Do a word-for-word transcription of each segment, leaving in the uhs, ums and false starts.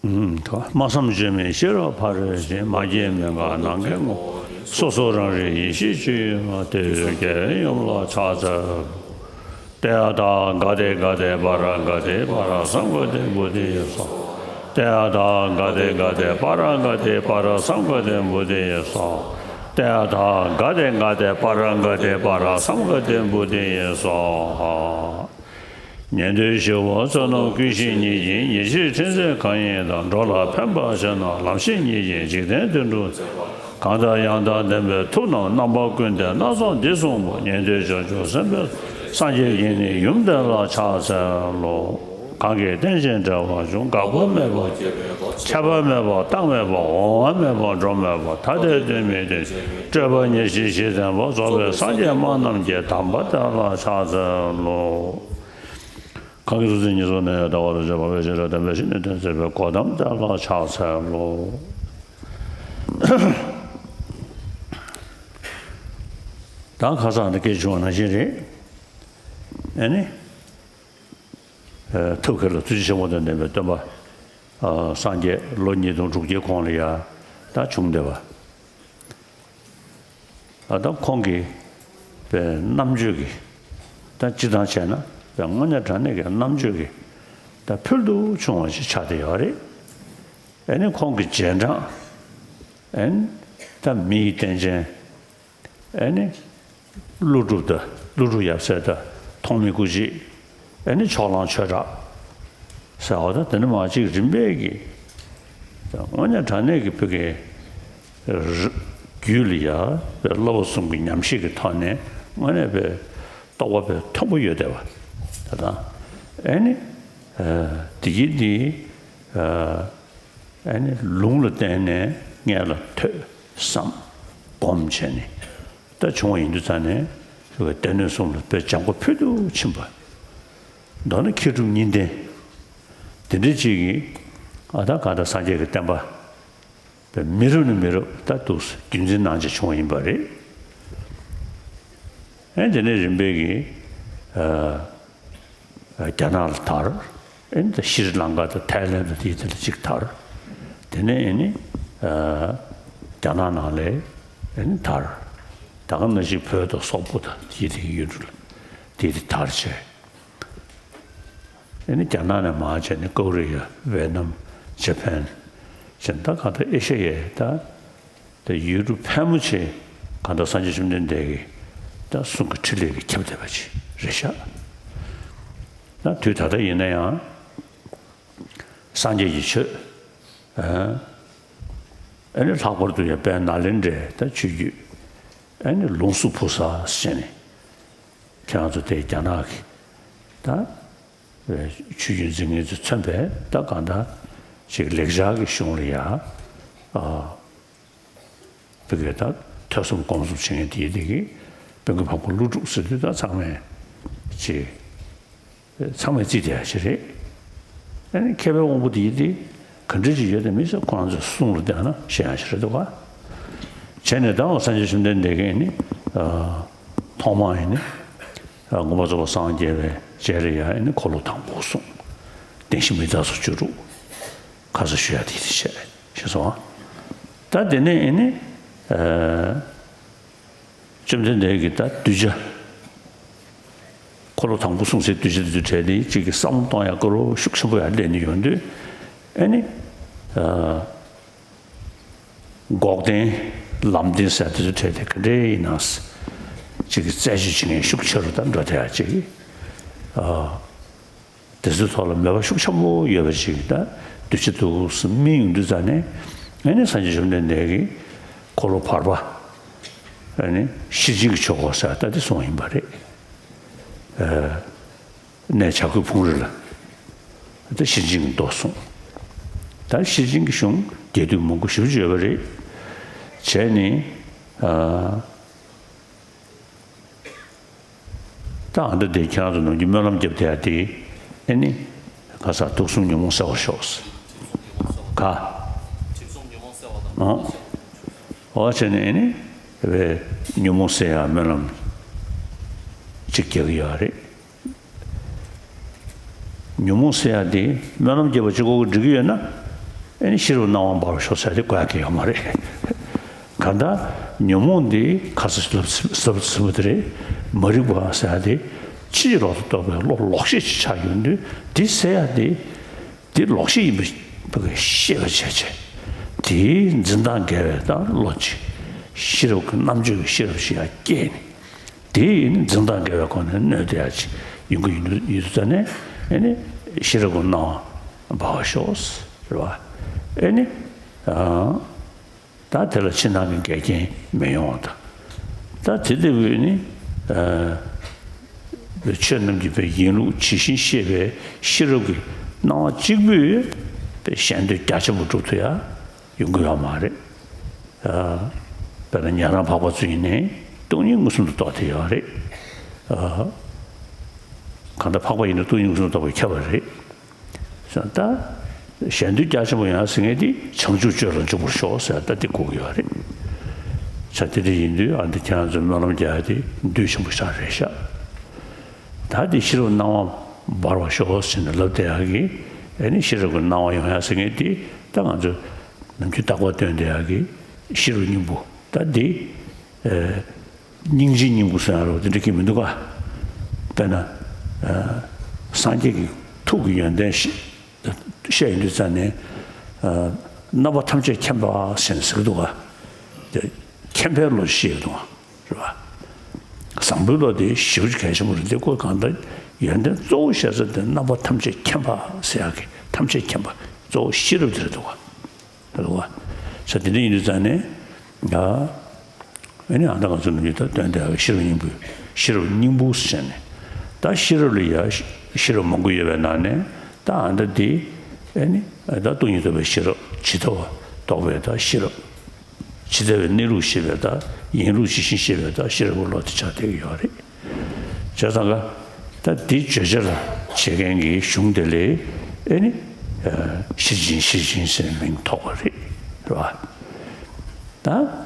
སྨྲ་བསམ་བརྗོད་མེད་ཤེས་རབ་ཕ་རོལ་ཕྱིན། མ་སྐྱེས་མི་འགག་ནམ་མཁའི་ངོས། སོ་སོ་རང་རིག་ཡེ་ཤེས་སྤྱོད་ཡུལ་མ། དེ་ཡི་རྒྱལ་བའི་ཡུམ་ལ་ཕྱག་འཚལ་ལོ། ཏདྱ་ཐཱ། ག་ཏེ་ག་ཏེ་པཱ་ར་ག་ཏེ་པཱ་ར་སཾ་ག་ཏེ་བོ་དྷི་ཡེ་སྭཱ་ཧཱ། ཏདྱ་ཐཱ། ག་ཏེ་ག་ཏེ་པཱ་ར་ག་ཏེ་པཱ་ར་སཾ་ག་ཏེ་བོ་དྷི་ཡེ་སྭཱ་ཧཱ། ཏདྱ་ཐཱ། ག་ཏེ་ག་ཏེ་པཱ་ར་ག་ཏེ་པཱ་ར་སཾ་ག་ཏེ་བོ་དྷི་ཡེ་སྭཱ་ཧཱ། ཉན་ཐོས་ཞི་བ་བསོད་ནམས་ཀུན་ཤེས་ཉིད་ཀྱིས། ཉེར་ཞིར་ཕྲིན་ཚེགས་གང་ཡིན་དང་། འགྲོ་ལ་ཕན་པར་བྱེད་ན་ལམ་ཤེས་ཉིད་ཀྱིས། འཇིག་རྟེན་དོན་གྲུབ་མཛད་པ་གང་ལྟར། ཡང་དག་བདེན་པའི་མཐུ་རྣམས་རྣམ་པ་ཀུན་ལྡན། སྣ་ཚོགས་འདི་གསུངས་པ་ཉན་ཐོས་བྱང་ཆུབ་སེམས་དཔའི་སངས་རྒྱས་ཀྱི་ནི་ཡུམ་དེ་ལ་ཕྱག་འཚལ་ལོ། གང་གིས་རྟེན་ཅིང་འབྲེལ་བར་འབྱུང་། འགག་པ་མེད་པ་ཆད་པ་མེད་པ་རྟག་མེད་པ་འོང་བ་མེད་པ་འགྲོ་མེད་པ་ཐ་དད་དོན་མེད་དོན་སྤྲོས་པ་ཉེར་ཞི་གཞི་བརྟན་པ། རྫོགས་པའི་སངས་རྒྱས་སྨྲ་རྣམས་ཀྱི་དམ་པ་དེ་ལ་ཕྱག་འཚལ་ལོ། གང་གིས་སུ་འཛིན་ཉེར་བཟུང་ནས་ཡང་དག་པར་བྱེད་པ་བས་ཤེས་རབ་བདེན་པ་བཞི་ནི་སྟོན་མཛད་པའི་གོ་ཏམ་དེ་ལ་ཕྱག་འཚལ་ལོ། ད་ཁ་སང་འདི་སྐད་བྱུང་བ་ནང་བཞིན་རེད། ཨེ་ནི། ཨ། ཐབས་མཁས་ལ་ཐུགས་རྗེ་ཆེན་པོ་དང་ལྡན་པའི་སྟོན་པ། ཨ། སངས་རྒྱས་ལོ་ཉིས་སྟོང་དྲུག་བརྒྱའི་གོང་ལ་ཡང་ད་བྱུང་བསྡད་པ། ཨ། ད་ཁོང་གི་པའི་རྣམ་དཔྱོད་ཀྱི། ད་སྤྱིར་བཏང་བྱས་ན་པའི་དངོས་གནས་དྲང་གནས་ཀྱི་རྣམ་དཔྱོད་ཀྱི་ད་ཕུལ་དུ་བྱུང་བ་ཞིག་ཆགས་བསྡད་ཡོད་རེད། ཨེ་ནི་ཁོང་གི་རྗེས་འབྲང་། ཨེ་ནི་ད་མི་ཡི་རྟེན་ཅན། ཨེ་ནི། ཀླུ་སྒྲུབ་དང་ཀླུ་སྒྲུབ་ཡབ་སྲས་དང་ཐོགས་མེད་སྐུ་མཆེད། ཨེ་ནི་ཕྱོགས་གླང་ཆོས་གྲགས་ཟེར་བ་དང་དེ་ནི་མ་གཅིག་རིམ་པས་ཀྱི། དངོས་གནས་དྲང་གནས་ཀྱི་བོད་ཀྱི་རྒྱུད་ལ་ཡ་བླ་བབས་གསུམ་གྱི་ཉམས་བཞེས་ཀྱི་ཐོག་ནས་དངོས་གནས་པའི་རྟོགས་པ་པའི་མཐོན་པོ་ཡོད་བསྡད་པ་དེ་དང་། ཨེ་ནི། ཨ། དེ་གྱིས་དེ། ཨ། ཨེ་ནི་ལུང་ལ་བརྟེན་ནས་སྔོན་ལ་ཐོས་བསམ་སྒོམ་བྱས་ནས་ད་བྱུང་བ་ཡིན་དུས་ཙང་ནས་སྡེ་སྣོད་གསུམ་ལ་དཔེ་སྦྱང་པོ་ཕུལ་དུ་ཕྱིན་པ། མདོར་ན་མཁས་གྲུབ་གཉིས་ལྡན་དེ་འདྲ་ཅིག་གིས། ཨ། ད་གང་ལྟར་སངས་རྒྱས་ཀྱི་བསྟན་པ་མི་རབས་ནས་མི་རབས་ད་འདུག་རྒྱུན་འཛིན་གནང་བྱས་བྱུང་བ་ཡིན་པ་རེད། ཨེ། དེ་ནས་རིམ་པས་ཀྱིས། ཨ། རྒྱ་ནག་ལ་དར། ཨེ་ནི་ད་ཤྲི་ལང་ཀ་དང་ཐའི་ལེན་དང་དེའི་དེ་ལ་གཅིག་དར། དེ་ནས་ཨེ་ནི། ཨ། རྒྱ་ནག་ནང་ལ་ཨེ་ནི་དར། ད་ག་ནང་བཞིན་བོད་དང་སོག་པོ་དང་དེའི་དེ་གི་ཡུལ་གྲུ་ལ་དེའི་དེ་དར་བྱས། ཨེ་ནི་རྒྱ་ནག་ནས་མར་བྱས་ནས་ཀོ་རི་ཡ། ཝེ་ནམ། ཇ་པན། བྱས་ད་ག་ད་ཨེ་ཤ་ཡའི་ད། དེ་ཡུལ་གྲུ་ཕལ་མོ་ཆེ་གང་ལྟར་སངས་རྒྱས་བཅོམ་ལྡན་འདས་ཀྱི་ད་གསུང་གི་ཕྲིན་ལས་ཀྱིས་ཁྱབ་བསྡད་པ་ཅིག་རེད་ཤག་ད་དུས་ད་ལྟ་ཡིན་ན་ཡང་སངས་རྒྱས་ཀྱི་ཆོས། ཨ། ཨ་ནི་ལྷག་པར་དུ་ཡང་དཔལ་ནཱ་ལེནྡྲའི་ད་ཆོས་བརྒྱུད། ཨ་ནི་ལུང་སུ་ཕུ་ས་ཟེར་ནས་ཁྱེད་རང་ཚོ་དེ་རྒྱ་ནག་གི་ད། ཆོས་བརྒྱུད་འཛིན་མཁན་ཚོས་མཚོན་པའི་ད་གང་ལྟར་ཅིག་ལེགས་སྦྱར་གྱི་གཞུང་ལ་ཡ། ཨ། བོད་སྐད་ད་ཐོས་བསམ་སྒོམ་གསུམ་བྱེད་མཁན་དེ་དེ་གི་དཔོན་གྱི་བ་ཀུ་ཀླུ་སྒྲུབ་ཟེར་དུས་ད་ཚང་མས་ཅིག་ཚང་མས་བརྩིས་བསྡད་ཡ་ཞིག་རེད། ཨ་ནི་མཁས་པའི་དབང་པོ་དེ་དེ་ག་འདྲ་ཅིག་ཡོད་དམ་མེད་ཟེར་ཁོ་རང་ཚོའི་གསུང་ལ་བལྟས་ན་ཤེས་ཡ་ཞིག་རེད་འདུག་ག་བྱས་ནས་ད་འོ་སངས་རྒྱས་བཅོམ་ལྡན་འདས་ཀྱིས་ནི། ཨ། ཐོག་མར་ཡིན་ནི། ཨ། མངོན་པར་རྫོགས་པར་སངས་རྒྱས་པའི་རྗེས་ལ་ཡང་ནི་འཁོར་ལོ་དང་པོ་གསུངས། བདེན་བཞི་མི་རྟག་སོགས་བཅུ་དྲུག་ཁ་སང་ཞུ་ཡ་དེ་དེ་བཤད་ཤེས་སོང་ཨ། ད་དེ་ནས་ཨེ་ནི། ཨ། བཅོམ་ལྡན་འདས་ཀྱིས་ད་གདུལ་བྱ། འཁོར་ལོ་དང་པོ་གསུངས་སའི་གདུལ་བྱ་དེ་ཚོ་གྲས་དེ་གཅིག་གི་བསམ་བློ་གཏོང་ཡ་དཀའ་རུ་ཤུགས་ཆེན་པོ་ཡར་སླེབས་ནས་ཡོང་དུས། ཨེ་ནི། ཨ། འགོག་བདེན། ལམ་བདེན་ཟེར་དེ་ཚོ་གྲས་དེ་ག་འདྲས་ཡིན་ན། གཅིག་གི་རྩད་གཅོད་བྱེད་མཁན་ཤུགས་ཆེ་རུ་ད་འགྲོ་བསྡད་ཡ་གཅིག་ཨ། དེ་ཚོའི་ཐོག་ལ་མོས་པ་ཤུགས་ཆེན་པོ་ཡོད་པ་ཅིག་ད་གདུལ་བྱ་འདུག་སེ་སྨིན་ཡོང་དུས་ཙང་ནས། ཨེ་ནི་སངས་རྒྱས་བཅོམ་ལྡན་འདས་ཀྱིས་འཁོར་ལོ་བར་པ། ཨེ་ནི་ཤེར་ཕྱིན་གྱི་ཆོས་སྐོར་ཟེར་ད་དེ་གསུངས་ཡིན་པ་རེད། ཨ། གནས་བྱ་རྒོད་ཕུང་རི་ལ། ད་ཤེར་ཕྱིན་གྱི་མདོ་གསུངས། ད་ཤེར་ཕྱིན་གྱི་གཞུང་རྒྱས་བསྡུས་མང་པོ་ཞེ་པོ་ཅིག་ཡོད་པ་རེད། བྱས་ནས། ཨ། ད་ཨ་འདྲ་དེ་ཁྱེད་རང་ཚོ་ནམ་རྒྱུན་སྨོན་ལམ་རྒྱབ་བསྡད་ཡ་དེ། ཨེ་ནི། ག་ས་དུག་གསུམ་ཉོན་མོངས་སེལ་བར་ཤོག་ཟེར། ག་ཨོ། ཨོ་བྱས་ནས་ཨེ་ནི། བའི་ཉོན་མོངས་སེལ་ཡ་སྨོན་ལམ་གཅིག་རྒྱག་གི་ཡོད་རེད། ཉོན་མོངས་སེལ་ཡ་དེ་སྨོན་ལམ་རྒྱབ་པ་གཅིག་པོ་གིས་འགྲིག་གི་ཡོད་ན། ཨེ་ནི་ཤེས་རབ་སྣང་བ་འབར་བར་ཤོག་ཟེར་ཏེ་གོ་ཡ་གི་ཡོད་མ་རེད། གང་ལྟར་ཉོན་མོངས་འདི་ཁ་ས་ལབ་ཟིན་པ་དེ་རེད། མ་རིག་པ་ཟེར་ཡ་དེ་ཕྱིན་ཅི་ལོག་ཏུ་རྟོག་པའི་བློ་ལོག་ཤེས་ཅིག་ཆགས་ཡོང་དུས། དེ་ཟེར་ཡ་དེ་དེ་ལོག་ཤེས་ཡིན་པ་ཤེས་པ་བྱས་བྱས། དེའི་འཛིན་སྟངས་འགལ་བའི་ད་བློ་ཅིག་ཤེས་རབ་ཀྱི་རྣམ་དཔྱོད་ཀྱི་ཤེས་རབ་ཞིག་ཡར་སྐྱེས་ནས། དེ་ཡིན་འཛིན་སྟངས་འགལ་བའི་སྒོ་ནས་གནོད་བསྡད་ཡ་ཅིག་ཡོང་གི་ཡོད་དུས་ཙ་ནས། ཨེ་ནི་ཤེས་རབ་ཀྱི་སྣང་བ་འབར་བར་ཤོག་ཟེར་བ། ཨེ་ནི་ཨ་ད་དེ་ལ་ཕྱི་ནང་གི་འགལ་རྐྱེན་མི་ཡོང་བ་དང་། ད་དེ་ལྟ་བུའི་ནི་ཨ་ཆོས་རྣམས་ཀྱི་པའི་ཡིན་ལུགས་ཇི་བཞིན་ཤེས་པའི་ཤེས་རབ་ཀྱི་སྣང་བ་གཅིག་པུས་པའི་ཞེ་འདོད་རྒྱ་ཆེན་པོ་སྒྲུབ་ཐུབ་ཡ་ཡོང་གི་ཡོད་མ་རེད། ཨ་དཔེར་ན་ཉན་རང་འཕགས་པ་ཚོ་ཡིན་ནའི་སྟོང་ཉིད་མངོན་སུམ་དུ་རྟོགས་བསྡད་ཡོད་རེད། ཨ་གང་ལྟར་འཕགས་པ་ཡིན་ན་སྟོང་ཉིད་མངོན་སུམ་དུ་རྟོགས་པའི་ཁྱབ་པ་རེད། ད་ཞེ་འདོད་རྒྱ་ཆེན་པོ་ཡོང་ཟེར་མཁན་དེ་བྱང་ཆུབ་སྤྱོད་ལ་འཇུག་པར་ཤོག་ཟེར་ད་དེ་གོ་གི་ཡོད་རེད། ས་དེ་འདྲ་ཡིན་དུས་ཨ་འདི་ཁྱེད་རང་ཚོས་སྨོན་ལམ་རྒྱག་ཡ་དེ་འདུས་ཆེན་པོ་ཞིག་རེད་ཤག་ད་དེ་ཤེས་རབ་སྣང་བ་འབར་བར་ཤོག་ཟེར་ནས་ལབ་བསྡད་ཡག་གི། ཨེ་ནི་ཤེས་རབ་ཀྱི་སྣང་བ་ཡོང་ཡག་ཟེར་མཁན་དེ་ད་ང་ཚོས་ནམ་རྒྱུན་རྟག་པར་སྟོན་བསྡད་ཡག་གི་ཤེས་རབ་སྙིང་པོ་ད་འདི། ཨེ་སྙིང་རྗེའི་སྙིང་པོ་ཟེར་ཡག་རོ་དེ་འདྲ་གི་མི་འདུག་ག་དཔེར་ན་ཨེ་སངས་རྒྱས་ཀྱི་ཐུགས་ཀྱི་ཡོན་ཏན་ཤེས་བཤད་ཡོང་དུས་ཙ་ནས། ཨ་རྣམ་པ་ཐམས་ཅད་མཁྱེན་པ་ཟེར་ནས་ཟེར་གི་འདུག་ག་དེ་མཁྱེན་པའི་བློ་ཞིག་བཤད་ཀྱི་འདུག་ག་རེད་པ། བཟང་པོའི་བློ་དེ་ཞེ་པོ་ཅིག་གལ་ཆེན་པོ་རེད་དེ། ཁོ་གང་ལྟར་ཡོན་ཏན་གཙོ་བོ་བཤད་ས་དེ་རྣམ་པ་ཐམས་ཅད་མཁྱེན་པ་ཟེར་ཡག་གི་ཐམས་ཅད་མཁྱེན་པ་གཙོ་བོ་ཤེས་རབ་དེ་རེད་འདུག་ག་རེད་པ། ས་དེ་འདྲ་ཡིན་དུས་ཙ་ནས་ཡ། ཨེ་ནི་ཨ་ད་ང་ཚོ་ནམ་རྒྱུན་ད་སྟོན་བསྡད་ཡག་ཤེས་རབ་སྙིང་པོ། ཤེས་རབ་སྙིང་པོ་ཟེར་ནས། ད་ཤེས་རབ་ལ་ཡ་ཤེས་རབ་མང་པོ་ཡོད་པའི་ནང་ནས་ད་ཨ་ད་འདི་ཨེ་ནི་ད་སྟོང་ཉིད་རྟོགས་པའི་ཤེས་རབ། ཇི་ལྟ་བ་རྟོགས་པའི་ད་ཤེས་རབ། ཇི་ལྟ་བའི་གནས་ལུགས་ཤེས་པའི་ད་ཡིན་ལུགས་ཇི་བཞིན་ཤེས་པའི་ད་ཤེས་རབ་ཀྱི་བློ་དེ་ཆགས་བསྡད་ཀྱི་ཡོད་རེད། བྱས་ཙང་ཀ་ད་འདི་བརྗོད་བྱ་ལ་བྱེད་མཁན་གྱི་གཞུང་དེ་ལས་ཨེ་ནི་ཤེར་ཕྱིན་ཤེར་ཕྱིན་ཟེར་མིང་ཐོགས་པ་རེད། རེད་པ། ད་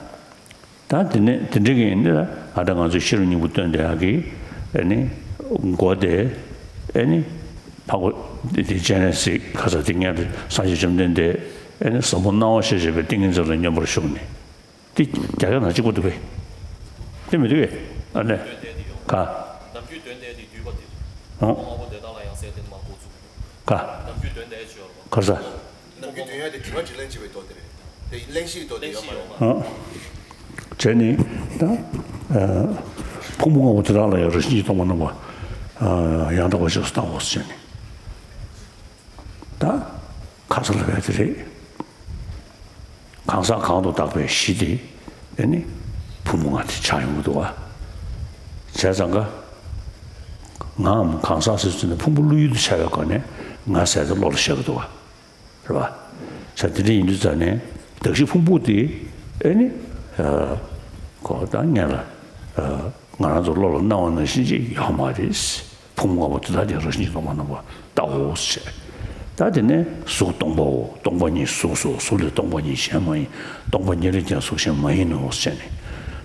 ད་དེ་ནས་དེ་འདྲ་གི་ཡིན་ན་ཨ་ད་ང་ཚོས་ཤེས་རབ་སྙིང་པོ་སྟོན་བསྡད་ཡག་གི་ཨེ་ནི་མགོ་དེ་ཨེ་ནི་འཕགས་པ་དེ་སྤྱན་རས་གཟིགས་ཁ་ས་དེ་སྔོན་དུ་སངས་རྒྱས་བཅོམ་ལྡན་འདས་ཨེ་ནི་བཟང་པོ་སྣང་བ་ཞེས་བྱ་བའི་ཏིང་ངེ་འཛིན་ལ་སྙོམས་པར་ཞུགས་ནས། དེ་རྒྱ་གར་ནང་གཅིག་པ་འདུག་གས། དེ་མི་འདུག་གས། ཨ་ནི། ག་ནམ་རྒྱུན་འདོན་བསྡད་དེ་འདུས་པ་དེ། ཨོ། ཁོང་ཨ་ཁུ་དེ་དག་ལ་ཡང་གསལ་སྟོན་མང་པོ་བཙུགས། ག་ནམ་རྒྱུན་འདོན་བསྡད་ཅིག་ཡོད་རེད་པ། ག་རེ་ཟ། ནམ་རྒྱུན་འདོན་ཡ་དེ་དྲི་བ་དྲིས་ལན་བྱེད་པའི་ཐོག་དེ་རེད། དེ་གླེང་གཞིའི་ཐོག་དེ་ཡོད་མ་རེད། ཨོ། བྱས་ནས་ད་ཨ་ཕུང་པོ་ལྔ་པོ་དེ་དག་ལ་ཡང་རང་བཞིན་གྱིས་སྟོང་པར་སྣང་བ་ཨ་ཡང་དག་པར་རྗེས་སུ་བལྟའོ་ཟེར་ནས། ད་ཁ་ས་ལ་བས་དེ་རེད། གང་ཟག་གང་དུ་བཏགས་པའི་གཞི་དེ་ཨེ་ནི་ཕུང་པོ་ལྔ་དེ་ཆགས་ཡོང་གི་འདུག་ག་བྱས་ཙང་ཀ་ངའམ་གང་ཟག་ཟེར་ཚུལ་ནི་ཕུང་པོ་བློ་ཡུལ་དུ་བྱ་བའི་སྒོ་ནས་ང་ཟེར་ཏེ་བློ་ལ་བཞག་གི་འདུག་ག་རེད་པ། ས་དེ་འདྲ་ཡིན་དུས་ཙ་ནས་གདགས་གཞི་ཕུང་པོ་དེ་ཨེ་ནི་ཨ་ཁོ་ད་སྔོན་ལ་ཨ་ང་རང་ཚོ་བློ་ལ་སྣང་བ་ནང་བཞིན་ཅིག་ཡོད་མ་རེད། ཕུང་པོ་ལྔ་པོ་དེ་དག་ཀྱང་རང་བཞིན་གྱིས་སྟོང་པར་སྣང་བ་བལྟའོ་ཞེས། ད་དེ་ནས་གཟུགས་སྟོང་པའོ། སྟོང་པ་ཉིད་གཟུགས་སོ། གཟུགས་ལས་སྟོང་པ་ཉིད་གཞན་མ་ཡིན། སྟོང་པ་ཉིད་ལས་ཀྱང་གཟུགས་གཞན་མ་ཡིན་ནོ་ཞེས་ནས།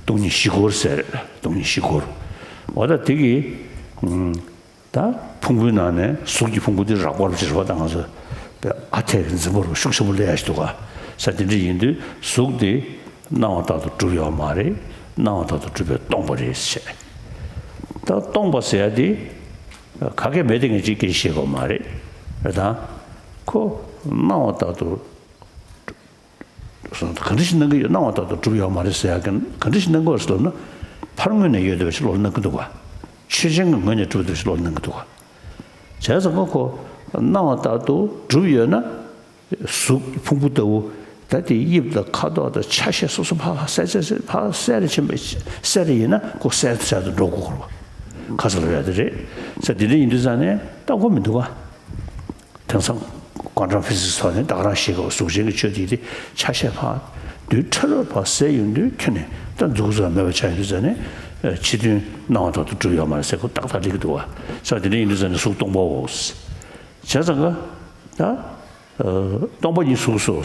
སྟོང་ཉིད་བཞི་སྐོར་ཟེར། སྟོང་ཉིད་བཞི་སྐོར། འོ་ད་དེ་གི་ཨུམ་ད་ཕུང་པོའི་ནང་ནས་གཟུགས་ཀྱི་ཕུང་པོ་དེ་རགས་པ་རུ་ཅིག་རེད་པ། ད་ང་ཚོ་ཨ་འཐས་ཀྱི་འཛིན་པ་རུ་ཤུགས་ཆེན་པོ་སླེབས་ཡ་ཞིག་འདུག་ག་ས་དེ་འདྲ་ཡིན་དུས་གཟུགས་དེ་སྣང་བ་ལྟར་དུ་གྲུབ་ཡོད་མ་རེད། སྣང་བ་ལྟར་དུ་གྲུབ་པས་སྟོང་པ་རེད་ཟེར། ད་སྟོང་པ་ཟེར་ཡ་དེ་ག་གེ་མེད་དེ་ངས་ཅིག་སྐད་ཆ་བཤད་དགོས་མ་རེད། རེད་ད། ཁོ་སྣང་བ་ལྟར་དུ་ག་འདྲ་ཞིག་སྣང་གི་ཡོད། སྣང་བ་ལྟར་དུ་གྲུབ་ཡོད་མ་རེད་ཟེར་ཡ་གི་ག་འདྲ་ཞིག་སྣང་གི་ཡོད་ཟེར་ལབ་ན། ཕར་ངོས་ནས་ཡོད་བསྡད་པ་ཞིག་བློ་ལ་སྣང་གི་འདུག་ག་ཆོས་ཅན་གྱི་ངོས་ནས་གྲུབ་བསྡད་པ་ཞིག་བློ་ལ་སྣང་གི་འདུག་ག་བྱས་ཙང་ཁོ་སྣང་བ་ལྟར་དུ་གྲུབ་ཡོད་ན། གཟུགས་ཕུང་པོ་ལྟ་བུ་ད་དེ་དབྱིབས་དང་ཁ་དོག་དང་ཆ་ཤས་སོ་སོ་ཕར་གསལ་གསལ་ཕར་གསལ་རུ་ཕྱིན་པ་གསལ་རུ་ཡིན་ན་ཁོ་གསལ་གསལ་དུ་འགྲོ་དགོས་ཀྱི་རེད་པ། ཁ་ས་ལ་ཡོད་དེ་རེད། ས་དེ་འདྲ་ཡིན་དུས་ཙང་ནས་ལྟ་དགོས་མི་འདུག་ག་དེང་སང་ཀོན་ཊམ་ཕི་ཟིག་སི་ཐོག་ནས་ད་ག་རང་ཞིག་གི་གཟུགས་ཅན་གྱི་ཆོས་དེ་དེ་ཆ་ཤས་ཕར་རྡུལ་ཕྲ་རབ་ཕར་གསལ་ཡོང་དུས་ཁྱོན་ནས་ད་མཛུབ་གུ་ཙམ་མེད་པ་ཆགས་ཡོང་དུས་ཙང་ནས་ཕྱི་དོན་སྣང་བ་ལྟར་དུ་གྲུབ་ཡོད་མ་རེད་ཟེར་ཁོ་ཏག་ཏག་སླེབས་ཀྱི་འདུག་ག་ས་དེ་འདྲ་ཡིན་དུས་ཙང་ནས་གཟུགས་སྟོང་པའོ། བྱས་ཙང་ཀ་ད། སྟོང་པ་ཉིད་གཟུགས་སོ།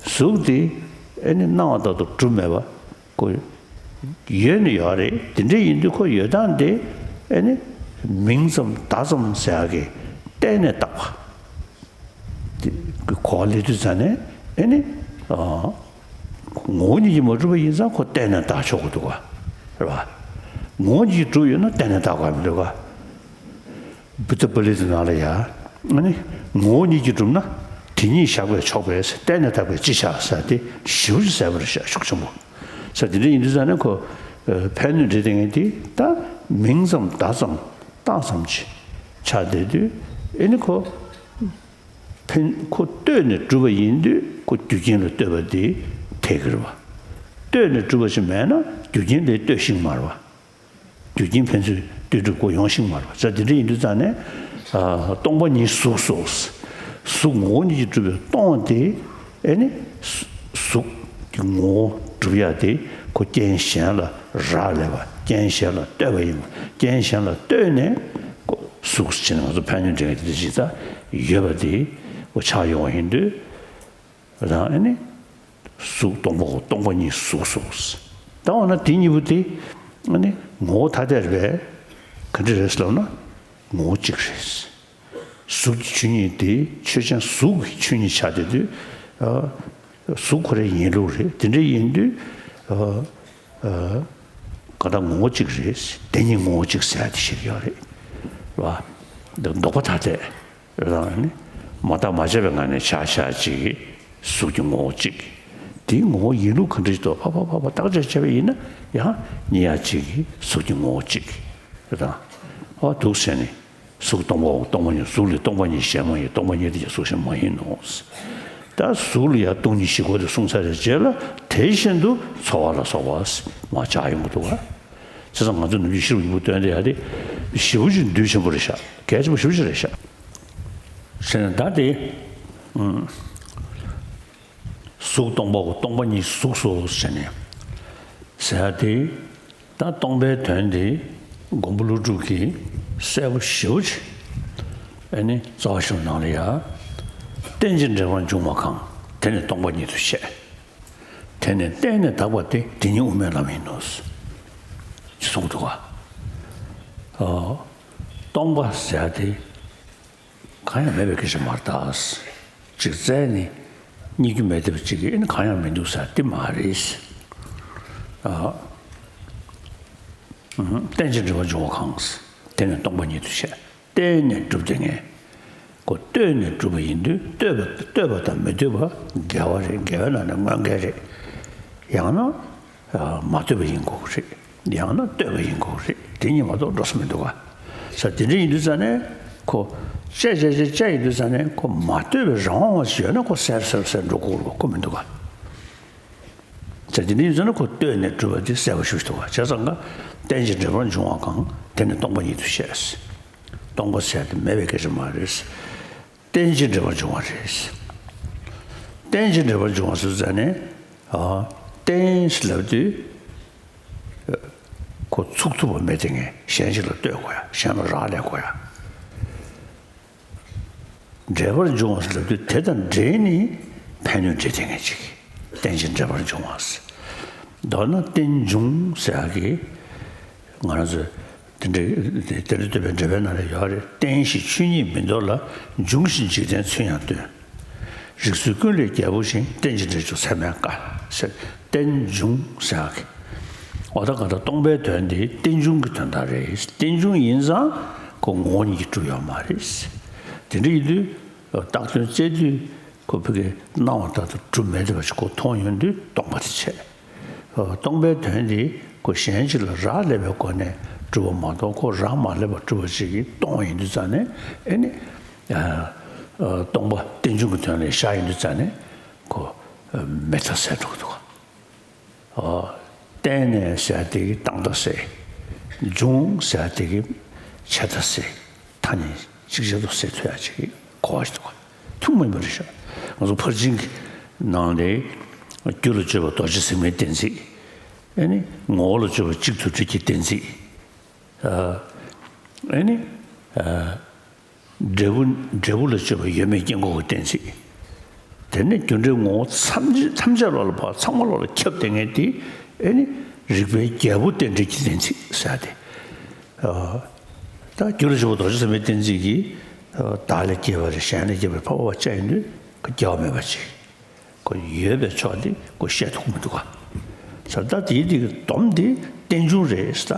གཟུགས་དེ་ཨེ་ནི་སྣང་བ་ལྟར་དུ་གྲུབ་མེད་པ་ཁོ་ཡོད་ནི་ཡོད་རེད། དེ་འདྲ་ཡིན་དུས་ཁོ་ཡོད་སྟངས་དེ་ཨེ་ནི་མིང་ཙམ་བརྡ་ཙམ་ཟེར་ཡག་གི་བརྟེན་ནས་བཏགས་པ། དེ་ གི་གོ་བ་ལེན་དུས་ཙ་ནས་ཨེ་ནི། ཨ། ངོ་བོ་ཉིད་ཀྱིས་མ་གྲུབ་པ་ཡིན་ཙང་ཁོ་བརྟེན་ནས་བཏགས་ཆོག་གི་འདུག་ག། རེད་བ། ངོ་བོ་ཉིད་ཀྱིས་གྲུབ་ཡོད་ན་བརྟེན་ནས་བཏགས་དགོས་མི་འདུག་ག། བུདྡྷ་པཱ་ལི་ཏའི་ནང་ལ་ཡ། ཨ་ནི། ངོ་བོ་ཉིད་ཀྱིས་གྲུབ་ན་དེ་ཉིད་བཞག་པས་ཆོག་པས་བརྟེན་ནས་བཏགས་པས་ཅི་བྱ་ཟེར་དེ་ཞེ་པོ་ཅིག་གསལ་པོ་རེད་ཤག་ཤུགས་ཆེན་པོ། ས་དེ་འདྲ་ཡིན་དུས་ཙ་ནས་ཁོ། ཨ། ཕན་གནོད་འབྲེལ་ལྡན་ངེས་དེ་ད་མིང་ཙམ་བརྡ་ཙམ་རྟགས་ཙམ་ཅིག་ཆགས་བསྡད་དུས་ཨེ་ནི་ཁོ། ཕན་ཁོ་ལྟོས་ནས་གྲུབ་པ་ཡིན་དུས་ཁོ་རྒྱུ་རྐྱེན་ལ་ལྟོས་པ་དེ་འཐད་ཀྱི་རེད་བ། ལྟོས་ནས་གྲུབ་པ་ཞིག་མེད་ན་རྒྱུ་རྐྱེན་དེ་ལྟོས་ཤིག་མ་རེད་བ། རྒྱུ་རྐྱེན་ཕན་ཚུན་ལྟོས་གྲུབ་ཁོ་ཡོང་ཤིག་མ་རེད་བ། ས་དེ་འདྲ་ཡིན་དུས་ཙ་ནས། ཨ། སྟོང་པ་ཉིད་གཟུགས་སོ། གཟུགས་ངོ་བོ་ཉིད་ཀྱིས་གྲུབ་པའི་སྟོང་པ་དེ་ཨེ་ནི། གཟུགས་ཀྱི་ངོ་བོ་གྲུབ་ཡ་དེ་ཁོ་རྐྱེན་གཞན་ལ་རག་ལས་པ། རྐྱེན་གཞན་ལ་ལྟོས་པ་ཡིན་པ། རྐྱེན་གཞན་ལ་ལྟོས་ནས་ཁོ་གཟུགས་ཟེར་ནས་ང་ཚོ་ཕན་གནོད་འབྲེལ་ངེས་དེ་འདྲ་ཅིག་ད་ཡོད་པ་དེ་ཁོ་ཆགས་ཡོང་བ་ཡིན་དུས། རང་ཨེ་ནི། གཟུགས་སྟོང་པའོ། སྟོང་པ་ཉིད་གཟུགས་སོ། ད་འོ་ན་དེ་གཉིས་པོ་དེ་ཨེ་ནི་ངོ་བོ་ཐ་དད་རེད་པས། ག་འདྲ་རེད་ཟེར་ལབ་ན་ངོ་བོ་གཅིག་རེད། གཟུགས་ཀྱི་ཆོས་ཉིད་དེ་ཆོས་ཅན། གཟུགས་ཀྱི་ཆོས་ཉིད་ཆགས་བསྡད་དུས། ཨ། གཟུགས་ཁོ་རའི་ཡིན་ལུགས་རེད། དེ་འདྲ་ཡིན་དུས། ཨ། ཨ། ག་ད་ངོ་བོ་གཅིག་རེད། དེ་ཉིད་ངོ་བོ་གཅིག་ཟེར་ཡ་དེ་ཞིག་ཡོད་རེད་བ། འདི་ལྡོག་པ་ཐ་དད་རང་ནི་མ་བརྟགས་མ་དཔྱད་པའི་ངང་ནས་ཆགས་ཆགས་གཅིག་གི་གཟུགས་ཀྱི་ངོ་བོ་གཅིག། དེའི་ངོ་བོ་ཡིན་ལུགས་ག་འདྲ་ཞིག་འདུག་ཕ་ཕ་ཕ་ཕ་བརྟག་དཔྱད་བྱས་པ་ཡིན་ན་ཡང་ཉེ་ཡ་གཅིག་གི་གཟུགས་ཀྱི་ངོ་བོ་གཅིག་རེད་དང་། ཨ། འདུག་ཟེར་ནས། གཟུགས་སྟོང་པའོ། སྟོང་པ་ཉིད། གཟུགས་ལས་སྟོང་པ་ཉིད་གཞན་མ་ཡིན། སྟོང་པ་ཉིད་དེ་ཀྱང་གཟུགས་གཞན་མ་ཡིན་ནོ། ད་གཟུགས་ལ་ཡང་སྟོང་ཉིད་བཞི་པོ་དེ་གསུངས་ཚར་བའི་རྗེས་ལ་དེ་བཞིན་དུ་ཚོར་བ་ལ་སོགས་པ་མར་ཆགས་ཡོང་གི་འདུག་ག། བྱས་ཙང་ང་ཚོ་ནམ་རྒྱུན་ཤེས་རབ་སྙིང་པོ་བཏོན་དེ་ཡ་དེ་ཞེ་པོ་ཅིག་འདུས་ཆེན་པོ་རེད་ཤག། གལ་ཆེན་པོ་ཞེ་པོ་ཅིག་རེད་ཤག། ཟེར་ནས་ད་དེ། ཨུམ། གཟུགས་སྟོང་པའོ། སྟོང་པ་ཉིད་གཟུགས་སོ་ཟེར་ནས་ཟེར་ཡ་དེ། ད་སྟོང་པའི་དོན་དེ་མགོན་པོ་ཀླུ་སྒྲུབ་ཀྱིས་གསལ་པོ་ཞེ་པོ་ཅིག། ཨེ་ནི་རྩ་བ་ཤེས་རབ་ནང་ལ་ཡ། རྟེན་ཅིང་འབྲེལ་པར་འབྱུང་བ་གང་། དེ་ནི་སྟོང་པ་ཉིད་དུ་བཤད། དེ་ནི་བརྟེན་ནས་དག་པ་སྟེ། དེ་ཉིད་དབུ་མའི་ལམ་ཡིན་ནོ། ཅེས་གསུངས་འདུག་ག། ཨ། སྟོང་པ་ཟེར་ཡ་དེ། གང་ཡང་མེད་པའི་སྐད་ཆ་མ་རེད་ད། ཅིག་བཙལ་ནས་རྙེད་རྒྱུ་མེད་བསྡད་པ་ཅིག་གིས་ཨེ་ནི་གང་ཡང་མི་འདུག་ཟེར་དེ་མ་རེད། ཨ། ཨུ་ཧུམ། རྟེན་ཅིང་འབྲེལ་པར་འབྱུང་བ་གང་། དེ་ནི་སྟོང་པ་ཉིད་དུ་བཤད། བརྟེན་ནས་གྲུབ་བསྡད་མཁན། ཁོ་ལྟོས་ནས་གྲུབ་པ་ཡིན་དུས་ལྟོས་པ། ལྟོས་པ་དང་མི་ལྟོས་པ་འགལ་བ་རེད། འགལ་བའི་ནང་ནས་དངོས་འགལ་རེད། ཡང་ན། ཨ། མ་ལྟོས་པ་ཡིན་དགོས་ཀྱི་རེད། ཡང་ན་ལྟོས་པ་ཡིན་དགོས་ཀྱི་རེད། དེ་གཉིས་མ་གཏོགས་འགྲོ་ས་མི་འདུག་ག། ས་དེ་འདྲ་ཡིན་དུས་ཙ་ནས་ཁོ་དཔྱད་དཔྱད་དཔྱད་དཔྱད་ཡིན་དུས་ཙ་ནས་ཁོ་མ་ལྟོས་པའི་རང་དབང་བ་ཞིག་ཡོད་ན་ཁོ་གསལ་གསལ་གསལ་འགྲོ་དགོས་ཀྱི་རེད་པ། ཁོ་མི་འདུག་ག། ས་དེ་འདྲ་ཡིན་ཙ་ན་ཁོ་ལྟོས་ནས་གྲུབ་པ་དེ་གསལ་པོ་ཞིག་འདུག་ག། བྱས་ཙང་ཀ། རྟེན་ཅིང་འབྲེལ་པར་འབྱུང་བ་གང་། དེ་ནི་སྟོང་པ་ཉིད་དུ་བཤད། སྟོང་པ་ཟེར་དེ་མེད་པའི་སྐད་ཆ་མ་རེད། རྟེན་ཅིང་འབྲེལ་པར་འབྱུང་བ་རེད། རྟེན་ཅིང་འབྲེལ་པར་འབྱུང་བ་ཟེར་ཙ་ནས། ཨ། རྟེན་ཞེས་ལབ་དུས། ཁོ་ཚུགས་ཐུབ་པ་མེད་དེ་ངས་གཞན་ཞིག་ལ་ལྟོས་དགོས་ཡ། གཞན་ལ་རག་ལས་དགོས་ཡ། འབྲེལ་པར་འབྱུང་བ་ཟེར་ལབ་དུས་དེ་དང་འབྲེལ་ནས་ཕན་གནོད་འབྲེལ་དེ་ངས་ཅིག། རྟེན་ཅིང་འབྲེལ་པར་འབྱུང་བ་ཟེར། མདོར་ན་རྟེན་འབྱུང་ཟེར་ཡ་གི། ང་རང་ཚོས། དེ་འདྲའི་དེ་འདྲ་བསྟོད་པའི་འགྲེལ་པའི་ནང་ལ་ཡོད་རེད། རྟེན་ཞེས་ཆོས་ཉིད་མིན་འདོར་ལ། འབྱུང་ཞེས་འཇིག་རྟེན་ཚུལ་ཡང་སྟོན། རིགས་ཚུལ་ཀུན་ལས་རྒྱལ་པོ་བཞིན། རྟེན་ཅིང་འབྲེལ་འབྱུང་ཚད་མེད་དཀའ། ཟེར། རྟེན་འབྱུང་ཟེར་ཡག་གི། འོ་ད་ག་ད་སྟོང་པའི་དོན་དེ་རྟེན་འབྱུང་གི་དོན་དག་རེད། རྟེན་འབྱུང་ཡིན་ཙང་ཁོ་ངོ་བོ་ཉིད་ཀྱིས་གྲུབ་ཡོད་མ་རེད། དེ་འདྲ་ཡིན་དུས་བཏགས་དོན་བཙལ་དུས་ཁོ་ཕ་གིར་སྣང་བ་ལྟར་དུ་གྲུབ་མེད་བསྡད་པ་ཞིག་ཁོ་མཐོང་ཡོང་དུས་སྟོང་པ་དེ་བྱས། སྟོང་པའི་དོན་དེ་ཁོ་གཞན་ཅིག་ལ་རག་ལས་པའི་སྒོ་ནས་གྲུབ་པ་མ་གཏོགས་ཁོ་རག་མ་ལས་པར་གྲུབ་པ་ཅིག་གིས་སྟོང་ཡིན་དུས་ཙ་ནས་ཨེ་ནི། ཨ། སྟོང་པ་རྟེན་འབྱུང་གི་དོན་ལ་བཞག་ཡིན་དུས་ཙ་ནས་ཁོ་མེད་མཐའ་གསལ་འགྲོ་གི་འདུག། ཨ། བརྟེན་ནས་ཟེར་དེ་གི་བཏང་མཐའ་གསལ། འབྱུང་ཟེར་དེ་གི་ཆད་མཐའ་གསལ། མཐའ་གཉིས་གཅིག་ཆར་དུ་གསལ་ཐུབ་ཡ་ཅིག་གི་གོ་བ་ཞིག་འདུག། ཐུན་མོང་མ་ཡིན་པ་རེད་ཤག། ང་ཚོ་ཕར་ཕྱིན་གྱི་ནང་ལས་རྒྱུ་ལ་དཔྱོད་པ་རྡོ་རྗེ་ཟེགས་མའི་གཏན་ཚིགས། ཨེ་ནི་ངོ་བོ་ལ་དཔྱོད་པ་གཅིག་ཏུ་དྲིལ་གྱི་གཏན་ཚིགས། ཨ། ཨེ་ནི། ཨ། འབྲས་བུ། འབྲས་བུ་ལ་དཔྱོད་པ་ཡོད་མེད་དཀྱིལ་འཁོར་གྱི་གཏན་ཚིགས། དེ་ནས་རྒྱུ་འབྲས་ངོ་བོ་ཐམས་ཅད། ཐམས་ཅད་ལོག་ལ་ཕར་ཚང་མ་ལོག་ལ་ཁྱབ་བསྡད་མཁན་དེ་ཨེ་ནི་རིགས་པའི་རྒྱལ་པོ་རྟེན་འབྲེལ་གྱི་གཏན་ཚིགས་ཟེར་ཏེ། ཨ། ད་རྒྱུ་ལ་དཔྱོད་པ་རྡོ་རྗེ་ཟེགས་མའི་གཏན་ཚིགས་ཀྱིས། ཨ། བདག་ལས་སྐྱེས་པ་རེད། གཞན་ལས་སྐྱེས་པ་རེད། ཕར་ཕར་ཕར་བཅད་ཡོང་དུས་ ཁོ་རྒྱག་མེད་པ་ཅིག་ཁོ་ཡོད་པའི་ཕྱོགས་དེ་ཁོ་བཤད་ཐུབ་མི་འདུག་ག་ས་ད་དེའི་དེ་གི་སྡོམ་དེ་རྟེན་འབྱུང་རེད་ས།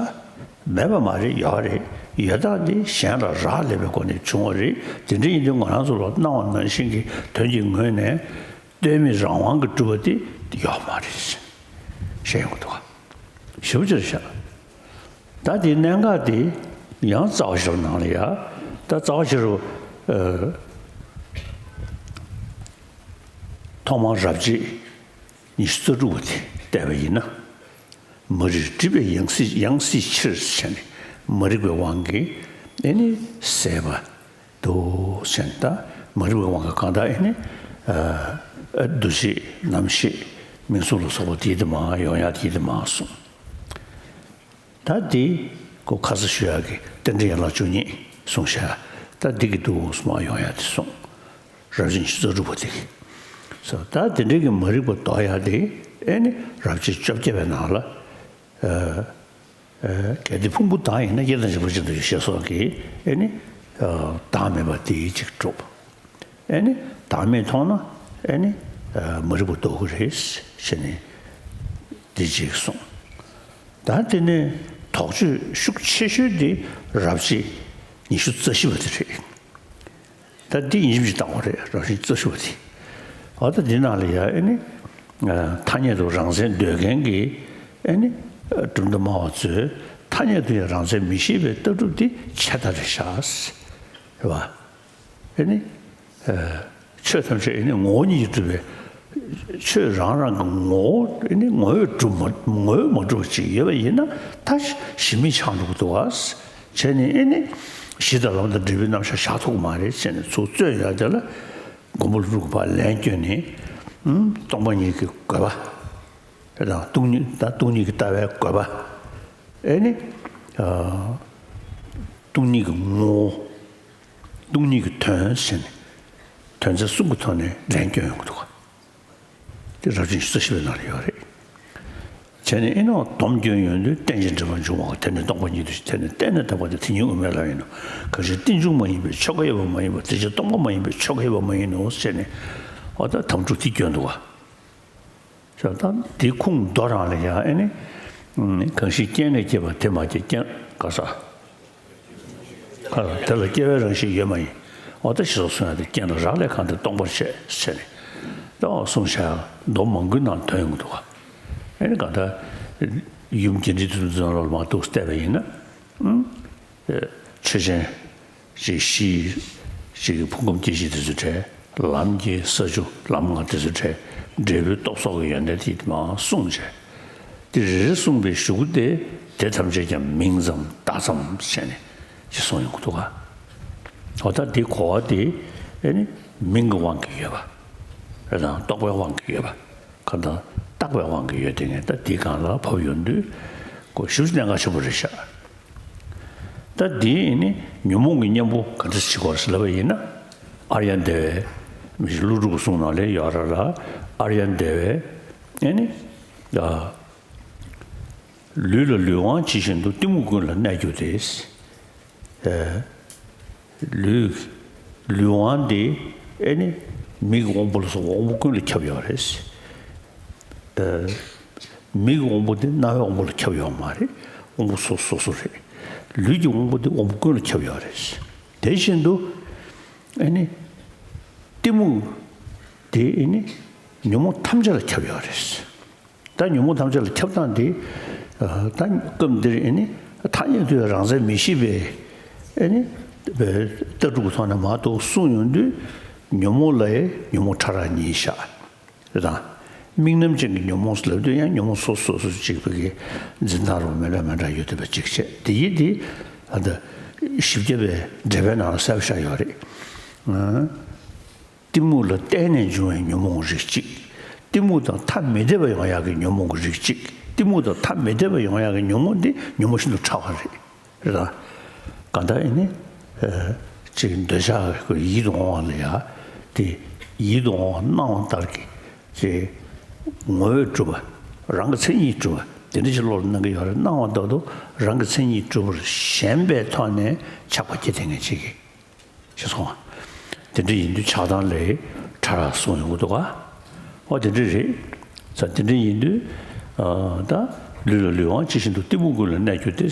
མེད་པ་མ་རེད། ཡོད་རེད། ཡོད་སྟངས་དེ་གཞན་ལ་རག་ལས་པའི་སྒོ་ནས་བྱུང་བ་རེད། དེ་འདྲ་ཡིན་དུས་ང་རང་ཚོ་ལ་སྣང་བ་ནང་བཞིན་གྱི་དོན་གྱི་ངོས་ནས་ལྟོས་མེད་རང་དབང་གིས་གྲུབ་པ་དེ་ཡོད་མ་རེད་བཤད་ཡོང་གི་འདུག་ག་ཞེ་པོ་ཅིག་རེད་ཤག་ད་དེའི་གནད་འགག་དེ་ཡང་རྩ་བ་ཤེས་རབ་ནང་ལ་ཡ། ད་རྩ་བ་ཤེས་རབ་ཨ། ཐོག་མར་རབ་བྱེད་ཉི་ཤུ་རྩ་དྲུག་པ་དེ་བལྟས་པ་ཡིན་ན། མ་རིག་སྒྲིབ་པའི་ཡང་སྲིད་ཡང་སྲིད་ཕྱིར་ཟེར་ནས་མ་རིག་པའི་དབང་གིས་ཨེ་ནི་ཟད་པ་འདུག་ཟེར་ནས། ད་མ་རིག་པའི་དབང་གིས་གང་ལྟར་ཨེ་ནི་ཨ། ཨ། འདུ་ཤེས་རྣམ་ཤེས་མིང་གཟུགས་ལ་སོགས་པ་དེའི་དེ་མར་ཡོང་ཡག་དེའི་དེ་མར་གསུངས། ད་འདི་ཁོ་ཁ་ས་ཞུ་ཡག་གི་རྟེན་འབྲེལ་ཡན་ལག་བཅུ་གཉིས་གསུངས་ཤག་ད་འདི་གི་འདུག་སེ་མར་ཡོང་ཡག་དེ་གསུངས། རབ་བྱེད་ཉི་ཤུ་རྩ་དྲུག་པ་དེ་གི་སོ། ད་དེ་འདྲའི་གི་མ་རིག་པ་ཟློག་ཡག་དེ་ཨེ་ནི་རབ་བྱེད་བཅོ་བརྒྱད་པའི་ནང་ལ་ཨ། ཨ། གལ་ཏེ་ཕུང་པོ་དག་ཡིན་ན་དབྱེར་དང་བྱེད་པ་ཅན་དུ་ཞེས་སོགས་ཀྱིས་ཨེ་ནི་ཨ། བདག་མེད་པ་དེའི་ཅིག་གྲུབ། ཨེ་ནི་བདག་མེད་མཐོང་ན་ཨེ་ནི་ཨ། མ་རིག་པ་ཟློག་གི་རེད་ཟེར་ནས་འདི་ཅིག་གསུངས། ད་དེ་ནས་དོགས་གཅོད་ཤུགས་ཆེ་ཤོས་དེ་རབ་བྱེད་ཉི་ཤུ་རྩ་བཞི་པ་དེ་རེད། ད་འདི་ཡིན་གཅིག་མིན་གཅིག་བཏང་བ་རེད། རབ་བྱེད་རྩ་བཞི་པ་དེ། འོ་ད་འདི་ནང་ལ་ཡ་ཨེ་ནི་ཨ། ཐ་སྙད་དུ་རང་མཚན་འདོད་མཁན་གྱི་ཨེ་ནི་ཨ། གྲུབ་མཐའ་སྨྲ་བ་ཚོས་ཐ་སྙད་དུ་ཡང་རང་མཚན་མི་ཤེས་པའི་ལྟ་གྲུབ་དེ་ཆད་ལྟ་རེད་ཤག་ཟེར་བ། ཨེ་ནི་ཨ། ཆོས་ཐམས་ཅད་ཨེ་ནི་ངོ་བོ་ཉིད་ཀྱིས་གྲུབ་པའི་ཆོས་རང་རང་གི་ངོ་བོ་ཨེ་ནི་ངོ་བོས་གྲུབ་མ་ངོ་བོས་མ་གྲུབ་པ་ཅིག་ཡོད་པ་ཡིན་ན་ད་གཞི་མེད་ཆགས་འགྲོ་གི་འདུག་བ། བྱས་ནས་ཨེ་ནི་གཞི་དང་ལམ་དང་འབྲས་བུའི་རྣམ་གཞག་བཞག་ཐུབ་ཀྱི་མ་རེད་ཟེར་ནས་ཚུར་རྩོད་ཡག་དེ་ལ་མགོན་པོ་ཀླུ་སྒྲུབ་ཀྱིས་ཕར་ལན་བསྐྱོན་ནས། ཨུམ། སྟོང་པ་ཉིད་ཀྱི་དགོས་པ་དང་སྟོང་ཉིད་ད་སྟོང་ཉིད་ཀྱི་ལྟ་བའི་དགོས་པ། ཨེ་ནི་ཨ། སྟོང་ཉིད་ཀྱི་ངོ་བོ། སྟོང་ཉིད་ཀྱི་དོན་ཟེར་ནས་དོན་ཚན་གསུམ་གྱི་ཐོག་ནས་ལན་བསྐྱོན་ཡོང་གི་འདུག་ག་དེ་རབ་བྱེད་ཉི་ཤུ་རྩ་བཞི་པའི་ནང་ལ་ཡོད་རེད། བྱས་ནས་ཨེ་ནི་སྡོམ་སྐྱོན་ཡོང་དུས་རྟེན་ཅིང་འབྲེལ་པར་འབྱུང་བ། དེ་ནི་སྟོང་པ་ཉིད་དུ་ཞེས། དེ་ནི་གཏན་ནས་དག་པ་སྟེ། དེ་ཉིད་དབུ་མའི་ལམ་ཡིན་ནོ། གང་ཕྱིར་རྟེན་འབྱུང་མ་ཡིན་པའི་ཆོས་འགའ་ཡོད་པ་མ་ཡིན་པ། དེ་ཕྱིར་སྟོང་པ་མ་ཡིན་པའི་ཆོས་འགའ་ཡོད་པ་མ་ཡིན་ནོ་ཟེར་ནས། འོ་ད་དམ་ཕྲུག་དེ་སྐྱོན་འདུག་ག་ཞོག་ད་དེ་ཁུངས་མདོ་རང་ལ་ཡང་ཨེ་ནི། གང་ཕྱིར་རྐྱེན་ལས་སྐྱེས་པ་དེ་མ་སྐྱེས། རྐྱེན་ག་ས། ག་ས་དེ་ལ་སྐྱེ་བའི་རང་བཞིན་ཡོད་མ་ཡིན། འོ་ད་ཞེས་སོགས་གསུངས་ཡག་དེ་རྐྱེན་ལ་རག་ལས་གང་དེ་སྟོང་པར་བཤད་ཟེར་ནས། ད་འོ་གསུངས་བཞག་མདོ་མང་པོའི་ནང་དོན་ཡོང་གི་འདུག་ག་ཨེ་ནི་གང་ལྟར་ཡུམ་རྒྱས་འབྲིང་བསྡུས་ལ་མར་འདུག་བལྟས་པ་ཡིན་ན། ཨུམ། ཆོས་ཅན། ཅིག་གཞི་ཅིག་གི་ཕུང་ཁམས་སྐྱེ་མཆེད་དེ་ཚོ་བྲལ། ལམ་གྱི་ས་བཅུ་ལམ་ལྔ་དེ་ཚོ་བྲལ། འབྲས་བུའི་སྟོབས་སོགས་ཀྱི་ཡོན་ཏན་དེ་མར་གསུངས་བྱས། དེ་རེ་རེ་གསུངས་པའི་གཞུག་གུ་དེ་དེ་ཐམས་ཅད་ཀྱང་མིང་ཙམ་བརྡ་ཙམ་བྱས་ནས་ཅིག་གསུངས་ཡོང་གི་འདུག་ག་འོ་ད་དེ་གོ་བ་དེ་ཨེ་ནི་མིང་གི་དབང་གིས་ཡོད་པ། རེད་དང་རྟོགས་པའི་དབང་གིས་ཡོད་པ། གང་ལྟར་བརྟག་པའི་དབང་གིས་ཡོད་དེ་ངས་ད་དེའི་སྒང་ལ་བབས་ཡོང་དུས་གོ་ཞེ་པོ་ཅིག་གནད་འགག་ཆེན་པོ་རེད་ཤག་ད་འདི་ནི་ཉོན་མོངས་ཀྱི་གཉེན་པོ་ག་འདྲ་བྱེད་དགོས་ཟེར་ལབ་པ་ཡིན་ན། ཨཱརྱ་དེ་བས་ཀླུ་སྒྲུབ་ཀྱི་གསུང་ནང་ལ་ཡོད་རེད་ལ། ཨཱརྱ་དེ་བས་ཨེ་ནི། ལུས་ལ་ལུས་དབང་ཇི་བཞིན་དུ། གཏི་མུག་ཀུན་ལ་གནས་གྱུར་ཏེ། ལུས་ལུས་དབང་དེ་ཨེ་ནི་མིག་གི་དབང་པོ་ལ་སོགས་པ་དབང་པོ་ཀུན་ལ་ཁྱབ་ཡོད་རེད། མིག་གི་དབང་པོ་དེ་རྣ་བའི་དབང་པོ་ལ་ཁྱབ་ཡོད་མ་རེད། དབང་པོ་སོ་སོ་སོ་རེད། ལུས་ཀྱི་དབང་པོ་དེ་དབང་པོ་ཀུན་ལ་ཁྱབ་ཡོད་རེད། དེ་བཞིན་དུ་ཨེ་ནི་གཏི་མུག་དེ་ཨེ་ནི་ཉོན་མོངས་ཐམས་ཅད་ལ་ཁྱབ་ཡོད་རེད། ད་ཉོན་མོངས་ཐམས་ཅད་ལ་ཁྱབ་སྟངས་དེ་ད་སྐབས་འདིར་ཨེ་ནི་ཐ་སྙད་དུ་ཡང་རང་མཚན་མི་ཤེས་པའི་ཨེ་ནི་ལྟ་གྲུབ་ཀྱི་ཐོག་ནས་མར་དུ་གསུངས་ཡོང་དུས། ཉོན་མོངས་ལ་ཡང་ཉོན་མོངས་ཕྲ་རགས་གཉིས་བཞག་རེད་དང་། དམིགས་རྣམ་ཅན་གྱི་ཉོན་མོངས་ལབ་དུས་ཡང་ཉོན་མོངས་སོ་སོ་སོ་གཅིག་པའི་གི་འཛིན་སྟངས་རུ་མི་འདྲ་མི་འདྲ་ཡོད་བསྡད་པ་གཅིག་བྱས། དེ་ཡིན་དེ་ཨ་ད་བཞི་བརྒྱ་པའི་འགྲེལ་པའི་ནང་ལ་གསལ་པོ་བཞག་ཡོད་རེད། གཏི་མུག་ལ་བརྟེན་ནས་འབྱུང་བའི་ཉོན་མོངས་རིགས་གཅིག་གཏི་མུག་དང་ཐ་མི་དད་པ་ཡོང་ཡག་གི་ཉོན་མོངས་ཀྱི་རིགས་གཅིག་གཏི་མུག་དང་ཐ་མི་དད་པ་ཡོང་ཡག་གི་ཉོན་མོངས་འདི་ཉོན་མོངས་ཤིན་ཏུ་ཕྲ་བ་རེད། རེད་དང་། གང་ལྟར་ཨེ་ནི། ཅིག་འདོད་ཆགས་ཀྱི་ཡིད་དུ་འོང་བ་ལ་ཡ། དེ་ཡིད་དུ་འོང་བ་སྣང་བ་ལྟར་གྱི། ཅིག་ངོ་བོས་གྲུབ་པ། རང་གི་མཚན་ཉིད་གྲུབ་པ་དེ་འདྲ་ཞིག་བློ་ལ་སྣང་གི་ཡོད་རེད། སྣང་བ་ལྟར་དུ་རང་གི་མཚན་ཉིད་གྲུབ་པར་ཞེན་པའི་ཐོག་ནས་ཆགས་པ་སྐྱེ་དེ་ངས་ཅིག་གི་ཞེས་གསུངས་པ། དེ་འདྲ་ཡིན་དུས་ཆགས་སྡང་ལས་ ཕྲ་རགས་གསུངས་ཡོང་གི་འདུག་ག་འོ་དེ་འདྲ་རེད། ས་དེ་འདྲ་ཡིན་དུས། ད་ལུས་ལ་ལུས་དབང་ཇི་བཞིན་དུ། གཏི་མུག་ཀུན་ལ་གནས་གྱུར་ཏེ།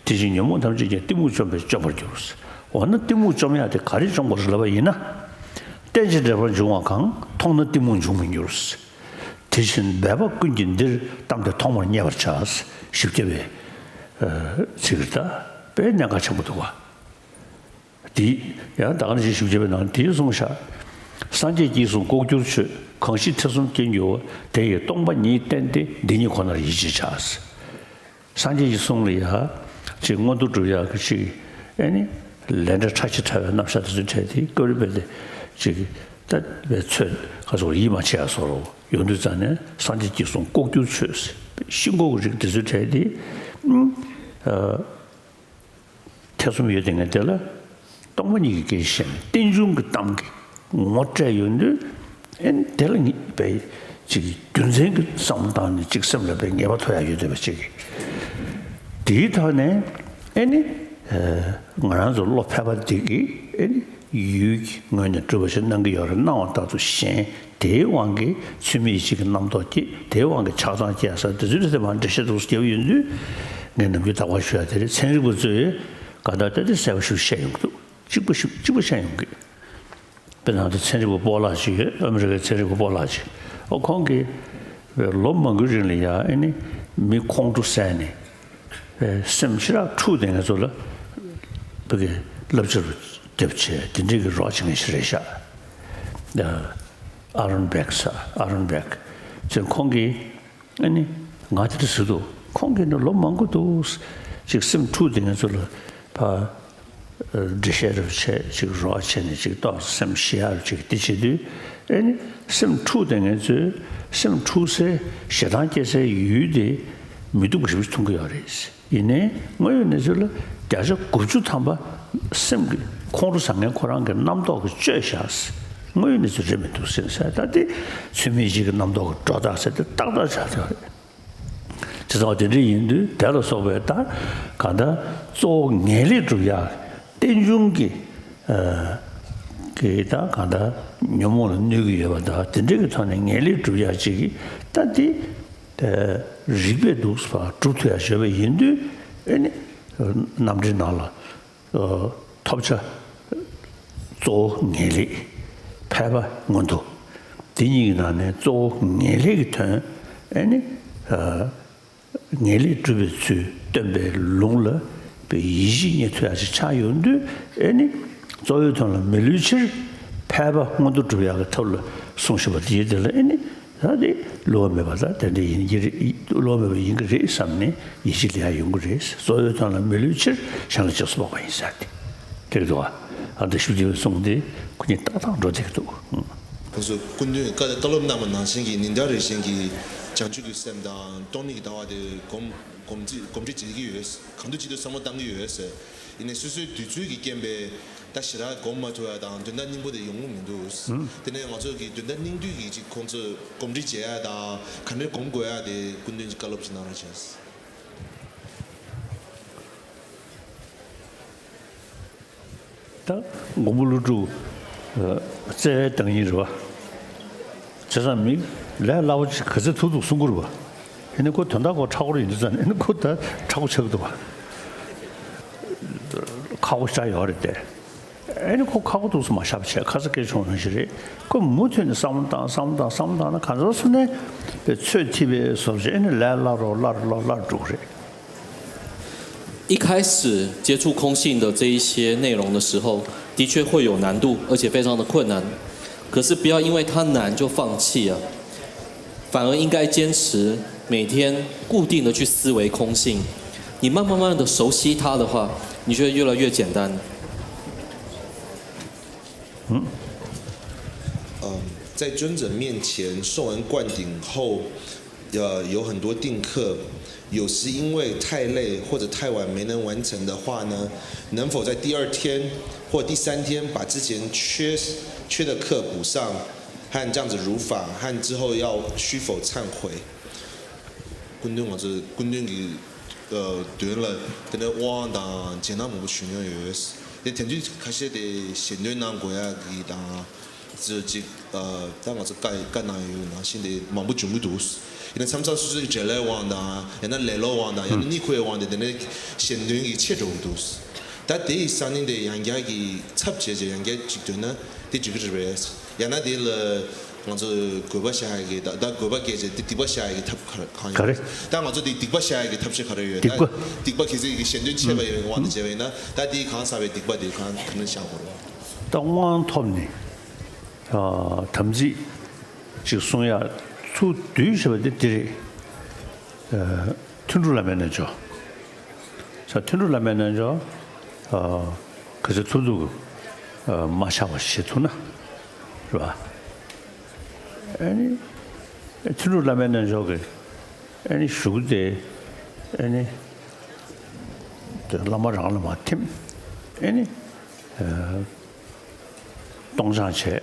དེ་བཞིན་ཉོན་མོངས་ཐམས་ཅད་ཀྱང་། གཏི་མུག་བཅོམ་པས་སྐྱོབ་པར་འགྱུར། འོ་ན་གཏི་མུག་བཅོམ་ཡག་དེ་ག་རེ་བཅོམ་དགོས་ཟེར་ལབ་པ་ཡིན་ན། རྟེན་ཅིང་འབྲེལ་པར་འབྱུང་བ་གང་། མཐོང་ན་གཏི་མུག་འབྱུང་མི་འགྱུར། དེ་བཞིན་སྦས་པ་ཀུན་གྱིས་འདིར། གཏམས་ཏེ་མཐོང་བར་མཉེས་པར་བྱ། བཞི་བརྒྱ་པའི་ཚིག་རེད། ད་དཔེ་གནད་འགག་ཆེན་པོ་འདུག་ག་དེ་ཡང་ད་ག་ནང་བཞིན་བཞི་བརྒྱ་པའི་ནང་དེ་གསུངས་ཤག་སངས་རྒྱས་ཀྱི་གསུང་ལྐོག་གྱུར་ཆོས། གང་ཞིག་ཐེ་ཚོམ་སྐྱེ་འགྱུར་བ། དེ་ཡི་སྟོང་པ་ཉིད་བསྟན་ཏེ། འདི་ཉིད་ཁོ་ནར་ཡིད་ཆེས་བྱ། སངས་རྒྱས་ཀྱི་གསུང་ལ་ཡ་ཅིག་མངོན་མཐོ་སྒྲུབ་ཡག་གི་ཅིག་ཨེ་ནི་ལས་འབྲས་ཕྲ་ཞིང་ཕྲ་བའི་རྣམ་གཞག་དེ་ཚོ་འཕྲད་དེ། སྐབས་རེ་བས་དེ་ཅིག་ད་བའི་ཚོད་ག་ཚོད་ཡིད་མ་ཆེས་ཡག་བཟོ་འདྲ་ཡོང་དུས་ཙང་ནས། སངས་རྒྱས་ཀྱི་གསུང་ལྐོག་གྱུར་ཆོས། ཤིང་ལྐོག་གི་རིགས་དེ་ཚོ་འཕྲད་དེ། ཨ། ཐེ་ཚོམ་ཡོད་དེ་ངས་དེ་ལ་སྟོང་པ་ཉིད་ཀྱི་སྐད་ཆ་བཤད་ནས། རྟེན་འབྱུང་གི་གཏམ་གྱི་ངོ་སྤྲད་ཡོང་དུས། ཨེ་ནི་དེ་ལ་ངེས་པའི་ཅིག་རྒྱུ་མཚན་གྱི་བསམ་བློ་བཏང་ནས་ཅིག་སེམས་ལ་པའི་ངེས་པ་ཐོབ་ཡག་ཡོད་བསྡད་པ་ཅིག་དེའི་ཐོག་ནས་ཨེ་ནི། ཨ། ང་རང་ཚོ་བློ་ཕལ་པ་འདི་གིས་ཨེ་ནི་ཡུལ་གྱི་ངོས་ནས་གྲུབ་པ་ཞིག་སྣང་གི་ཡོད་རེད། སྣང་བ་ལྟར་དུ་ཞེན། དེའི་དབང་གིས་ཚུལ་མིན་ཡིད་བྱེད་ཀྱི་རྣམ་རྟོག་སྐྱེས། དེའི་དབང་གིས་ཆགས་སྡང་སྐྱེ་ས་དེ་ཚོའི་ཐད་མར་འགྲེལ་བཤད་འདུག་སེ་རྒྱབ་ཡོང་དུས། ངས་ནམ་རྒྱུན་དག་པར་ཞུ་ཡག་དེ་རེད། ཚན་རིག་པ་ཚོས་གང་ལྟར་ད་དེ་གསལ་པོ་ཞིག་བཤད་ཡོང་གི་འདུག་གཅིག་པ་ཞིག་གཅིག་པ་བཤད་ཡོང་གི་དཔེར་ན་ད་ཚན་རིག་པ་སྤོ་ལགས་ཅིག་ཡོད། ཨ་མི་རི་ཀའི་ཚན་རིག་པ་སྤོ་ལགས་ཅིག་འོ་ཁོང་གིས་ལོ་མང་པོའི་རིང་ལ་ཡ་ཨེ་ནི་མི་ཁོང་ཁྲོ་ཟ་ནས། པའི་སེམས་ཞེ་དྲག་འཁྲུགས་བསྡད་མཁན་ཚོ་ལ་བོད་ཀྱི་བསླབ་བྱ་རུ་དེབ་བྱས་དེ་འདྲའི་གི་རོགས་བྱེད་མཁན་ཞིག་རེད་ཤག་ཨ་རོན་བེག་ཟེར། ཨ་རོན་བེག་ཅེས་ཁོང་གིས་ཨ་ནི་ང་དེ་འདྲ་ཟེར་འདུག་ཁོང་གིས་ནི་ལོ་མང་པོ་འདུག་ཅིག་སེམས་འཁྲུགས་བསྡད་མཁན་ཚོ་ལ་ཕར་འགྲེལ་བཤད་རུ་བྱས། ཅིག་རོགས་བྱས་ནས་ཅིག་ཏོག་སེམས་ཞི་ཡག་རུ་ཅིག་དེ་བྱེད་དུས། ཨེ་ནི་སེམས་འཁྲུགས་བསྡད་མཁན་ཚོས་སེམས་འཁྲུགས་སའི་ཞེ་སྡང་སྐྱེ་སའི་ཡུལ་དེ་མི་སྡུག་པ་ཞེ་པོ་ཅིག་མཐོང་གི་ཡོད་རེད། ཡིན་ནའི་དངོས་ཡོད་གནས་ཚུལ་ལ་བརྒྱ་ཆ་དགུ་བཅུ་ཐམ་པ་སེམས་ཀྱི་ཁོང་ཁྲོ་ཟ་མཁན་ཁོ་རང་གི་རྣམ་རྟོག་གིས་བཅོས་བཞག་དངོས་ཡོད་གནས་ཚུལ་རེད་མི་འདུག་ཟེར་ནས་ཟེར། ད་དེ་ཚུལ་མིན་ཡིད་བྱེད་ཀྱི་རྣམ་རྟོག་གི་སྒྲོ་བཏགས་ཟེར་དེ་ཏག་ཏག་ཆགས་བསྡད་པ་རེད། དེ་ཚོ་དེ་འདྲ་ཡིན་དུས་དེ་ལ་སོགས་པའི་ད་གང་ལྟར་གཙོ་བོ་ངེས་ལེགས་སྒྲུབ་ཡག་རྟེན་འབྱུང་གི་ཨ་གི་ད་གང་ལྟར་ཉོན་མོངས་ལ་གནོད་ཀྱི་ཡོད་པ་དང་། དེ་འདྲ་གི་ཐོག་ནས་ངེས་ལེགས་སྒྲུབ་ཡག་ཅིག་གི་ད་དེ། རིགས་པས་འདུག་སེ་སྒྲུབ་ཐུབ་ཡག་བྱས་པ་ཡིན་དུས། ཨེ་ནི་རྣམ་འགྲེལ་ནང་ལ་ཐོབ་བྱ་གཙོ་བོ་ངེས་ལེགས། ཕལ་པ་མངོན་མཐོ། དེ་གཉིས་ཀྱི་ནང་ནས་གཙོ་བོ་ངེས་ལེགས་ཀྱི་དོན། ཨེ་ནི་ངེས་ལེགས་སྒྲུབ་པའི་ཚུལ་སྟོན་པའི་ལུང་ལ་པའི་ཡིད་ཆེས་རྙེད་ཐུབ་ཡག་ཅིག་ཆགས་ཡོང་དུས། ཨེ་ནི་གཙོ་བོའི་དོན་ལ་མི་བསླུ་ཕྱིར་ཕལ་པ་མངོན་མཐོ་སྒྲུབ་ཡག་གི་ཐབས་ལ་གསུངས་བཞག་པ་དེ་ཡིན། དེ་ལ་ཨེ་ནི། ད་དེ་བསླུ་བ་མེད་པ་ད་དེ་འདྲ་ཡིན་གྱི་རེད། བསླུ་བ་མེད་པ་ཡིན་གྱི་རེད་བསམ་ནས་ཡིད་ཆེས་ལེན་ཡག་ཡོང་གི་རེད། གཙོ་བོའི་དོན་ལ་མི་བསླུ་ཕྱིར། གཞན་ལ་རྗེས་སུ་དཔོག་པ་ཡིན་ཟེར་ཏེ། དེ་རེད་འདུག་ཨ། ཨ་འདི་ཞུ་རྒྱུའི་གསུང་དེ་ཁོ་གཉིས་ཏག་ཏག་འགྲོ་བསྡད་ཀྱི་འདུག་ཁོང་ཚོས་སྐུ་མདུན་བཀའ་བཀའ་སློབ་གནང་བ་ནང་བཞིན་གྱི་ཉི་ཟླ་རེ་བཞིན་གྱི་བྱང་ཆུབ་ཀྱི་སེམས་དང་སྟོང་ཉིད་ཀྱི་ལྟ་བ་དེ་གོམས་གོམས་འདྲིས་གོམས་འདྲིས་བྱེད་ཀྱི་ཡོད། གང་དུ་ཅི་ཐུབ་བསམ་བློ་བཏང་གི་ཡོད། ཡིན་ནའི་སོ་སོའི་དུས་ཚོད་ཀྱི་རྐྱེན་པས་ད་ཞེ་དྲག་སྒོམ་མ་ཐུབ་ཡ་དང་དོན་དག་སྙིང་པོ་དེ་ཡོང་གི་མི་འདུག་ཨུམ། དེ་ནས་ང་ཚོ་གི་དོན་དག་སྙིང་བསྡུས་ཀྱི་ཅིག་ཁོང་ཚོས་གོམས་འདྲིས་བྱེད་ཡ་དང་ག་འདྲ་སྒོམ་དགོས་ཡ་དེ་སྐུ་མདུན་གྱི་བཀའ་སློབ་ཅིག་གནང་རོགས་བྱས། ད་མགོན་པོ་ཀླུ་སྒྲུབ་བརྩེ་བའི་བདག་ཉིད་རེད་པ། བྱས་ཙང་མི་ལས་སླ་པོ་ཅིག་ག་ཚོད་ཐུབ་ཐུབ་གསུང་གི་རེད་པ། ཡིན་ནའི་ཁོ་དོན་དག་ཁོ་མཁྲེགས་པོ་རེད་ཡིན་དུས་ཙང་ནས། ཨེ་ནི་ཁོ་ད་མཁྲེགས་པོ་ཆགས་ཀྱི་འདུག་པ། ཁག་པོ་ཆགས་ཡོད་རེད་དེ། ཨེ་ནི་ཁོ་ཁག་པོ་འདུག་སེ་མ་བཞག་པ་བྱས། ཁ་ཚ་སྐད་ཆུང་ནང་བཞིན་རེད། ཁོ་མུ་མཐུད་ནས་བསམ་བློ་བཏང་བསམ་བློ་བཏང་བསམ་བློ་བཏང་ན་ག་ཚོད་སོང་ནས་པའི་ཚོད་ཐིག་པའི་བཟོ་བྱས། ཨེ་ནི་ལས་སླ་རུ་སླ་རུ་སླ་རུ་སླ་རུ་འགྲོ་གི་རེད། 一开始接触空性的这一些内容的时候，的确会有难度，而且非常的困难。可是不要因为它难就放弃啊，反而应该坚持每天固定的去思维空性。你慢慢慢的熟悉它的话，你就会越来越简单。嗯，在尊者面前受完灌顶后，呃，有很多定课，有时因为太累或者太晚没能完成的话呢，能否在第二天或第三天把之前缺缺的课补上，和这样子如法，和之后要需否忏悔？སྐུ་མདུན། ང་ཚོ་སྐུ་མདུན་གྱི་ཨ་མདུན་ལ་དེ་འདྲའི་དབང་དང་རྗེས་གནང་མང་པོ་ཞུས་མྱོང་ཡོད། དེ་དེ་དུས་ཁ་ཤས་དེ་ཞལ་འདོན་གནང་དགོས་ཡག་གི་དང་། ཚོས་ཅིག་ཨ་ད་ང་ཚོ་བཀའ་བཀའ་གནང་ཡོད་ནང་བཞིན་དེ་མང་པོ་འབྱུང་གི་འདུག་ཡིན་ན་མཚམས་མཚམས་སོ་སོའི་འབྲེལ་བའི་དབང་དང་ཡང་ན་ལེ་ལོའི་དབང་དང་ཡང་ན་ཨུམ། སྣེ་ཁོག་པའི་དབང་དེ་དེ་ནས་ཞལ་འདོན་གྱི་ཆེ་འགྲོ་གི་འདུག་ད་དེ་ཡི་ས་གནས་དེ་ཡང་བསྐྱར་གྱི་ཚབ་བྱས་བྱས་ཡང་བསྐྱར་ཅིག་འདོན་ན་དེ་འགྲིག་གི་རེད་པས། ཡང་ན་དེ་ལ་ང་ཚོ་དགོས་པ་བཞག་ཡ་གི་ད་ད་དགོས་པ་སྐད་ཆ་དེ་སྡིག་པ་བཞག་ཡ་གི་ཐབས་ག་གང་ག་ཡོད་རེད། ད་ང་ཚོ་དེ་སྡིག་པ་བཞག་ཡ་གི་ཐབས་ཤེས་ག་རེ་ཡོད། སྡིག་པ། ད་སྡིག་པ་གལ་སྲིད་ཀྱི་ཞལ་འདོན་ཆད་པ་ཡོད་དབང་དུ་བྱས་པ་ཡིན་ན་ད་དེའི་གང་ཟག་པའི་སྡིག་པ་དེ་གང་ག་ནས་བཞག་དགོས་རེད། ད་དབང་ཐོབ་ནས་ཨ་དམ་ཚིག་ཅིག་སྲུང་ཡ་ཚུར་བསྡུས་བྱས་པ་དེ་འདི་རེད། ཨ་ཐུན་དྲུག་བླ་མའི་རྣལ་འབྱོར། ས་ཐུན་དྲུག་བླ་མའི་རྣལ་འབྱོར་ཨ་ག་ཚོད་ཐུབ་ཐུབ་ཨ་མ་ཆག་པ་བྱེད་ཐུབ་ན་རེད་པ། ཨ་ནི་ཐུན་དྲུག་བླ་མའི་རྣལ་འབྱོར་གྱི་ཨ་ནི་གཞུག་གུ་དེ་ཨ་ནི་དེ་བླ་མ་རང་ལ་མར་ཐིམ། ཨ་ནི་ཨ་སྟོང་སྦྱང་བྱས།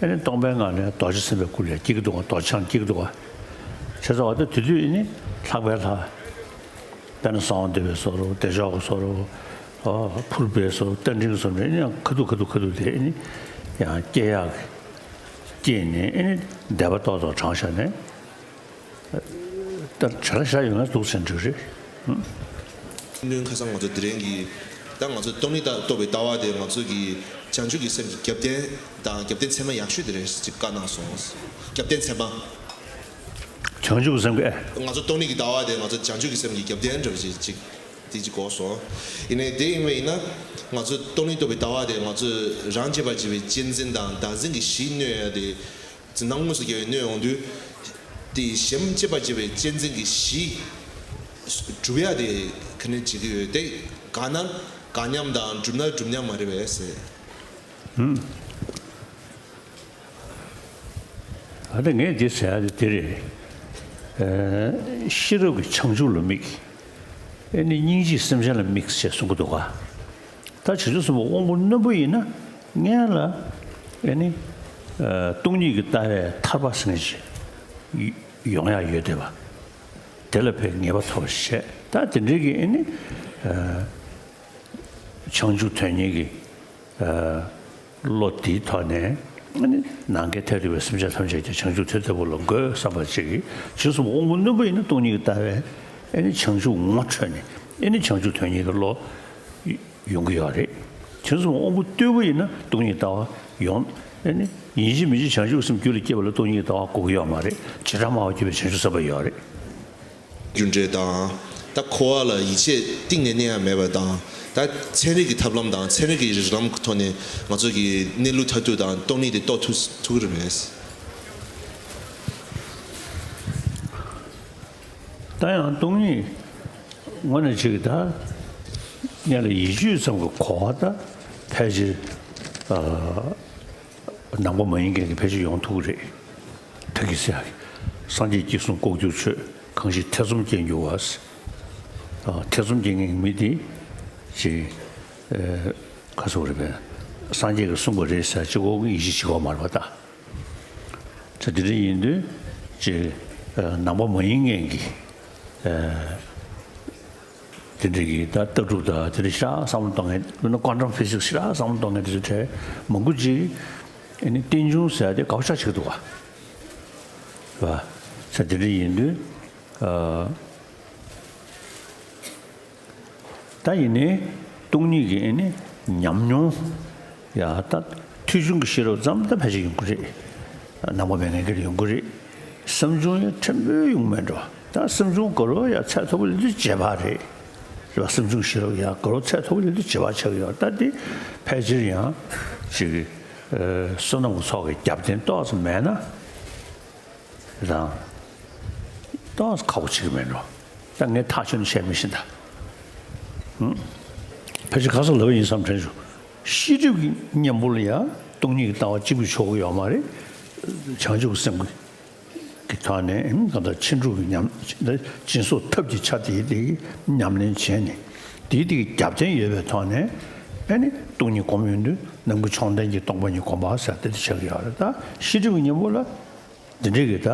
ཨ་ནི་སྟོང་པའི་ངང་ལས་རྡོ་རྗེ་སེམས་དཔའི་སྐུ་ལ་སྐྱེ་གི་འདུག་ག་རྡོ་རྗེ་འཆང་སྐྱེ་གི་འདུག་ག་བྱས་ཙང་བ་དེ་དུས་དུས་ཨ་ནི་ལྷག་པའི་ལྷ། དཔེར་ན་གསང་བ་འདུས་པའི་བཟོ་འདྲ་བདེ་མཆོག་གི་བཟོ་འདྲ། ཨ་ཕུར་པའི་བཟོ་འདྲ་རྟ་མགྲིན་གྱི་བཟོ་འདྲ་ཨ་ནི་ཡང་ཁ་ཐུག་ཁ་ཐུག་ཁ་ཐུག་དེ་ཨ་ནི་ཡང་སྐྱེ་ཡག་གི་སྐྱེས་ནས་ཨ་ནི་བཟླས་པ་ཏོག་ཙམ་བགྲངས་བཞག་ནས། ད་བྱ་ར་བཞག་ཡོད་ན་འདུག་ཟེར་འགྲོ་རེད། ཨུམ། ནུས་ཁ་སང་ང་ཚོ་དེ་རིང་གི་ད་ང་ཚོ་སྟོང་ཉིད་རྟོགས་པའི་ལྟ་བ་དེ་ང་ཚོ་གི་བྱང་ཆུབ་ཀྱི་སེམས་ཀྱི་རྒྱབ་རྟེན་དང་རྒྱབ་རྟེན་ཚད་མ་ཡག་ཤོས་དེ་རེད་ཅིག་བཀའ་གནང་སོང་། རྒྱབ་རྟེན་ཚད་མ། བྱང་ཆུབ་ཀྱི་སེམས་ཀྱི་ཨེ། ང་ཚོ་སྟོང་ཉིད་ཀྱི་ལྟ་བ་དེ་ང་ཚོ་བྱང་ཆུབ་ཀྱི་སེམས་ཀྱི་རྒྱབ་རྟེན་འདྲ་བ་ཅིག་ཅིག་དེ་ཅིག་གོ་སོང་། ཡིན་ནའི་དེ་ཡིན་པ་ཡིན་ན་ང་ཚོ་སྟོང་ཉིད་རྟོགས་པའི་ལྟ་བ་དེ་ང་ཚོ་རང་བཅས་པར་བྱས་པའི་གཅེས་འཛིན་དང་བདག་འཛིན་གྱི་གཞི་གནོན་ཡ་དེ། འཛིན་སྟངས་དངོས་སུ་རྒྱལ་བའི་གནོད་ཡོང་དུས། དེ་གཞན་གཅེས་པར་བྱེད་པའི་གཅེས་འཛིན་གྱི་གཞི། སྒྲུབ་ཡ་དེ་ག་ནས་བྱེད་ཀྱི་ཡོད་དེ། དགག་ན་དགག་མཉམ་དང་སྒྲུབ་ན་སྒྲུབ་མཉམ་མ་རེད་པས་ཟེར། ཧུམ། ཨ་ནི་ངས་འདི་ཟེར་ཡ་དེ་འདི་རེད། ཨ་ཤེས་རབ་ཀྱི་བྱང་ཆུབ་ལ་དམིགས། ཨ་ནི་སྙིང་རྗེས་སེམས་ཅན་ལ་དམིགས་ཞེས་གསུང་གི་འདུག་ག་ད་བྱང་ཆུབ་སེམས་དཔའ་དབང་པོ་རྣོན་པོ་ཡིན་ན་སྔོན་ལ་ཨ་ནི་ཨ་སྟོང་ཉིད་ཀྱི་ལྟ་བའི་ཐར་པ་ཟེར་མཁན་ཞིག་ཡོང་ཡག་ཡོད་བསྡད་པ། དེ་ལ་ཕར་ངེས་པ་ཐོབ་པ་ཞིག་བྱས། ད་དེ་འདྲའི་གི་ཨ་ནི་ཨ་བྱང་ཆུབ་དོན་གཉེར་གྱི་ཨ་བློ་དེའི་ཐོག་ནས་ཨ་ནི་ནམ་མཁའི་མཐས་གཏུགས་པའི་སེམས་ཅན་ཐམས་ཅད་ཀྱང་བྱང་ཆུབ་དེ་ལྟ་བུ་ལ་འགོད་བསམ་པ་ཅིག་གིས་བྱང་སེམས་དབང་པོ་རྣོན་པོ་ཡིན་ན་སྟོང་ཉིད་ཀྱི་ལྟ་བའི་ཨ་ནི་བྱང་ཆུབ་ངོ་འཕྲོད་ནས་ཨ་ནི་བྱང་ཆུབ་དོན་གཉེར་གྱི་བློ། ཡོང་གི་ཡོད་རེད། བྱང་སེམས་དབང་པོ་རྟུལ་པོ་ཡིན་ན་སྟོང་ཉིད་ལྟ་བ་ཡོང་། ཨ་ནི་ཡིན་གཅིག་མིན་གཅིག་བྱང་ཆུབ་སེམས་རྒྱུད་ལ་སྐྱེས་པ་ལ་སྟོང་ཉིད་ལྟ་བ་དགོས་ཀྱི་ཡོད་མ་རེད། བྱེ་བྲག་སྨྲ་བར་གྱུར་པའི་བྱང་ཆུབ་སེམས་དཔའ་ཡོད་རེད། རྒྱུ་འབྲས་དང་། ད་འཁོར་བ་ལ་ཡིད་ཆེས་གཏིང་ནས་གནས་ཡ་མེད་པ་དང་། ད་ཚན་རིག་གི་ཐབས་ལམ་དང་ཚན་རིག་གི་རིགས་ལམ་གྱི་ཐོག་ནས་ང་ཚོ་གི་གནས་ལུགས་མཐར་ཐུག་དང་སྟོང་ཉིད་དེ་རྟོགས་ཐུབ་ཐུབ་ཀྱི་རེད་པས། ད་ཡང་སྟོང་ཉིད་དངོས་གནས་ཅིག་ད་སྔོན་ལ་ཡིད་དཔྱོད་ཙམ་གྱི་གོ་བ་ད་ཕལ་ཆེར་ཨ་ནང་པ་མ་ཡིན་མཁན་གྱི་ཕལ་ཆེར་ཡོང་ཐུབ་ཀྱི་རེད། ད་གིན་ཟེར་ཡག་གི་སངས་རྒྱས་ཀྱིས་གསུངས་ལྐོག་གྱུར་ཆོས། གང་ཞིག་ཐེ་ཚོམ་སྐྱེ་འགྱུར་བ། ཨ་ཐེ་ཚོམ་སྐྱེ་མཁན་གྱི་མི་དེ་ཅིག་ཨ་ག་ཟེར་དགོས་རེད་པས། སངས་རྒྱས་ཀྱིས་གསུངས་པ་རེད་ཟེར་གཅིག་པོ་ཡིད་ཆེས་བྱེད་ཀྱི་ཡོད་མ་རེད་པ་ད། ད་དེ་འདྲ་ཡིན་དུས་ཅིག་ཨ་ནང་པ་མ་ཡིན་མཁན་གྱི་ཨ་དེ་འདྲ་གི་ད་ལྟ་གྲུབ་དང་དེ་འདྲ་ཞེ་དྲག་བསམ་བློ་གཏོང་མཁན། དཔེར་ན་ཀོན་ཊམ་ཕི་སིག་སི་ཞེ་དྲག་བསམ་བློ་གཏོང་མཁན་དེ་ཚོ་གྲས་མང་པོ་ཅིག་ཨ་ནི་རྟེན་འབྱུང་ཟེར་ཡ་དེ་དགག་པ་ཆགས་ཀྱི་འདུག་ག་རེད་པ། ས་དེ་འདྲ་ཡིན་དུས་ཨ། ད་ཡིན་ནའི་སྟོང་ཉིད་ཀྱི་ཨ་ནི་ཉམས་མྱོང་ཡ་ད་ཐོས་བྱུང་གི་ཤེས་རབ་ཙམ་ད་ཕལ་ཆེར་ཡོང་གི་རེད། ནང་པ་མེད་མཁན་གྱིས་ཡོང་གི་རེད། བསམ་བྱུང་ཡ་ཕྲན་བུ་ཡོང་མེད་འགྲོ། ད་བསམ་བྱུང་དགའ་རབ་ཡ་ཚད་མཐོ་པོ་ལས་དུ་བྱེད་པ་རེད། རེད་པ། བསམ་བྱུང་ཤེས་རབ་ཡ་དགའ་རབ་ཚད་མཐོ་པོ་ལས་དུ་བྱེད་པ་ཆགས་ཀྱི་ཡོད། ད་འདི་ཕལ་ཆེར་ཡང་ཅིག་བསོད་ནམས་ཀྱི་ཚོགས་ཀྱི་རྒྱབ་རྟེན་ཏོག་ཙམ་མེད་ན། རང་ཏོག་ཙམ་ཁག་པོ་བྱེད་ཀྱི་མེད་འགྲོ། ད་ངས་ཐག་ཆོད་ནས་བཤད་མི་ཤེས་ད། ཧུམ། ཕལ་ཆེར་ག་ས་ལབ་ཡིན་བསམ་དྲན་བྱུང་། ཤེས་སྒྲིབ་ཀྱི་གཉེན་པོ་ལ་ཡང་སྟོང་ཉིད་ཀྱི་ལྟ་བ་གཅིག་པུས་ཆོག་གི་ཡོད་མ་རེད། བྱང་ཆུབ་ཀྱི་སེམས་ཀྱི་ཐོག་ནས་ཨིན་གང་ལྟར་ཕྱིན་དྲུག་གི་ཉམས་སྦྱིན་སོགས་ཐབས་ཀྱི་ཆ་དེའི་དེ་གི་ཉམས་ལེན་བྱས་ནས་དེའི་དེ་གི་རྒྱབ་རྟེན་ཡོད་པའི་ཐོག་ནས་ཨ་ནི་སྟོང་ཉིད་སྒོམ་ཡོང་དུས་ནམ་མཁའི་མཆོག་ལྡན་གྱི་སྟོང་པ་ཉིད་སྒོམ་པ་ཟེར་དེ་འདྲ་ཆགས་ཀྱི་ཡོད་རེད། ད་ཤེས་སྒྲིབ་ཀྱི་གཉེན་པོ་ལ། འདི་འདྲའི་གི་ད་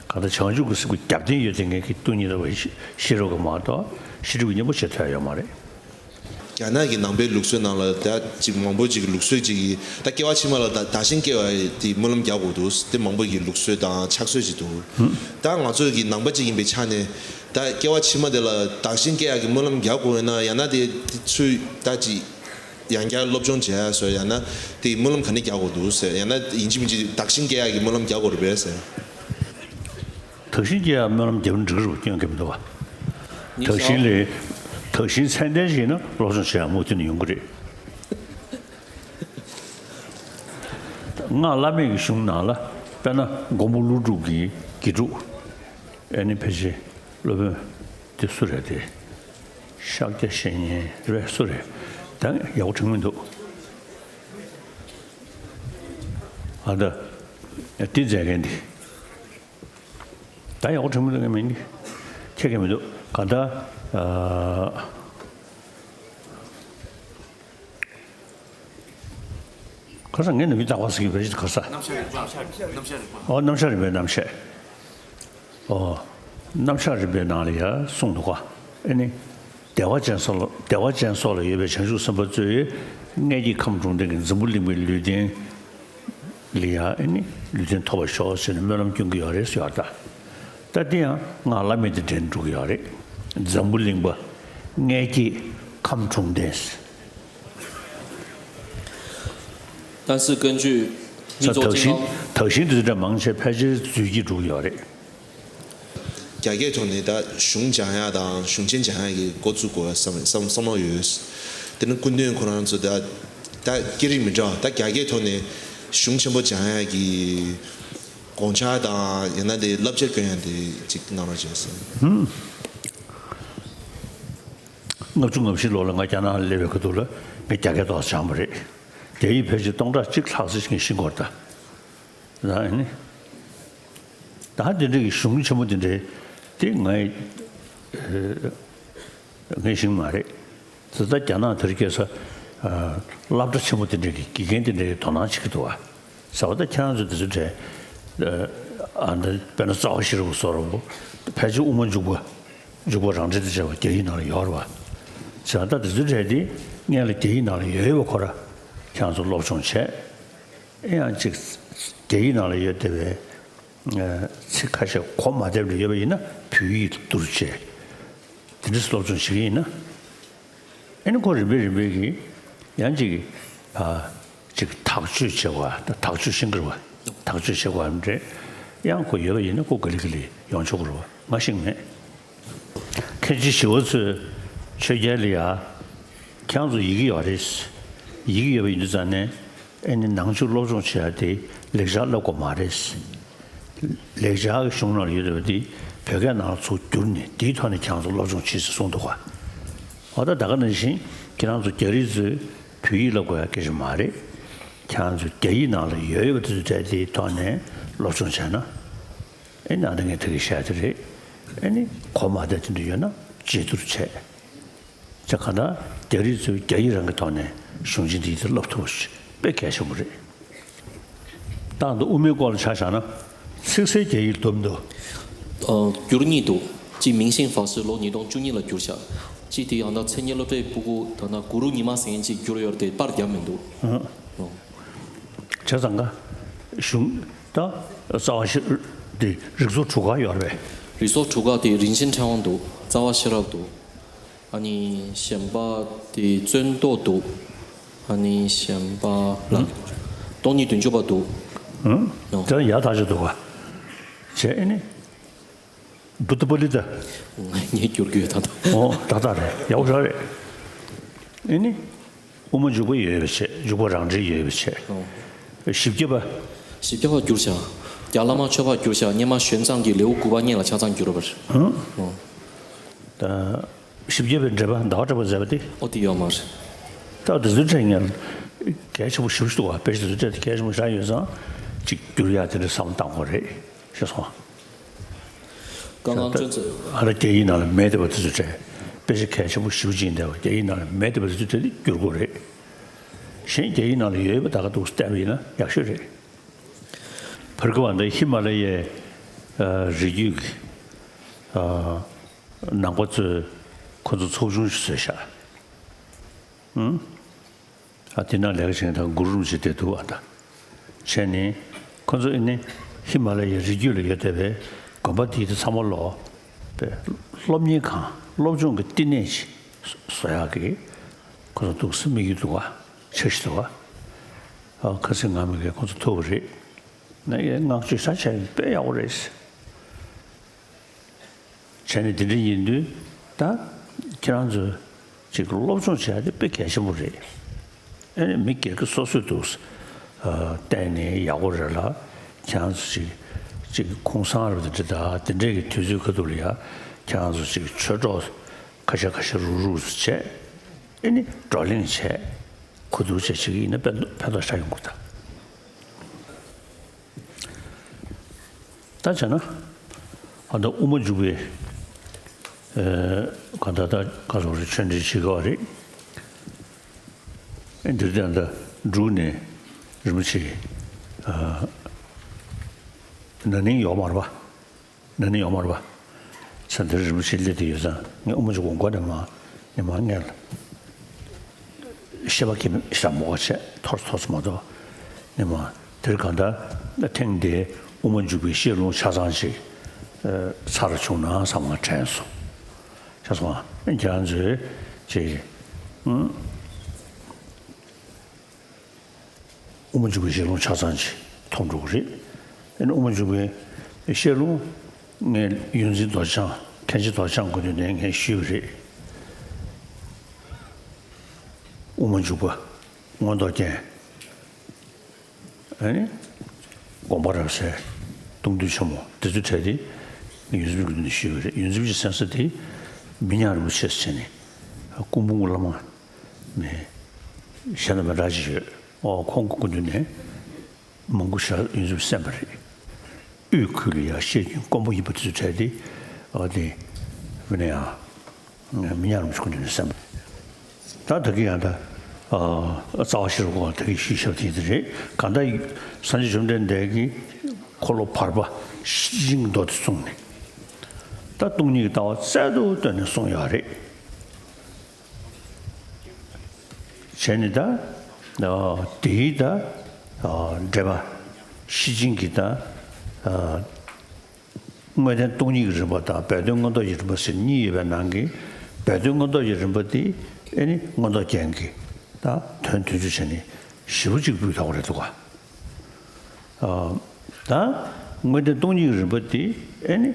གང་ལྟར་བྱང་ཆུབ་ཀྱི་སེམས་ཀྱི་རྒྱབ་རྟེན་ཡོད་དེ་ངེད་ཀྱི་སྟོང་ཉིད་རེད་པ། ཤེས་རབ་ཀྱི་མ་གཏོགས་ཤེས་སྒྲིབ་ཀྱི་གཉེན་པོ་བྱེད་ཐུབ་ཡ་ཡོད་མ་རེད། རྒྱ་ནག་གི་ནང་པའི་ལུགས་སྲོལ་ནང་ལ་ད་ཅིག་མང་པོ་ཅིག་གི་ལུགས་སྲོལ་ཅིག་གིས་ད་སྐྱེ་བ་ཕྱི་མ་ལ་ད་བདག་གཞན་སྐྱེ་བ་དེ་སྨོན་ལམ་རྒྱག་དགོས་འདུག་དེ་མང་པོ་གི་ལུགས་སྲོལ་དང་ཕྱག་སྲོལ་ཅིག་འདུག་ད་ང་ཚོ་གི་ནང་པ་ཅིག་ཡིན་པའི་ཆ་ནས་ད་སྐྱེ་བ་ཕྱི་མ་དེ་ལ་བདག་གཞན་སྐྱེ་ཡག་གི་སྨོན་ལམ་རྒྱག་དགོས་ཡོད་ན། ཡང་ན་དེ་ཚུར་ད་ཅིག་ཡང་བསྐྱར་སློབ་སྦྱོང་བྱེད་ཡ་སོགས། ཡང་ན་དེ་སྨོན་ལམ་ག་ནས་རྒྱག་དགོས་འདུག་ཟེར། ཡང་ན་ཡིན་གཅིག་མིན་གཅིག་བདག་གཞན་སྐྱེ་ཡག་གི་སྨོན་ལམ་རྒྱག་དགོས་རེད་པས་ཟེར། བདག་གཞན་སྐྱེ་ཡག་སྨོན་ལམ་རྒྱབ་ན་འགྲིག་གི་རེད་པ། སྐྱོན་གང་ཡང་མི་འདུག་པ། བདག་གཞན་ལས། བདག་གཞན་ཚད་ལྡན་ཞིག་ཡིན་ན་སློབ་སྦྱོང་བྱེད་ཡག་མུ་མཐུད་ནས་ཡོང་གི་རེད། སྔགས་བླ་མེད་ཀྱི་གཞུང་ནང་ལ་དཔེར་ན་མགོན་པོ་ཀླུ་སྒྲུབ་ཀྱི་དགེ་ཕྲུག་ཨེ་ནི་ཕལ་ཆེར་སློབ་དཔོན་དེ་སུ་རེད་དེ། ཤཱཀྱ་བཤེས་གཉེན་རེད་པས། སུ་རེད། ད་ཡག་པོ་དྲན་གྱི་མི་འདུག་ཨ་ད། དེ་མཛད་མཁན་དེ། ད་ཡག་པོ་དྲན་གྱི་མི་འདུག་མཁྱེན་གྱི་མི་འདུག་གང་ལྟར། ཨ། ཁ་སང་ངས་ནམ་རྒྱུན་རྟག་པར་ཟེར་གྱི་བོད་ཀྱི་ཁ་སང་། རྣམ་གཞག་རིག་པ། རྣམ་གཞག་རིག་པ། ཨོ། རྣམ་གཞག་རིག་པའི་རྣམ་བཤད། ཨོ། རྣམ་གཞག་རིག་པའི་ནང་ལ་ཡང་གསུངས་འདུག་ག་ཨེ་ནི། བདེ་བ་ཅན་སོགས་ལ། བདེ་བ་ཅན་སོགས་ལ་ཡོད་པའི་བྱང་ཆུབ་སེམས་དཔའ་གཙོས་མངལ་སྐྱེས་ཁམས་དྲུང་ལྡན་གྱི་འཛམ་བུ་གླིང་པའི་ལུས་རྟེན་ལ་ཡང་ཨེ་ནི་ལུས་རྟེན་ཐོབ་པར་ཤོག་ཟེར་ནས་སྨོན་ལམ་སྐྱོན་གྱི་ཡོད་རེད་ཟེར་བ་ད། ད་འདི་ཡང་སྔགས་བླ་མེད་དེ་འདྲ་འགྲོ་གི་ཡོད་རེད། འཛམ་བུ་གླིང་པ། མངལ་སྐྱེས་ཁམས་དྲུང་ལྡན། 但是根据密宗金刚 བདག་གཞན་དེ་ཚོ་འདྲ་མང་ཆེ་ཕལ་ཆེར་རྫུས་ཀྱིས་འགྲོ་གི་ཡོད་རེད། རྒྱ་སྐད་ཐོག་ནས་ད་གཞུང་སྦྱང་ཡག་དང་གཞུང་ཆེན་སྦྱང་ཡག་གི་འགོ་བཙུགས་དགོས་བསམ་བསམ་བསམ་བློ་ཡོད། དེ་ནི་སྐུ་མདུན་ཁོ་རང་ཚོ་ད་ད་སྐད་རིགས་མི་འདྲ་བ། ད་རྒྱ་སྐད་ཐོག་ནས་གཞུང་ཆེན་པོ་སྦྱང་ཡག་གི་དགོངས་འཆར་དང་ཡང་ན་དེ་བསླབ་བྱ་སྐྱོན་ཡག་དེ་ཅིག་གནང་རོགས་བྱས་ཟེར། ལྔ་བཅུ་ང་བཞི་ལོ་ལ་ང་རྒྱ་ནག་ལ་སླེབས་པའི་ཁ་ཐུག་ལ་ངས་རྒྱ་སྐད་ཏོག་ཙམ་སྦྱངས་པ་རེད། རྒྱ་ཡིག་ཕལ་ཆེར་སྟོང་ཕྲག་གཅིག་ལྷག་ཙམ་ཞིག་ངས་ཤེས་ཀྱི་ཡོད་རེད་ད། ད་ཨ་ནི། ད་དེ་འདྲ་གི་གཞུང་ཆེན་པོ་དེ་འདྲའི་དེ་ངས་ངས་ཤེས་ཀྱི་མ་རེད། དེ་ད་རྒྱ་ནག་དེར་སྐྱེས་ས་སློབ་གྲྭ་ཆེན་པོ་དེ་འདྲ་གི་དགེ་རྒན་དེ་འདྲ་གི་དོ་སྣང་བྱེད་ཀྱི་འདུག་བ། ཟེར་བ་ད་ཁྱེད་རང་ཚོ་དེ་ཚོ་འདྲ། ཨ་ནི་དཔེར་ན་རྩ་བ་ཤེས་རབ་སོགས་ར་བོ། ཕལ་ཆེར་དབུ་མ་འཇུག་པ། འཇུག་པ་རང་འགྲེལ་དང་བཅས་པ་རྒྱ་ཡིག་ནང་ལ་ཡོད་རེད་བ། བྱས་ཙང་ད་དེ་ཚོའི་གྲས་དེ་སྔོན་ལ་རྒྱ་ཡིག་ནང་ལ་ཡོད་པ་ཁོ་ར་ཁྱེད་རང་ཚོ་སློབ་སྦྱོང་བྱས། ཨེ་ཡང་ཅིག་རྒྱ་ཡིག་ནང་ལ་ཡོད་བསྡད་པའི་ཚིག་ཁ་ཤས་གོ་མ་བསྡད་པ་ཡོད་པ་ཡིན་ན་བོད་ཡིག་བསྡུར་བྱས། དེ་འདྲ་སློབ་སྦྱོང་བྱེད་ཀྱི་ཡིན་ན། ཨེ་ནི་ཁོ་རིམ་པས་རིམ་པས་ཀྱིས་ཡང་ཅིག་ཨ། ཅིག་དག་བཅོས་བྱེད་དགོས་པ་དང་དག་བཅོས་ཤིང་གི་རེད་བ། དག་བཅོས་བྱེད་དགོས་པ་འདྲ། ཡང་ཁོ་ཡོད་པ་ཡིན་ན་ཁོ་ག་ལེ་ག་ལེ་ཡོང་ཆོག་གི་རེད་བ། ང་ཤེས་ཀྱི་མེད། མཁན་ཆེན་ཞི་བ་འཚོས་ཆོས་རྒྱལ་ལ་ཡ། ཁྱེད་རང་ཚོ་ཡི་གེ་ཡོད་རེད། ཡི་གེ་ཡོད་པ་ཡིན་དུས་ཙང་ནས་ཨེ་ནི་ནང་ཆོས་སློབ་སྦྱོང་བྱེད་ཡ་དེ་ལེགས་སྦྱར་བསླབ་དགོས་མ་རེད། ལེགས་སྦྱར་གྱི་གཞུང་ནང་ལ་ཡོད་པ་དེ་བོད་སྐད་ནང་ཚུར་བསྒྱུར་ནས་དེའི་ཐོག་ནས་ཁྱེད་རང་ཚོ་སློབ་སྦྱོང་བྱེད་ཟེར་གསུངས་འདུག་ག་འོ་ད་ད་ག་ནང་བཞིན་ཁྱེད་རང་ཚོ་རྒྱ་རིགས་ཚོས་བོད་ཡིག་བསླབ་དགོས་ཡ་སྐད་ཆ་མ་རེད། ཁྱེད་རང་ཚོ་རྒྱ་ཡིག་ནང་ལ་ཡོད་ཡོད་པ་དེ་ཚོ་གྲས་དེའི་ཐོག་ནས་སློབ་སྦྱོང་བྱས་ན། ཨེ་ནི་ཨ་ད་ངས་ད་གིན་བཤད་དེ་རེད། ཨེ་ནི་གོ་མ་བདེ་དེ་འདྲ་ཡོད་ན་བརྗེ་བསྡུར་བྱས། ཅེས་གང་ལྟར་རྒྱ་རིགས་ཚོས་རྒྱ་ཡིག་རང་གི་ཐོག་ནས་གཞུང་ཆེན་འདི་ཡིག་ཏུ་བསླབ་ཐུབ་པ་དཔེ་གལ་ཆེན་པོ་རེད། ད་འདི་དབུ་མའི་སྐོར་ལ་ཆ་བཞག་ན་ཚིག་གསལ་རྒྱ་ཡིག་འདུག་མི་འདུག་ཨ། བསྒྱུར་གཉིས་འདུག་གཅིག་明信法师 ལོ་ཉིས་སྟོང་བཅུ་གཉིས་ལ་བསྒྱུར་བཞག་གཅིག་དེ་ཡང་ན་མཚན་ཉིད་སློབ་གྲྭའི་སྤུ་གུ་ད་ན་གུ་རུ་ཉི་མ་ཟེར་མཁན་ཅིག་བསྒྱུར་ཡོད་རེད་དེ་པར་བརྒྱབ་མི་འདུག་ཨ། ཨོ། བྱས་ཙང་ག་གཞུང་ད་རྩ་བ་ཤེས་དེ་རིགས་ཚོགས་གྲུ་ཁ་ཡོད་རེད་པས། རིགས་ཚོགས་གྲུ་ཁ་དེ་རིན་ཆེན་ཕྲེང་བ་འདུག་རྩ་བ་ཤེས་རབ་འདུག་ཨ་ནི་གཞན་པ་དེ་བརྩོན་ཏོ་འདུག་ཨ་ནི་གཞན་པ་ལ་སྟོང་ཉིད་བདུན་ཅུ་པ་འདུག་ཨང་། ཡང་། དེ་ཡག་ཐག་ཆོད་འདུག་ག་བྱས་ཨ་ནི། བུ་ཏུ་པ་ལི་ཏ། ངས་བསྒྱུར་གྱི་ཡོད་ད་ད། ཨོ་ཏག་ཏག་རེད། ཡག་པོ་ཞེ་དྲག་རེད། ཨེ་ནི། དབུ་མ་འཇུག་པ་ཡོད་པའི་ཆེད། འཇུག་པ་རང་འགྲེལ་ཡོད་པའི་ཆེད། ཨོ། བཞི་བརྒྱ་པ། བཞི་བརྒྱ་པ་བསྒྱུར་བཞག་རྒྱ་བླ་མ་ཆོས་འཕགས་བསྒྱུར་བཞག་སྔོན་མ་ཞོན་ཙང་གི་ལེའུ་དགུ་པ་སྔོན་ལ་ཆ་ཚང་བསྒྱུར་བ་རེད། ཨང་། ཨོ། ད། བཞི་བརྒྱ་པའི་འགྲེལ་པ་ཟླ་བ་གྲགས་པས་མཛད་པ་དེ། ཨོ་དེ་ཡོད་མ་རེད། ད་དེ་ཚོའི་གྲས་ངས་གལ་ཆེན་པོ་ཞེ་པོ་ཞིག་འདུག་བ། དཔེ་ཆ་དེ་ཚོའི་གྲས་དེ་གལ་ཆེན་པོ་ཞེ་དྲག་ཡོད་ཙང་ཅིག་བསྒྱུར་ཡག་དེ་འདྲ་བསམ་བློ་བཏང་དགོས་རེད་ཤེས་སོང་། ཀ་ང་ཅོན་ཙེ། ཨ་ར་རྒྱ་ཡིག་ནང་ལ་མེད་བསྡད་པ་དེ་ཚོ་བྲིས། དཔེ་ཆ་གལ་ཆེན་པོ་ཞེ་པོ་ཅིག་ཡིན་བསྡད་པ་རྒྱ་ཡིག་ནང་ལ་མེད་བསྡད་པ་དེ་ཚོ་བྲིས་ཏེ་བསྒྱུར་དགོས་རེད། གཞན་རྒྱ་ཡིག་ནང་ལ་ཡོད་པ་ད་ག་འདུག་བལྟས་པ་ཡིན་ན་ཡག་ཤོས་རེད། བར་སྐབས་འདི་ཧི་མ་ལ་ཡའི་རི་རྒྱུད་ཀྱི་ནང་པ་ཚོས་ཁོ་ཚོ་ཚོགས་ཆུང་ཞིག་བཟོས་ཤག་ཨ་དེ་ན་ལས་ཀ་བྱེད་མཁན་དང་གུ་རུ་རིན་པོ་ཆེ་བསྡད་འདུག་ཨ། ད་བྱས་ནས་ཁོ་ཚོ་ཨེ་ནི་ཧི་མ་ལ་ཡའི་རི་རྒྱུད་ལ་ཡོད་བསྡད་པའི་དགོན་པ་དེ་དེ་ཚང་མ་ལོ་པའི་སློབ་གཉེར་ཁང་སློབ་སྦྱོང་གི་བསྟི་གནས་ཤིག་བཟོ་ཡག་གི་ཁོ་ཚོ་འདུག་སེ་དམིགས་ཡུལ་འདུག་ཨ། འཆར་གཞི་འདུག་ཨ། ཨ་ཁ་སང་ང་མི་གས་ཁོ་ཚོ་ཐུག་གི་རེད། ང་ཡི་བསྔགས་བརྗོད་ས་བྱས་དཔེ་ཡག་པོ་རེད། བྱས་ནས་དེ་འདྲ་ཡིན་དུས་ད་ཁྱེད་རང་ཚོས་ཅིག་སློབ་སྦྱོང་བྱེད་ཡ་དེ་དཔེ་གལ་ཆེན་པོ་རེད། ཨེ་ནི་མི་སྒེར་གྱི་སོ་སོས་འདུག་བལྟས་ནས་ཡག་པོ་རེད་ལ། ཁྱེད་རང་ཚོ་ཅིག་ཅིག་ཁུངས་གསང་རུ་དེ་འདྲ་ད་དེ་འདྲའི་གི་དུས་ཚོད་ཁ་ཐུག་ལ་ཡ་ཁྱེད་རང་ཚོ་ཅིག་ཆོས་གྲོགས་ཁ་ཤས་ཁ་ཤས་རུག་རུག་བྱས། ཨེ་ནི་བགྲོ་གླེང་བྱས། གོ་བསྡུར་བྱས་བྱེད་ཀྱི་ཡིན་ན་ཕན་ཕན་ཐོགས་ཆགས་ཡོང་གི་ད། ད་བྱས་ན་ཨ་ད་དབུ་མ་འཇུག་པའི་ཨེ་ག་ད་ད་ག་ཚོད་རེད། ཆོས་འབྲེལ་བྱེད་དགོས་པ་རེད། ཨེ་འདིར་ད་ད་འབྲུག་ནས་རིན་པོ་ཆེ་ཨ་ན་ནིང་ཡོག་མར་པ། ན་ནིང་ཡོག་མར་པ། ས་འདིར་རིན་པོ་ཆེ་སླེབས་དེ་ཡོད་ཙང་ངས་དབུ་མ་འཇུག་གོང་གོ་ནས་མ་ནས་མ་ངས་ལ་བཤད་པ་ཁྱེད་ཞྭ་མོ་བ་བྱས་ཐོར་ཐོར་མ་གཏོགས་ནས་མ་དེར་གང་ལྟར་ཐེངས་འདིའི་དབུ་མ་འཇུག་པའི་བཤད་ལུང་ཆ་ཚང་ཅིག་ཚར་བྱུང་ན་བསམ་ང་དྲན་སོང་། ཆ་ཚང་ཁྱེད་རང་ཚོས་ཅིག་དབུ་མ་འཇུག་པའི་བཤད་ལུང་ཆ་ཚང་ཅིག་མཐོང་འགྲོ་གི་རེད། ཨ་ནི་དབུ་མ་འཇུག་པའི་བཤད་ལུང་ངས་ཡོངས་འཛིན་རྡོ་རྗེ་འཆང་མཁན་ཆེན་རྡོ་རྗེ་འཆང་སྐུ་མདུན་ནས་ངས་ཞུས་པ་རེད། དབུ་མ་འཇུག་པ་མངོན་རྟོགས་རྒྱན། ཨ་ནི་དགོངས་པ་རབ་གསལ། གཏོང་འདུས་ཆེན་མོ་འདི་ཚོའི་གྲས་དེ་ཡོངས་འཛིན་སྐུ་མདུན་ནས་ཞུས་པ་རེད། ཡོངས་འཛིན་གྱི་མཚན་གསོལ་དེ་མི་ཉག་རིན་པོ་ཆེ་ཟེར་ནས་སྐུ་འབུམ་བླ་མ། མི་གཞན་དང་མི་འདྲ་ཅིག་ཡོད། ཨོ་ཁོང་གི་སྐུ་མདུན་ནས་མང་པོ་ཞིག་ཡོངས་འཛིན་གསན་པ་རེད། དབུས་ཁུལ་ལ་ཡང་བཤད་རྒྱུན་དཀོན་པོ་ཡིན་པ་དེ་ཚོའི་གྲས་དེ་ཨ་དེ་མི་ནས་ཡང་མི་ཉག་རིན་པོ་ཆེ་སྐུ་མདུན་ནས་གསན་པ་རེད། ད་ད་གི་ཡང་ད་རྩ་བ་ཤེས་རབ་ཀྱི་ད་གི་ཞུས་བཞག་དེ་དེ་རེད། གང་ལྟར་སངས་རྒྱས་བཅོམ་ལྡན་འདས་ཀྱིས་འཁོར་ལོ་བར་པ་ཤེར་ཕྱིན་གྱི་མདོ་དེ་གསུངས་ནས་ད་སྟོང་ཉིད་ཀྱི་ལྟ་བ་རྩལ་དུ་བཏོན་ནས་གསུངས་ཡོད་རེད། བྱས་ནས་ད་དེའི་ད་འགྲེལ་པ་ཤེར་ཕྱིན་གྱི་ད་དངོས་བསྟན་སྟོང་ཉིད་ཀྱི་རིམ་པ་དང་སྦས་དོན་མངོན་རྟོགས་ཀྱི་རིམ་པ་ཟེར་གཉིས་ཡོད་པའི་ནང་གི་སྦས་དོན་མངོན་རྟོགས་ཀྱི་རིམ་པ་དེ་ཨེ་ནི་མངོན་རྟོགས་རྒྱན་གྱི་ད་དོན་བདུན་ཅུ་བྱས་ནས་ཞེ་པོ་ཅིག་སྤུས་དག་པོ་རེད་འདུག་ག་ད་དངོས་བསྟན་སྟོང་ཉིད་ཀྱི་རིམ་པ་འདི་ཨེ་ནི་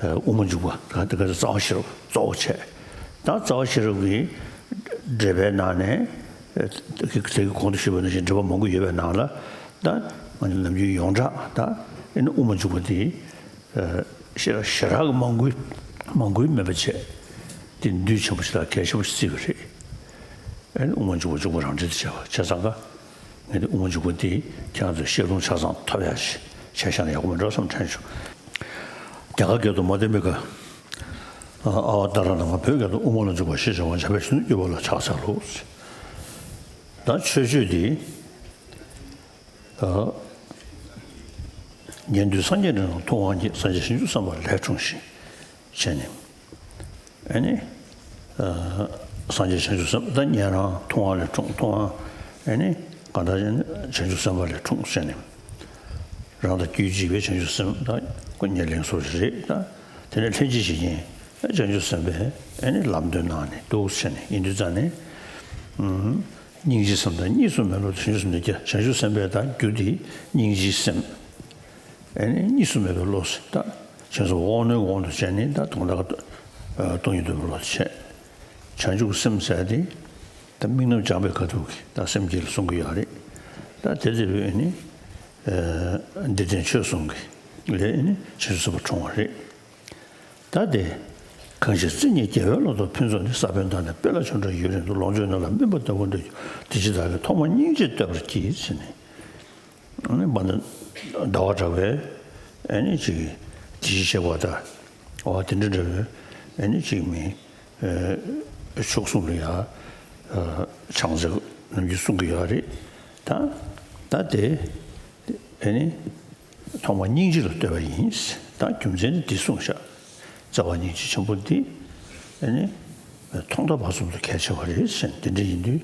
དབུ་མ་འཇུག་པ་ད་ག་རྩ་བ་ཤེས་རབ་གཙོ་བོ་བྱས། ད་རྩ་བ་ཤེས་རབ་ཀྱི་འགྲེལ་པའི་ནང་ནས་དེ་གི་གོང་དུ་ཞུས་པ་ནང་བཞིན་འགྲེལ་པ་མང་པོ་ཡོད་པའི་ནང་ལ་ད་ནམ་རྒྱུན་ཡོངས་གྲགས་ད་ཨེ་ནི་དབུ་མ་འཇུག་པ་འདི་ཞེ་དྲག་ཞེ་དྲག་གི་མང་པོའི་མང་པོའི་མེད་པ་བྱས་ཏེ་འདུས་ཆེན་པོ་ཞིག་ལ་གལ་ཆེན་པོ་ཞིག་བརྩིས་པ་རེད། ཨེ་ནི་དབུ་མ་འཇུག་པ་འཇུག་པ་རང་འགྲེལ་དུ་བྱས་པ་བྱས་ཙང་ཀ་ངས་དེ་དབུ་མ་འཇུག་པ་འདི་ཁྱེད་རང་ཚོས་བཤད་ལུང་ཆ་ཚང་ཐོབ་ཡ་ཞིག་བྱས་བཞག་ན་ཡག་པོ་མིན་འགྲོ་བསམ་དྲན་བྱུང་། རྒྱ་གར་སྐད་དུ་མ་དེ་མི་ག་ཨ་ཨ་ཏཱ་ར་ན་མ་བོད་སྐད་དུ་དབུ་མ་ལ་འཇུག་པ་ཞེས་བྱ་བ་འཇམ་དཔལ་གཞོན་ནུ་དབྱུག་པ་ལ་ཕྱག་འཚལ་ལོ། ད་མཆོད་བརྗོད་འདི་ཉན་ཐོས་སངས་རྒྱས་འབྲིང་ལ་ཐུབ་དབང་སྐྱེས། སངས་རྒྱས་བྱང་ཆུབ་སེམས་དཔའ་ལས་འཁྲུངས་ཤིང་། བྱས་ནས། ཨེ་ནི། ཨ་སངས་རྒྱས་བྱང་ཆུབ་སེམས་དཔའ་ད་ཉན་རང་ཐུབ་དབང་ལས་འཁྲུངས་ཐུབ་དབང་། ཨེ་ནི། གང་ལྟར་བྱང་ཆུབ་སེམས་དཔའ་ལས་འཁྲུངས་བྱས་ནས། རང་དང་རྒྱུད་གཅིག་པའི་བྱང་ཆུབ་སེམས་དཔའ་ད་ཁོ་ཉེར་ལེན་སོགས་ཞིག་རེད་ད། དེ་ནས་ལྷན་ཅིག་བྱེད་ཀྱིན་བྱང་ཆུབ་སེམས་དཔའི་ཨེ་ནི་ལམ་སྟོན་གནང་ནས་འདུག་བྱས་ནས་ཡིན་དུས་ཙང་ནས། ཨུམ། སྙིང་རྗེའི་སེམས་དང་གཉིས་སུ་མེད་བློ་བྱང་ཆུབ་སེམས་དཔའ་བྱང་ཆུབ་སེམས་དཔའི་ད་རྒྱུ་དེ་སྙིང་རྗེའི་སེམས། ཨེ་ནི་གཉིས་སུ་མེད་པའི་བློ་ཟེར་ད། བྱང་སེམས་དབང་རྣོན་དབང་དུ་བྱས་ནས་ད་དོན་དག་སྟོང་ཉིད་རྟོགས་པའི་བློ་དེ་བྱས། བྱང་ཆུབ་སེམས་ཟེར་དེ་ད་དམིགས་རྣམ་སྦྱངས་པའི་ཁ་ཐུག་གི་ད་སེམས་བསྐྱེད་ལ་གསུང་གི་ཡོད་རེད། ད་དེ་དེ་བས་ནི་འདིར་བསྟན་ཆོས་གསུང་གི་ལས་ནི་བྱང་ཆུབ་སེམས་དཔའ་འཁྲུངས་པ་རེད། ད་དེ། གང་ཞིག་སེམས་ཉིད་རྒྱལ་བའི་ཀློང་དུ་ཕུན་ཚོགས་ནས། ས་བོན་དང་ནི་སྤོས་ལ་ཆོ་འདྲ་ཡུན་རིང་དུ། ལོངས་སྤྱོད་རྣམས་ལ་སྨིན་པ་ལྟ་བུར་འདོད་ཀྱང་། དེ་ཕྱིར་བདག་གིས་ཐོག་མར་སྙིང་རྗེ་བསྟོད་པར་བགྱི། ཟེར་ནས། ཨ་ནི་བར་དུ་ཟླ་བ་གྲགས་པས་ཨ་ནི་ཅིག་དེ་ཕྱིར་གཤེགས་པ་དང་། འོ་དེ་འདྲ་འདྲ་བའི་ཨ་ནི་ཅིག་མི་མཆོག་གསུམ་ལ་ཡང་ཕྱག་འཚལ་ནམ་རྒྱུན་གསུང་གི་ཡོད་རེད། ད་ད་དེ་ཨ་ནི། ཐོག་མར་སྙིང་རྗེ་ལ་བསྟོད་པ་ཡིན། ད་རྒྱུ་མཚན་ནི་འདི་གསུངས་བཞག་བརྩེ་བ་སྙིང་རྗེ་ཆེན་པོ་འདི་ཨ་ནི་ ཐོག་མཐའ་བར་གསུམ་དུ་གལ་ཆེ་བ་རེད་ཟེར་དེ་འདྲ་ཡིན་དུས།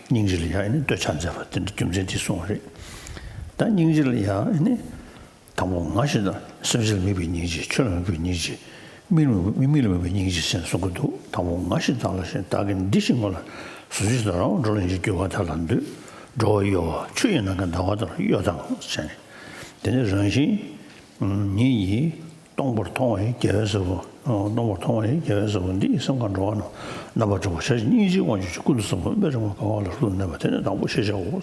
སྙིང་རྗེ་ལ་ཡང་ཨ་ནི་བསྟོད་ཕྱག་མཛད་པ་དེ་འདྲ་རྒྱུ་མཚན་དེ་གསུངས་པ་རེད། ད་སྙིང་རྗེ་ལ་ཡང་ཨ་ནི་དང་པོ་ང་ཞེ་སྡང་། སེམས་ཅན་ལ་དམིགས་པའི་སྙིང་རྗེ། ཆོས་ལ་དམིགས་པའི་སྙིང་རྗེ། མི་ལ་མི་མི་ལ་དམིགས་པའི་སྙིང་རྗེ་ཟེར་གསུང་གི་འདུག་དང་པོ་ང་ཞེ་སྡང་ལ་ཞེན། བདག་གི་འདི་ཞིག་ངོ་ལ། གཟུགས་ཅན་དང་རང་དབང་འགྲོ་ལ་སྙིང་རྗེ། འགྱུར་བ་མཐའ་ལ་འདུད། འགྲོ་བ་གཡོ་བ། ཆུ་ཡི་ནམ་མཁའ་ཟླ་བ་ལྟར་གཡོ་དང་ཟེར། དེ་ནི་རང་བཞིན་ཉིད་ཡིན། སྟོང་པར་མཐོང་བ་ཡི་རྒྱལ་བའི་ས་བོན། སྟོང་པར་མཐོང་བ་ཡི་རྒྱལ་བའི་ས་བོན། འདི་ཡི་སེམས་ཁམས་འགྲོ་བ་རྣམས། རྣམ་པར་གྲོལ་བར་བྱ་ཞིང་། སྙིང་རྗེའི་དབང་ཕྱུག་ཆེ། ཀུན་ཏུ་བཟང་པོ་དབེན་པའི་རི་བོར། དགའ་བ་ལ་སོགས་པ་གནས་པ། དེ་ནི་དང་པོ་ཤེས་བྱའོ།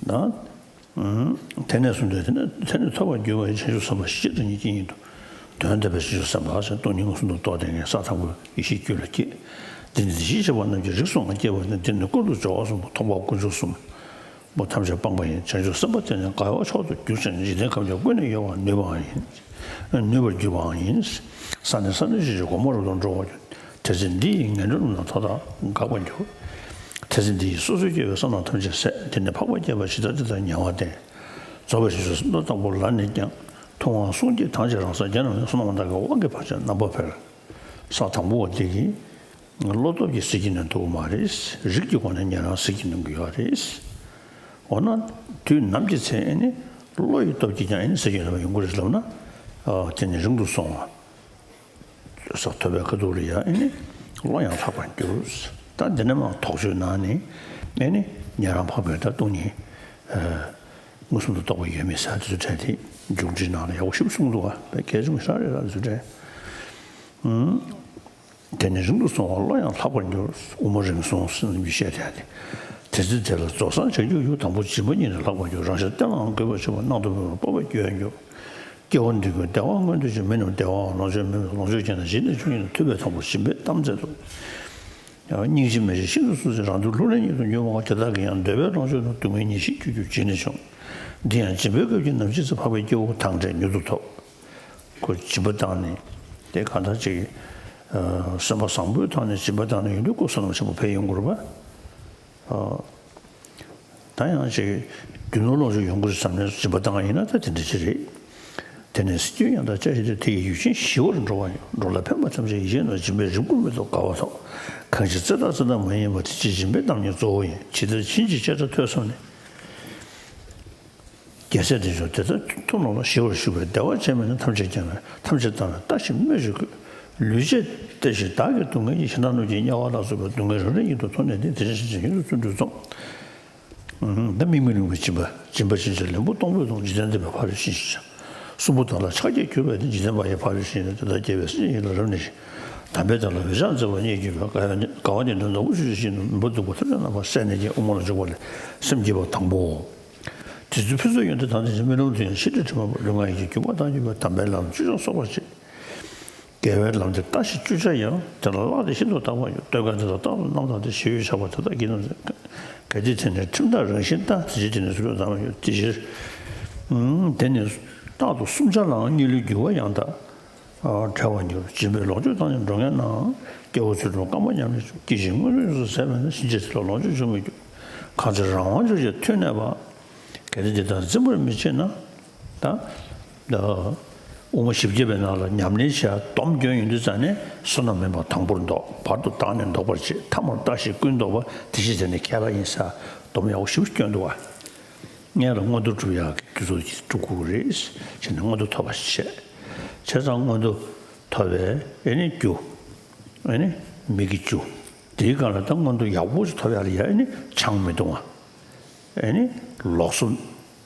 ད་དེ་ནས་བཟུང་སྟེ་དེ་ནི་དེ་ནི་ཐོབ་པར་འགྱུར་བ་ཡི་བྱང་ཆུབ་སེམས་དཔའ་སྤྱིར་དང་ཉིད་ཀྱི་སྙིང་དུ། དོན་དམ་པའི་བྱང་ཆུབ་སེམས་དཔའ་ཟེར། སྟོང་ཉིད་མངོན་སུམ་དུ་རྟོགས་ཏེ་ངས་ས་དང་པོའི་ཡེ་ཤེས་རྒྱུད་ལ་སྐྱེས། འདི་ནི་བདེ་གཤེགས་ཞི་བ་རྣམས་ཀྱི་རིགས་སུ་ང་སྐྱེས་པ་ནི། འདི་ནི་ཀུན་ཏུ་སྦྱོར་བ་གསུམ་པོ། མཐོང་སྤང་དཀོན་མཆོག་གསུམ་པོ་ཐམས་ཅད་སྤངས་པ་ཡིན། བྱང་ཆུབ་སེམས་དཔའ་དེ་ནི་དགའ་བའི་མཆོག་ཏུ་གྱུར་ཅིང་། འཇིག་རྟེན་ཁམས་ཀྱང་ཀུན་ནས་གཡོ་བར་ནུས་པའང་ཡིན། ནུས་པར་གྱུར་པའང་ཡིན། ས་ནས་ས་ནས་ཞི་ཞིང་གོང་མོ་རབ་ཏུ་འགྲོ་བར་འགྱུར། དེ་ཚེ་འདི་ཡི་ངན་འགྲོ་རྣམས་ལ། མཐའ་དག་འགག་པར་འགྱུར། དེ་ཚེ་འདི་ཡི་སོ་སོར་སྐྱེ་བའི་བསོད་ནམས་ཐམས་ཅད་ཟད། དེ་ནས་འཕགས་པ་བསྐྱེད་པ་ཇི་ལྟར་དེ་ལྟར་ཉེ་བར་བསྟེན། རྫོགས་པའི་བྱང་ཆུབ་སེམས་དང་དང་པོ་ལ་ནི་ཀྱང་། ཐུབ་དབང་གསུང་གིས་ཐམས་ཅད་རང་སར་བརྒྱན། རྣམས་ནི་བསོད་ནམས་མཐའ་དག་གི་དབང་གིས་བར་ཆད་རྣམ་པར་འཕེལ། ས་དང་པོ་བ་འདི་གིས་བློ་སྟོབས་ཀྱིས་ཟིན་གྱི་ནི་འདུག་མ་རེད། རིགས་ཀྱི་སྒོ་ནས་ཉན་རང་ཟིན་གྱི་ནི་ཡོད་རེད། འོ་ན་དུས་ནམ་གྱི་ཚེ་ཨེ་ནི་བློ་ཡི་སྟོབས་ཀྱིས་ཀྱང་ཨེ་ནི་ཟིན་གྱི་ནི་ཡོང་གི་རེད་ལབ་ན། ཨ་དེ་ནི་རིང་དུ་སོང་བ། ས་ཐོབ་པའི་ཁ་ཐུག་ལ་ཡང་ཨེ་ནི་བློ་ཡང་ལྷག་པར་འགྱུར། ད་འདི་ནས་མར་དོགས་གཅོད་གནང་ནས་ཨེ་ནི་ཉན་རང་འཕགས་པའི་ད་སྟོང་ཉིད་མངོན་སུམ་དུ་རྟོགས་པ་ཡོད་མེད་ཟེར་དེ་ཚོ་དྲན་ཏེ་མཇུག་སྒྲིལ་ནང་ལ་ཡག་པོ་ཞིབ་གསུངས་འདུག་བ། དཔེ་གལ་ཆེན་པོ་ཞིག་རེད་ལ་དེ་ཚོ་དྲན། དེ་ནས་རིང་དུ་སོང་བ། བློ་ཡང་ལྷག་པར་འགྱུར། དབུ་མ་རིམ་གསུམ་ཟེར་ནས་མི་བཤད་དེ་ཡང་དེ། དེ་ཚེ་དེ་ལ་རྫོགས་སངས་བྱང་ཆུབ་ཡུལ། དང་པོ་སྦྱིན་པ་ཉིད་ནི་ལྷག་པར་འགྱུར། རང་གཞན་བསྟེན་པའང་གུས་པར་བྱེད་པ། སྣང་དུ་མེད་པར་སྤོབས་པས་སྐྱོ་བར་འགྱུར། སྐྱེ་བ་འདི་ཀུན་བདེ་བ་མངོན་དུ་བྱེད། མི་རྣམས་བདེ་བའང་ལོངས་སྤྱོད་མིན་པས། ལོངས་སྤྱོད་ཀྱང་ན་ཇི་ལྟར་བྱུང་ཡིན་ན། ཐུབ་པས་དང་པོར་སྦྱིན་པའི་གཏམ་མཛད་དོ། ཡང་སྙིང་རྗེ་མེད་ཅིང་ཤིན་ཏུ་གསོད་བྱེད། རང་དོན་ལྷུར་ལེན་ཉིད་དུ་འགྱུར་མ་འོང་། དེ་དག་གི་ཡང་འདོད་པའི་ལོངས་སྤྱོད་རྣམས། སྡུག་བསྔལ་ཉེར་ཞིར་གྱུར་གྱུར་བྱས་ནས་བྱུང་། འདི་ཡང་སྦྱིན་པའི་སྐབས་ཀྱི་ནམ་འཆི་ཚེ། འཕགས་པའི་སྐྱེ་བོ་དང་འབྲལ་མྱུར་དུ་ཐོབ། ཁོ་སྦྱིན་པ་བཏང་ནས་དེ་གང་ལྟར་ཅིག་སེམས་པ་བཟང་པོའི་ཐོག་ནས་སྦྱིན་པ་བཏང་ནས་ཡོང་དུས་ཁོ་བསོད་ནམས་ཆེན་པོ་འཕེལ་ཡོང་གི་རེད་པ། ད་ཡང་ཅིག་རྒྱུ་ནོར་ལོངས་སྤྱོད་ཡོང་གི་རེད་བསམ་ནས་སྦྱིན་པ་བཏང་བ་ཡིན་ན་ད་དེ་འདྲ་ཅིག་རེད། དེ་ནས་སྲིད་རྒྱུན་ཡང་དག་བཅའ་ཞིང་། དེ་ཡི་ཡུལ་ཅན་ཞི་བར་འགྲོ་བ་ཡིན། འགྲོ་ལ་ཕན་པ་ཐམས་ཅད་ཡིད་བཞིན་ནོར། སྦྱིན་པས་རིམ་གྲོ་མེད་དུ་དགའ་བ་ཐོབ། གང་ཕྱིར་རྩེ་དང་རྩེ་ལྟར་མ་ཡིན་པ། དེ་ཕྱིར་སྦྱིན་པའི་གཏམ་ཉིད་གཙོ་བོ་ཡིན། ཇི་ལྟར་བྱིན་གྱིས་བརླབས་པ་ཐོས་བསམས་ནས། རྒྱལ་སྲས་དེ་ཚོ་དེ་ལྟར་ཐུབ་རྣམས་ལ། ཞི་བར་བཞུགས་པས་བདེ་བ་ཅན་མིན་ནོ། ཐམས་ཅད་ཀྱང་ཐམས་ཅད་བདག་ལ་ལྟ་ཞིང་སྨོད་ཅིང་གུས། ལུས་བྱད་གཏད་ཅིང་བདག་གི་སྡུག་བསྔལ་གྱིས། གཞན་དག་གནོད་ཅིང་དམྱལ་བ་ལ་སོགས་པའི། སྡུག་བསྔལ་རང་རིག་ཉིད་དུ་མཐོང་ནས་ཏེ། དེ་ཕྱིར་སེམས་ཅན་ཡུན་དུ་བརྩོན་འགྲུས་རྩོམ། ད་དམིགས་མེད་ལྷུན་པོའི་སྦྱིན་པ། སྦྱིན་པ་ཕྱིན་ཅི་ལེགས་པོ་སྟོང་པོས་གཏོང་། འཇིག་རྟེན་འདས་པའི་ཕ་རོལ་ཕྱིན་ཞེས་བྱ། གསུམ་པོ་དག་ལ་ཕྱག་རྒྱས་གྱུར་པ་ཡི། འཇིག་རྟེན་པ་ཡི་ཕ་རོལ་ཕྱིན་ཡིན་ནོ། དེ་དག་སྐྱེ་བོའི་སེམས་ཅན་ཡིད་ལ་རབ་གནས་ཤིང་། དམ་པའི་དོན་ལ་འོད་ཆགས་མཛད་པ་རྙེད་གྱུར་པའི། དགའ་བ་ནི་དགའ་བ་ནི་དོན་དམ་དབུ་ཕྱུག་ཆོས་ཀྱི་སྙིང་པོ། མུན་པ་སྡུག་པ་ཐམས་ཅད་རྣམ་པར་སེལ་ནས་ཀྱང་། དབུ་མ་ལ་འཇུག་པ་ལས་སེམས་བསྐྱེད་པ་དང་པོའོ། དེ་ཚུལ་ཕུན་ཚོགས་ཡོན་ཏན་དང་ལྡན་ཅིང་། རྨི་ལམ་དུ་ཡང་ཤེས་སྒྲིབ་དྲི་མ་སྤངས། ལུས་ངག་ཡིད་ཀྱི་རྒྱུད་པ་དག་འཇུག་པའི། དམ་པའི་ལམ་བཅུ་ཆར་གསོག་པར་བྱེད། དགེ་བའི་ལམ་འདི་ལྟ་ཞིག་བཅུ་ཆར་ཡང་། དེ་ལ་བསླབ་སྟེ་ཤིན་ཏུ་བརྟག་པར་བྱ། བསྟོད་པ་འདི་དག་རྟག་ཏུ་རྣམ་དག་སྟེ། ཞི་བའི་ཆགས་པ་དེ་དག་བགྱིད་ན་མཛོད། གལ་ཏེ་དེ་ནི་ཁྲིམས་དང་རང་བཞིན་ལྟ། དེ་ཕྱིར་དེ་ནི་སུ་ལུས་དང་མ་ཡོད། དེ་ཕྱིར་དེ་ནི་རྟག་ཏུ་བསྲུང་བྱ་ལའང་། གཉིད་ལུས་རྒྱུ་བ་ཡང་དག་བྲལ་བར་འགྱུར། སྦྱིན་པས་ལོངས་སྤྱོད་བཏང་ནས་འགྲོ་ངེས་ནའང་། སྐྱེ་བོ་ཚུལ་ཁྲིམས་བསྐངས་པ་ཉམས་ལེན་བྱུང་། སྐྱེ་ཞིང་དངོས་གྲུབ་ཡོངས་སུ་ཟད་པས་ན། ཕྱིན་ཆད་དེ་ལ་ལོངས་སྤྱོད་འབྱུང་མི་འགྱུར། གང་ཕྱིར་རང་དབང་འབྱོར་བྱེད་མཐུ་གནས་པ། གལ་ཏེ་འདི་དག་འཛིན་པར་མི་བྱེད་ན། ད་ད་དབུ་མ་བཞི་བརྒྱ་པའི་ནང་ལ་ཉམས་ལེན་བྱ་སྡོམ་སྐྱོན་ཡོང་དུས་ཙང་ནས། བསོད་ནམས་མིན་པ་དང་པོར་འདོགས། བར་དུ་བདག་ནི་ལྡོག་པར་བྱེད། ཐ་མར་བརྟགས་ཤིང་ཀུན་ལྡོག་པ། དེ་ཕྱིར་དེ་ནི་མཁས་པ་ཡིན་ཟེར་སྡོམ་ཡག་པོ་ཞིབ་སྐྱོན་འདུག་བ། སྔོན་ལ་མངོན་མཐོ་སྒྲུབ་ཡག་གི་དུས་ཚོད་ཅིག་སྒྲུབ་དགོས་ཀྱི་རེད། བྱས་ནས་མངོན་མཐོ་ཐོབ་པ་ཞིག་བྱས། བྱས་ཙང་མངོན་མཐོ་ཐོབ་པའི་ཨེ་ནི་རྒྱུ། ཨེ་ནི་མིག་གི་རྒྱུ། དེའི་སྒང་ལ་ད་མངོན་མཐོ་ཡག་པོ་ཞིག་ཐོབ་ཡག་ལ་ཡ་ཨེ་ནི་ཆང་མི་འཐུང་བ། ཨེ་ནི་ལོགས་སུ་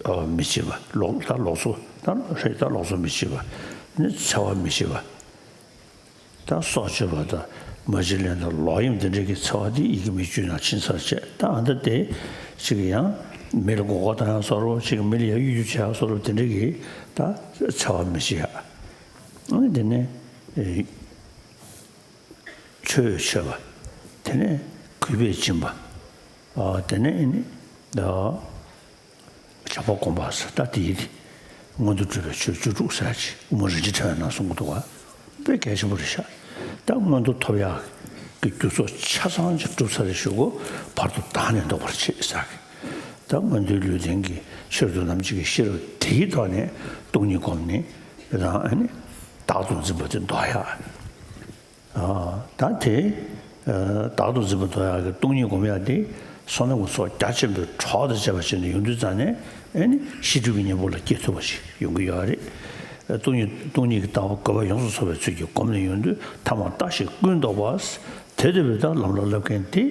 ཨ་མི་བྱེད་པ། ལོགས་ད་ལོགས་སུ་ད་རེད། ད་ལོགས་སུ་མི་བྱེད་པ། ཨེ་ནི་འཚེ་བ་མི་བྱེད་པ། ད་སྲོག་གཅོད་པ་དང་མ་བྱིན་ལེན་དང་ལོག་གཡེམ་དེ་འདྲའི་གི་འཚེ་བ་དེ་ཡི་གེ་མི་བཅུའི་ནང་ཕྱིན་ཚར་བྱས། ད་ཨ་ད་དེ་གཅིག་ཡང་མི་ལ་མགོ་སྐོར་བཏང་ཡག་བཟོ་འདྲ། གཅིག་མི་ལ་ཡང་གཡོ་སྒྱུ་བྱེད་ཡག་བཟོ་འདྲ། དེ་འདྲའི་གི་ད་འཚེ་བ་མི་བྱེད་ཡག། ཨ་ནི་དེ་ནས་ཨེ། ཆོས་འཆད་པ། དེ་ནས་གུས་པས་སྦྱིན་པ། ཨ་དེ་ནས་ཨེ་ནི་ད་བྱམས་པ་སྒོམ་པ་ཟེར། ད་དེ་ཡི་མངོན་མཐོ་སྒྲུབ་པའི་ཆོས་བཅུ་དྲུག་ཟེར་ཅིག་དབུ་མ་རིན་ཆེན་ཕྲེང་བའི་ནང་གསུང་གི་འདུག་བ། དཔེ་གལ་ཆེན་པོ་རེད་ཤག། ད་མངོན་མཐོ་ཐོབ་ཡག་གི་རྒྱུ་ཚོགས་ཆ་ཚང་ཅིག་གྲུབ་ཚར་རེད་ཞུ་གོ། བར་དུ་བདག་ནི་ལྡོག་པར་བྱེད་ཟེར་གི། ད་མངོན་མཐོའི་ལུས་རྟེན་གྱི་ཆོས་དང་ནམ་འཆི་གི་ཤེས་རབ་དེའི་ཐོག་ནས་སྟོང་ཉིད་བསྒོམས་ནས། དེ་དང་ཨ་ནི་བདག་ཏུ་འཛིན་པ་དེ་ལྡོག་ཡག། ཨ། ད་དེ་བདག་ཏུ་འཛིན་པ་དོར་ཡག་གི་སྟོང་ཉིད་སྒོམ་ཡག་དེ་བསོད་ནམས་ཀྱི་ཚོགས་རྒྱ་ཆེན་པོས་གྲོགས་དང་བཅས་པ་བྱས་ནས་ཡོང་དུས་ཙང་ནས། ཨེ་ནི་ཤེས་སྒྲིབ་ཀྱི་གཉེན་པོ་ལ་སྐྱེ་ཐུབ་པ་ཞིག་ཡོང་གི་ཡོད་རེད། སྟོང་ཉིད་སྟོང་ཉིད་ཀྱི་ལྟ་བ་དགོས་པ་ཡོངས་སུ་རྫོགས་པའི་ཚུལ་གྱིས་བསྒོམས་ནས་ཡོང་དུས། ཐ་མ་བརྟགས་ཤིང་ཀུན་བཟློག་པ། དེ་ལྟ་བུའི་ད་ལམ་ལ་བསླབ་མཁན་དེ་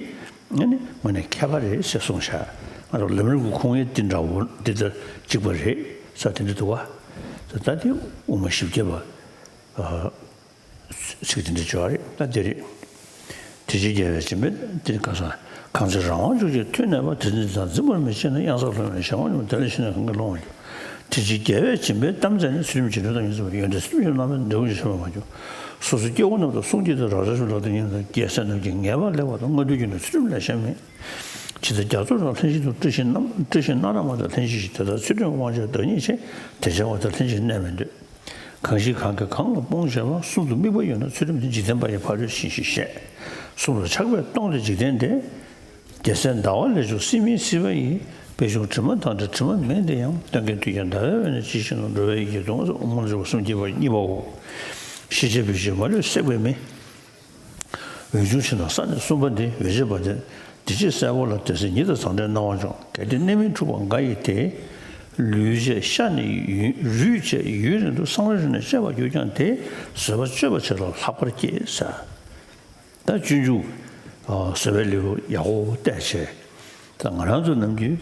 ཨེ་ནི་དངོས་གནས་མཁས་པ་རེད་ཟེར་གསུངས་བཞག་ང་ཚོ་ལམ་རིམ་གྱི་ཁུངས་ཡིག་འདི་འདྲ་བོ་འདི་ལྟར་གཅིག་པ་རེད་ཟེར་དེ་འདྲ་འདུག་བ། ད་དེ་དབུ་མ་བཞི་བརྒྱ་པ། ཚིག་དེ་འདྲ་བྱས་པ་རེད། ད་དེ་རེད། དེ་ཕྱིར་རྒྱལ་བས་བྱིན་པས་དེ་ནི་ཁ་སང་། གང་ཚེ་རང་དབང་ཕྱོགས་ཀྱི་མཐུ་གནས་པ། དེ་འཛིན་དང་འཛིན་པར་མི་བྱེད་ན། གཡང་སར་ལྷུང་བའི་གཞན་དབང་ཉིད་མོད། དེ་ལས་ཤི་ནས་གང་གིས་སློང་བར་འགྱུར། དེ་ཕྱིར་རྒྱལ་བས་བྱིན་པས་གཏམ་མཛད་ནས། ཚུལ་ཁྲིམས་ཀྱི་ལུས་དང་ཉིན་མཚན་མ། ཡོན་ཏན་ཚུལ་ཁྲིམས་ཀྱི་རྣམ་སྨིན་འབྲས་བུ་ཞིག་ཆེན་པོར་མ་གྱུར། སོ་སོའི་སྐྱེ་བོ་རྣམས་དང་གསུང་གཅིག་ཏུ། རང་རེ་ཤུལ་ལག་ཏུ་ཉིད་དང་རྒྱལ་སྲས་རྣམས་ཀྱིས་ངེས་པར་ལེགས་པར་མཐོང་། བསྔགས་བསྟོད་ཀྱིས་ནི་ཚུལ་ཁྲིམས་ལས་གཞན་མེད། ཇི་ལྟར་རྒྱ་མཚོ་རང་ལྷན་སྐྱེས་དང་། སྤྲུལ་ཞིང་རྣམ་སྤྲུལ་ཞིང་རྣམ་རྣམ་པ་དང་ལྷན་སྐྱེས་ཤིང་། དེ་ལྟར་ཚུལ་ཁྲིམས་དབང་ཕྱུག་བདག་ཉིད་ཆེ། དེ་ཕྱིར་དབང་ཐང་ལྷན་སྐྱེས་གནས་མི་འདོད། གང་ཞིག་གང་གིས་གང་ལ་སྤོང་བྱེད་པ། གསུམ་དུ་དམིགས་པ་ཡོད་ན་ཚུལ་ཁྲིམས་འདི། འཇིག་རྟེན་པ་ཡིས་ཕ་རོལ་ཕྱིན་ཞེས་བཤད། གསུམ་ལ་ཆགས་པས་སྟོང་སྟེ་འཇིག་རྟེན་འདས། རྒྱལ་སྲས་ཟླ་བ་ལས་བྱུང་སྲིད་མིན་སྲིད་པ་ཡི། པད་འབྱུང་དྲི་མ་དང་འདྲ་དྲི་མ་མིན་དེ་ཡང་། སྟོན་ཀའི་དུས་ཀྱང་ཟླ་བའི་འོད་ནི་ཇི་བཞིན་ནོ། འགྲོ་བའི་ཡིད་ཀྱིས་གདུང་བས་སོ། དབུ་མ་ལ་འཇུག་པ་གསུམ་གྱི་བར་གཉིས་པའོ། ཤེས་བྱའི་བུད་ཤིང་མ་ལུས་བསྲེགས་པའི་མེ། འོད་ཆུང་ཕྱིར་ན་ས་ནི་གསུམ་པ་འདི། འོད་བྱེད་པ་དེ་འདི་ཕྱིར་གསལ་བ་ལ། དེ་ཚེ་ཉིད་དང་བཟང་འབྲེལ་སྣང་བ་འབྱུང་། གལ་ཏེ་གནས་མིན་འཁྲུགས་པ་འགའ་ཡིས་དེ། ལུས་བཅད་ཤ་ནི་ཡུན་རུས་བཅད་ཡུན་རིང་དུ། སང་ར་རི་ནས་བཅད་པར་གྱུར་ཀྱང་དེ། བཟོད་པ་སྤྱོད་པ་བྱས་ལ་ལྷག་པར་བསྐྱེད་ཟེར། ད་སྤྱོད་འཇུག་བཟོད་པའི་ལེའུ་ཡག་པོ་བལྟས་བྱས། ད་ང་རང་ཚོ་ནམ་རྒྱུན་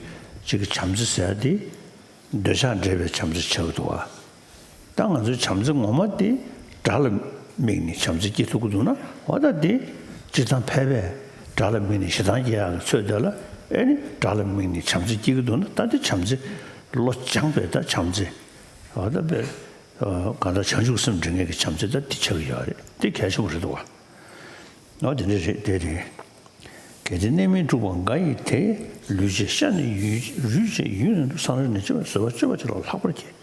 ཅིག་གི་བྱམས་བརྩེ་ཟེར་ཡ་དེ། འདོད་ཆགས་འདྲེས་པའི་བྱམས་བརྩེ་ཆགས་ཀྱི་འདུག་བ། ད་ང་ཚོའི་བྱམས་བརྩེ་ངོ་མ་དེ་དགྲ་ལ་དམིགས་ནས་བྱམས་བརྩེ་སྐྱེ་ཐུབ་ཀྱི་འདུག་ན། འོ་ད་དེ་སྤྱིར་བཏང་ཕལ་པས་དགྲ་ལ་དམིགས་ནས་ཞེ་སྡང་སྐྱེ་ཡག་གི་ཚོད་དེ་ལ། ཨེ་ནི་དགྲ་ལ་དམིགས་ནས་བྱམས་བརྩེ་སྐྱེ་གི་འདུག་ན། ད་དེ་བྱམས་བརྩེ་བློ་སྦྱངས་པའི་ད་བྱམས་བརྩེ། འོ་ད་དཔེ་གང་ལྟར་བྱང་ཆུབ་སེམས་འདྲེན་མཁན་གྱི་བྱམས་བརྩེ་ད་དེ་ཆགས་ཀྱི་ཡོད་རེད། དེ་གལ་ཆེན་པོ་རེད་འདུག་བ། འོ་དེ་འདྲ་རེད། དེ་རེད། གལ་ཏེ་གནས་མིན་འཁྲུགས་པ་འགའ་ཡིས་དེ། ལུས་བཅད་ཤ་ནི་ཡུན་རུས་བཅད་ཡུན་རིང་དུ། སང་ར་རི་ནས་བཅད་པར་བཟོད་པ་སྤྱོད་པ་བྱས་ལ་ལྷག་པར་བསྐྱེད།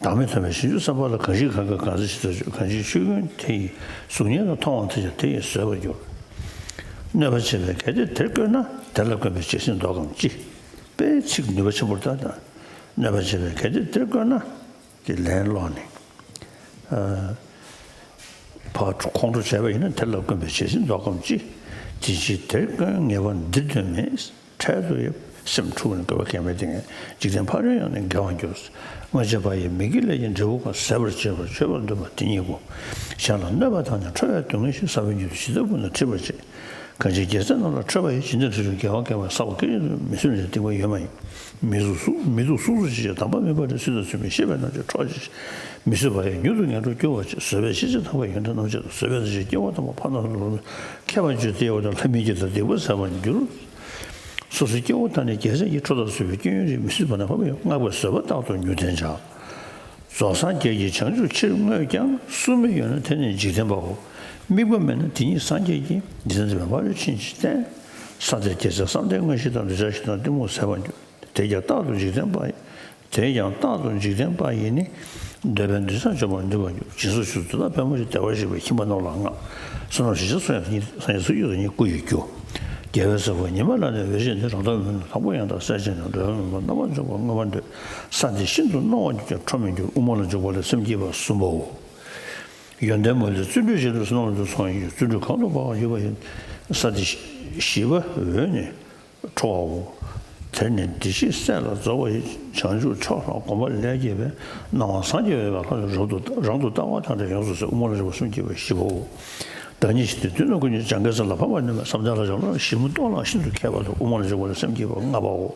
བདག་མེད་མཐོང་བའི་བྱང་ཆུབ་སེམས་དཔའ་ལ། གང་ཞིག་གང་གིས་གང་ཚེ་ཇི་ལྟར་སྤྱོད། གང་ཞིག་ཆོས་ཀུན་དེ་ཡི་གཟུགས་བརྙན་ལ། མཐོང་བ་དེ་ཀྱང་དེ་ཡིས་བཟོད་པར་འགྱུར། གནོད་པ་བྱེད་པས་གལ་ཏེ་དེར་བཀོད་ན། དེ་ལ་བཀོན་པའི་བྱད་བཞིན་བཟློག་གམ་ཅི། དཔེ་ཚིག་ནུས་པ་ཆེན་པོ་ལྟར་དང་། གནོད་པ་བྱེད་པས་གལ་ཏེ་དེར་བཀོད་ན། དེ་ལན་སློག་ནས། ཨ། ཕར་ཁོང་ཁྲོ་བྱས་པ་ཡིན་ན། དེ་ལ་བཀོན་པའི་བྱད་བཞིན་བཟློག་གམ་ཅི། དེ་ཕྱིར་དེར་བཀོན་ངེས་པར་འདིར་དོན་མེད། འཕྲལ་དུ་ཡང་སེམས་འཁྲུགས་ནས། རྒོད་པ་ཁེངས་པའི་ཏིང་ངེ་འཛིན། འཇིག་རྟེན་ཕ་རོལ་ཡང་ནི་དགེ་བར་འགྱུར། སྔོན་བྱས་པ་ཡི་མི་དགེ་ལས་ཀྱང་འབྲས་བུ་གང་། ཟད་པར་བྱེད་པར་བྱེད་པར་འདོད་པ་དེ་ཉིད་ཀུན། གཞན་ལ་གནོད་པ་དང་ནི་ཁྲོ་བའི་སྡུག་བསྔལ་ཞིག། ཟབ་པའི་རྒྱུད་དུ་ཇི་ལྟར་བུད་ན་ཁྲིད་པར་བྱེད། གང་ཕྱིར་རྒྱལ་སྲས་རྣམས་ལ་ཁྲོས་པ་ཡི། བྱིན་ཟིན་ཁྲོ་ཆུང་དགེ་བ་བསྐལ་པ། བསགས་པ་སྐད་ཅིག་ཏུ་མི་བཟོད་ནས། གཏིང་པ་ཡོད་མ་ཡིན། མི་གཟུགས་སུ་མི་གཟུགས་སུ་སུ་ཞིག་བྱེད། དམ་པ་མིན་པ་དེ་སུས་ཀྱང་ཚུལ་མིན། ཤེས་པས་རྣམ་དཔྱོད་འཕྲོག་བྱེད་ཅིང་། མི་བཟོད་པ་ཡིས་མྱུར་དུ་ངན་འགྲོར་སྐྱུར་བར་བྱེད། བཟོད་པས་ཞི་བྱེད་དང་པོ་ཡོན་ཏན་རྣམ་བྱེད་དོ། བཟོད་པས་འདི་ཕྱིར་སྐྱེ་བ་དང་པོ། ཕ་དང་ལུས་མཁས་པར་བརྗོད་དེ་ཡོད་དེ། ལྷ་མིའི་སྐྱེ་ཚུལ་སྡིག་པ་ཟད་པར་འགྱུར། སོ་སོའི་སྐྱེ་བོ་དག་ནི་རྒྱལ་སྲས་ཀྱི། ཁྲོ་དང་བཟོད་པའི་སྐྱོན་ཡོན་རིག་མི་བཟོད་པ་ན། འཕགས་པའི་བསྔགས་པས་བཟོད་པ་རྟག་ཏུ་མྱུར་བསྟན་བྱ། རྫོགས་སངས་རྒྱས་ཀྱིས་བྱང་ཆུབ་ཕྱིར་བསྔོས་ཀྱང་། སྲུང་མི་ཡོད་ན་དེ་ནི་འཇིག་རྟེན་པའོ། དམིགས་པ་མེད་ན་དེ་ཉིད་སངས་རྒྱས་ཀྱི། འཇིག་རྟེན་འདས་པའི་ཕ་རོལ་ཕྱིན་ཅི་བསྟན། བསམ་གཏན་རྒྱལ་སྲས་བསམ་གཏན་མངོན་ཤེས་དང་། འདོད་ཆགས་ཞེ་སྡང་གཏི་མུག་ཟད་པར་འགྱུར། དེས་ཀྱང་རྟག་ཏུ་འཇིག་རྟེན་པ། དེས་ཀྱང་རྟག་ཏུ་འཇིག་རྟེན་པ་ཡི་ནི། འདོད་པའི་འདོད་ཆགས་འཇོམས་པར་ནུས་པར་འགྱུར། སྦྱིན་སོགས་ཆུ་ཚོད་དང་ཕལ་མོ་ཆེ། བདེ་བར་གཤེགས་པའི་ཁྱིམ་པ་རྣམས་ལ་བསྔགས། བསོད་ནམས་ཞེ་ཆེར་གསོག་ཡང་སངས་རྒྱས་ཚུལ་བཞིན་དུ་ཉིད་སྐུ་ཡི་རྒྱུ། རྒྱལ་བའི་སྲས་པོ་ཉི་མ་ལ་ནི་འོད་བྱེད་ནས། རང་མདོག་མི་ནུས་དང་པོ་ཡང་དག་གསལ་བྱེད་ནས། འགྲོ་བའི་མུན་པ་རྣམ་པར་འཇོམས་པར་མངོན་པར་འདོད། ས་འདི་ཤིན་ཏུ་རྣོ་བར་གྱུར་ཀྱང་ཁྲོ་མི་འགྱུར། དབུ་མ་ལ་འཇུག་པ་ལས་སེམས་བསྐྱེད་པ་གསུམ་པའོ། ཡོན་ཏན་མ་ལུས་བརྩོན་འགྲུས་བཞིན་དུ། བསོད་ནམས་ལ་འཇུག་ཚོགས་ཡོན་བརྩོན་འགྲུས་གང་དུ་འབར་བར་གྱུར་པ་ཡི། ས་འདི་ཞི་བ་འོད་ནི་འཕྲོ་བའོ། དེར་ནི་བདེ་གཤེགས་སྲས་ལ་རྫོགས་པ་ཡི། བྱང་ཆུབ་མཆོག་ལ་གོམས་པ་ལས་སྐྱེས་པའི། སྣང་བ་སངས་རྒྱས་འོད་དཔག་ལྷ་རབ་ཏུ་རང་དུ་ལྟ་བ་དང་འདྲ་ཡོངས་སུ་ཟད། དབུ་མ་ལ་འཇུག་པ་སེམས་བསྐྱེད་པ་བཞི་པའོ། བདག་ཉིད་ཞི་བདེའི་མཐུ་རྣམས་ཀུན་གྱིས། བྱང་གི་ས་ལ་ཕམ་པར་ནུས་མ། བསམ་གཏན་ལ་བྱང་ལ་ཞིབ་མོ་རྟོགས་ལ་ཤིན་ཏུ་མཁས་པ་དང་། དབུ་མ་ལ་འཇུག་པ་ལ་སེམས་བསྐྱེད་པ་ལྔ་པའོ།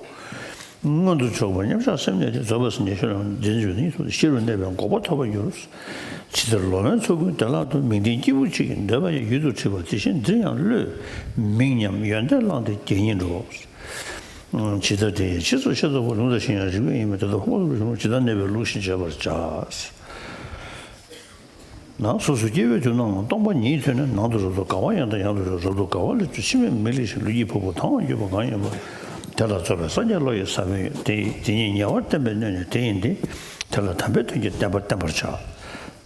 མངོན་དུ་ཕྱོགས་པ་མཉམ་གཞག་སེམས་གནས་ཏེ། རྫོགས་པའི་སངས་རྒྱས་ཆོས་རྣམས་བདེན་བརྗོད་ནི། ཤེས་རབ་གནས་པའི་འགོག་པ་ཐོབ་པར་འགྱུར། ཇི་ལྟར་ལོ་མའི་ཚོགས་ཀུན་བདེ་བླག་ཏུ། མིང་ལྡན་སྐྱེས་བུ་གཅིག་གི་འདོད་པ་ཡང་། ཡུལ་དུ་ཁྲིད་པ་དེ་བཞིན་འདིར་ཡང་བློས། མིང་ཉམས་ཡོན་ཏན་བླངས་ཏེ་དགེ་བསྙེན་འགྲུབ། ཇི་ལྟར་དེ་ཡི་ཕྱིས་སུ་ཤེས་རྟོགས་པ། ལུང་དང་གཞན་ཡང་རིགས་པས་ཡིན་མིན། དེ་དག་ཕུང་པོ་ལྟ་བུར་གཞོམ་རུང་། ཇི་ལྟར་གནས་པའི་ལུགས་བཞིན་བྱེད་པར་བྱ། ནང་སོ་སོ་སྐྱེ་བོའི་དུས་ནའང་སྟོང་པ་ཉིད་ཐོས་ནས། ནང་དུ་རབ་ཏུ་དགའ་བ་ཡང་དང་ཡང་དུ་རབ་ཏུ་དགའ་བ་ལས་བྱུང་། ཕྱི་མའི་མིག་ལས་ཤིང་ལུས་ཀྱི་ཕུང་པོ་དྭངས་པར་གྱུར་པ་གང་ཡིན་པ། དེ་ལ་རྫོགས་པའི་སངས་རྒྱས་བློ་ཡི་ས་བོན་ཡོད། དེ་དེ་ཉིད་ཉེ་བར་བསྟན་པའི་སྣོད་ནི་དེ་ཡིན་ཏེ། དེ་ལ་དམ་པའི་དོན་གྱི་བསྟན་པ་བསྟན་པར་བྱ།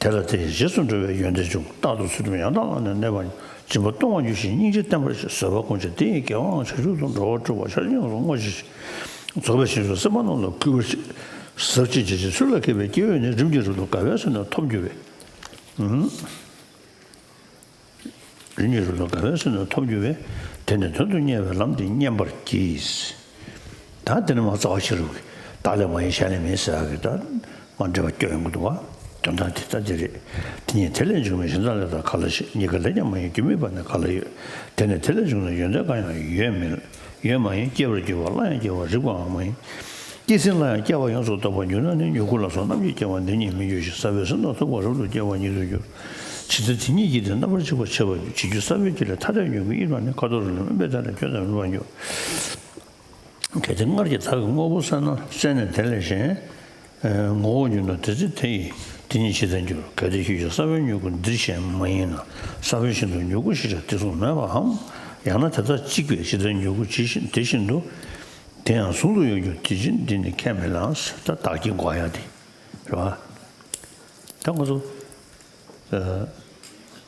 དེ་ལ་དེ་ཡི་རྗེས་སུ་འགྲོ་བའི་ཡོན་ཏན་འབྱུང་། རྟག་ཏུ་ཚུལ་ཁྲིམས་ཡང་དག་བླངས་ནས་གནས་པ། སྦྱིན་པ་གཏོང་བར་འགྱུར་ཞིང་སྙིང་རྗེ་བསྟེན་པར་བྱ། བཟོད་པ་སྒོམ་བྱ་དེ་ཡི་དགེ་བའང་། བྱང་ཆུབ་ཏུ་འགྲོ་བ་སྒྲུབ་པ་ཕྱིར་ཡོངས་སུ་བསྔོ་ཞིང་རྫོགས་པའི་བྱང་ཆུབ་སེམས་དཔའ་རྣམས་ལ་བསྐུལ་བར་བྱ། ཟབ་ཅིང་རྒྱ་ཆེའི་ཚུལ་ལ་མཁས་པའི་སྐྱེ་བོས་ནི། རིམ་གྱིས་རབ་ཏུ་དགའ་བའི་ས་ནི་ཐོབ་འགྱུར་བས། རིམ་གྱིས་རབ་ཏུ་དགའ་བའི་སེམས་དང་ཐོབ་འགྱུར་བས། དེ་ནི་དོན་དུ་གཉེར་བའི་ལམ་འདི་མཉན་པར་གྱིས། ད་དེ་ནས་མར་རྩ་བ་ཤེས་རབ་ཀྱིས་བདག་ལས་མ་ཡིན་གཞན་ལས་མིན་ཟེར་ཡག་གི་ད་མར་འགྲེལ་པ་སྐྱོན་ཡོང་གི་འདུག་བ། དོན་དག་དེ་ལྟ་སྟེ་རེད། དེ་ཉིད་དེ་ལས་བྱུང་བའི་གཞན་དག་ལས་ད་ག་ལ་ཞིག་གཉིས་ཀ་ལས་ཀྱང་མ་ཡིན་རྒྱུ་མེད་པ་ནི་ག་ལ་ཡོད། དེ་ནི་དེ་ལས་བྱུང་ན་ཡོན་ཏན་གང་ཡང་ཡོད་མིན། ཡོད་མ་ཡིན་སྐྱེ་བར་འགྱུར་བ་སླར་ཡང་སྐྱེ་བ་རིག་པའང་མ་ཡིན། སྐྱེས་ཟིན་ལ་ཡང་སྐྱེ་བ་ཡོངས་སུ་རྟོག་པར་འགྱུར་ན་ནི་མྱུ་གུ་ལ་སོགས་རྣམ་ཤེས་སྐྱེ་བ་འདི་ཉིད་མི་འགྱུར་ཞིང་ས་བོན་སེམས་དང་ཐུག་པ་རབ་ཏུ་སྐྱེ་བ་ཉིད་དུ་འགྱུར། ཇི་ལྟར་དེ་ཉིད་ཀྱིས་དེ་རྣམ་པར་གཅིག་པར་བྱས་པ་བྱེད་འགྱུར་ས་བོན་གྱི་ལས་ཐ་དད་མྱུ་གུ་དབྱེར་མེད་ནི་ཁ་དོག་རིགས་ལ་སྨིན་པའི་མཐའ་ལས་ཁྱོད་དང་མི་འཕགས་འགྱུར། གལ་ཏེ་སྔར་གྱི་བདག་གི་དངོས་པོ་བསལ་ན་བསལ་ནས་དེ་ལས་གཞན། ངོ་བོ་འགྱུར་ན་དེ་ཚེ་དེ་ཡི་དེ་ཉིད་ཇི་ལྟར་འགྱུར། གལ་ཏེ་ཁྱོད་ཀྱི་ས་བོན་མྱུ་གུ་འདིར་གཞན་མ་ཡིན་ན་ས་བོན་བཞིན་དུ་མྱུ་གུ་ཞེས་བྱ་དེ་གསུངས་མེད་པའམ། ཡང་ན་དེ་དག་གཅིག་པས་ཇི་ལྟར་མྱུ་གུ་ཇི་བཞིན་དེ་བཞིན་དུ། དེ་ཡང་ཟུང་དུ་ཡོད་འགྱུར་དེ་བཞིན་འདི་ནི་ཁས་མི་ལེན། ད་བདག་རྐྱེན་འགོག་ཡ་དེ་རེད་བ། ད་ང་ཚོ།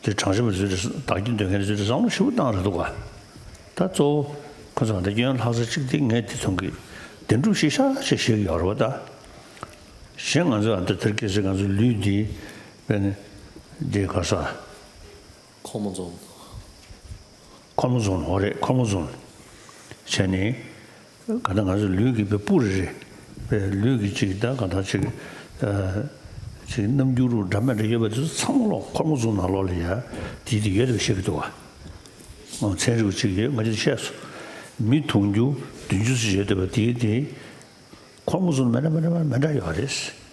དེ་གྲངས་ཅན་པ་ཚོས་བདག་རྐྱེན་འདོན་མཁན་ཚོས་བསམ་བློ་ཞིབ་པོ་བཏང་རེད་འདུག་ག་ད་གཙོ་བོ་ཁོ་ཚོ་ད་སྐྱོན་ལྷག་ས་གཅིག་དེ་ངས་དེ་མཐོང་གི། བདེན་གྲུབ་ཤིག་ཤག་ཤིག་ཞིག་ཡོད་རེད་བ་ད། གཞན་ང་ཚོས་ཨ་ད་དེར་གལ་སྲིད་ང་ཚོའི་ལུས་འདི་དཔེར་ན་འདི་ག་ས། ཁོ་མོ་ཛོན། ཁོ་མོ་ཛོན་འོ་རེད་ཁོ་མོ་ཛོན། བྱས་ནས། ག་ད་ང་ཚོ་ལུས་ཀྱི་པའི་སྤུ་རེ་རེ། པའི་ལུས་ཀྱི་ཅིག་ད་ག་ད་ཅིག་ཅིག་རྣམ་འགྱུར་རུ་འདྲ་མི་འདྲ་ཡོད་པ་དེ་ཚོ་ཚང་མ་ལོག་ཁོ་མོ་ཛོན་ནང་ལོགས་ལ་ཡ། དེ་དེ་ཡོད་པ་ཤེས་ཀྱི་འདུག་བ། ཚན་རིག་པ་ཅིག་ཡོད་ང་ཚོས་བཤད་སོང་། མི་དུང་ཕྱུར་བདུན་ཅུ་ཙམ་ཡོད་བསྡད་པ་དེ་དེ། ཁོ་མོ་ཚོ་མི་འདྲ་མི་འདྲ་མི་འདྲ་ཡོད་རེད།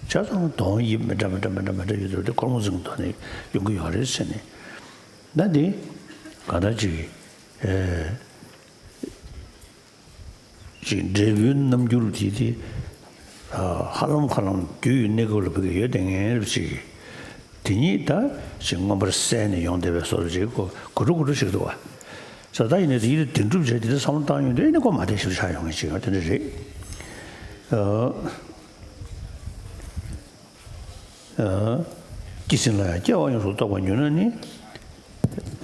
ཆ་ཚང་གདོང་དབྱིབས་མི་འདྲ་མི་འདྲ་མི་འདྲ་མི་འདྲ་ཡོད་དུས་དེ་ཁོ་མོ་ཚོའི་ཐོག་ནས་ཡོང་གི་ཡོད་རེད་ཟེར་ནས། ད་དེ་ག་ད་ཅིག་ཨེ་ཅིག་འབྲས་བུའི་རྣམ་འགྱུར་དེ་དེ་ཧ་ལམ་ཧ་ལམ་རྒྱུ་ཡི་གནས་སྐབས་ལ་བུ་གི་ཡོད་དེ་ངན་རེད་ཅིག་དེ་ཉིད་ད་ཅིག་མངོན་པར་གསལ་ནས་ཡོང་བསྡད་པའི་བཟོ་འདྲ་ཅིག་གོ་གོ་འགྲོ་གོ་འགྲོ་ཞིག་འདུག་བ། ས་ད་ཡིན་ནའི་དེ་ཡིན་ན་དེ་འགྲུབ་བྱས་དེ་འདྲ་བསམ་བློ་བཏང་ཡོང་དུས་ཨེ་ནི་ཀོ་མ་བདེ་ཞིག་ཆགས་ཡོང་ངེས་ཅིག་ཡོད་དེ་འདྲ་རེད། སྐྱེས་ཟིན་ལ་ཡང་སྐྱེ་བ་ཡོངས་སུ་རྟོགས་པར་འགྱུར་ན་ནི།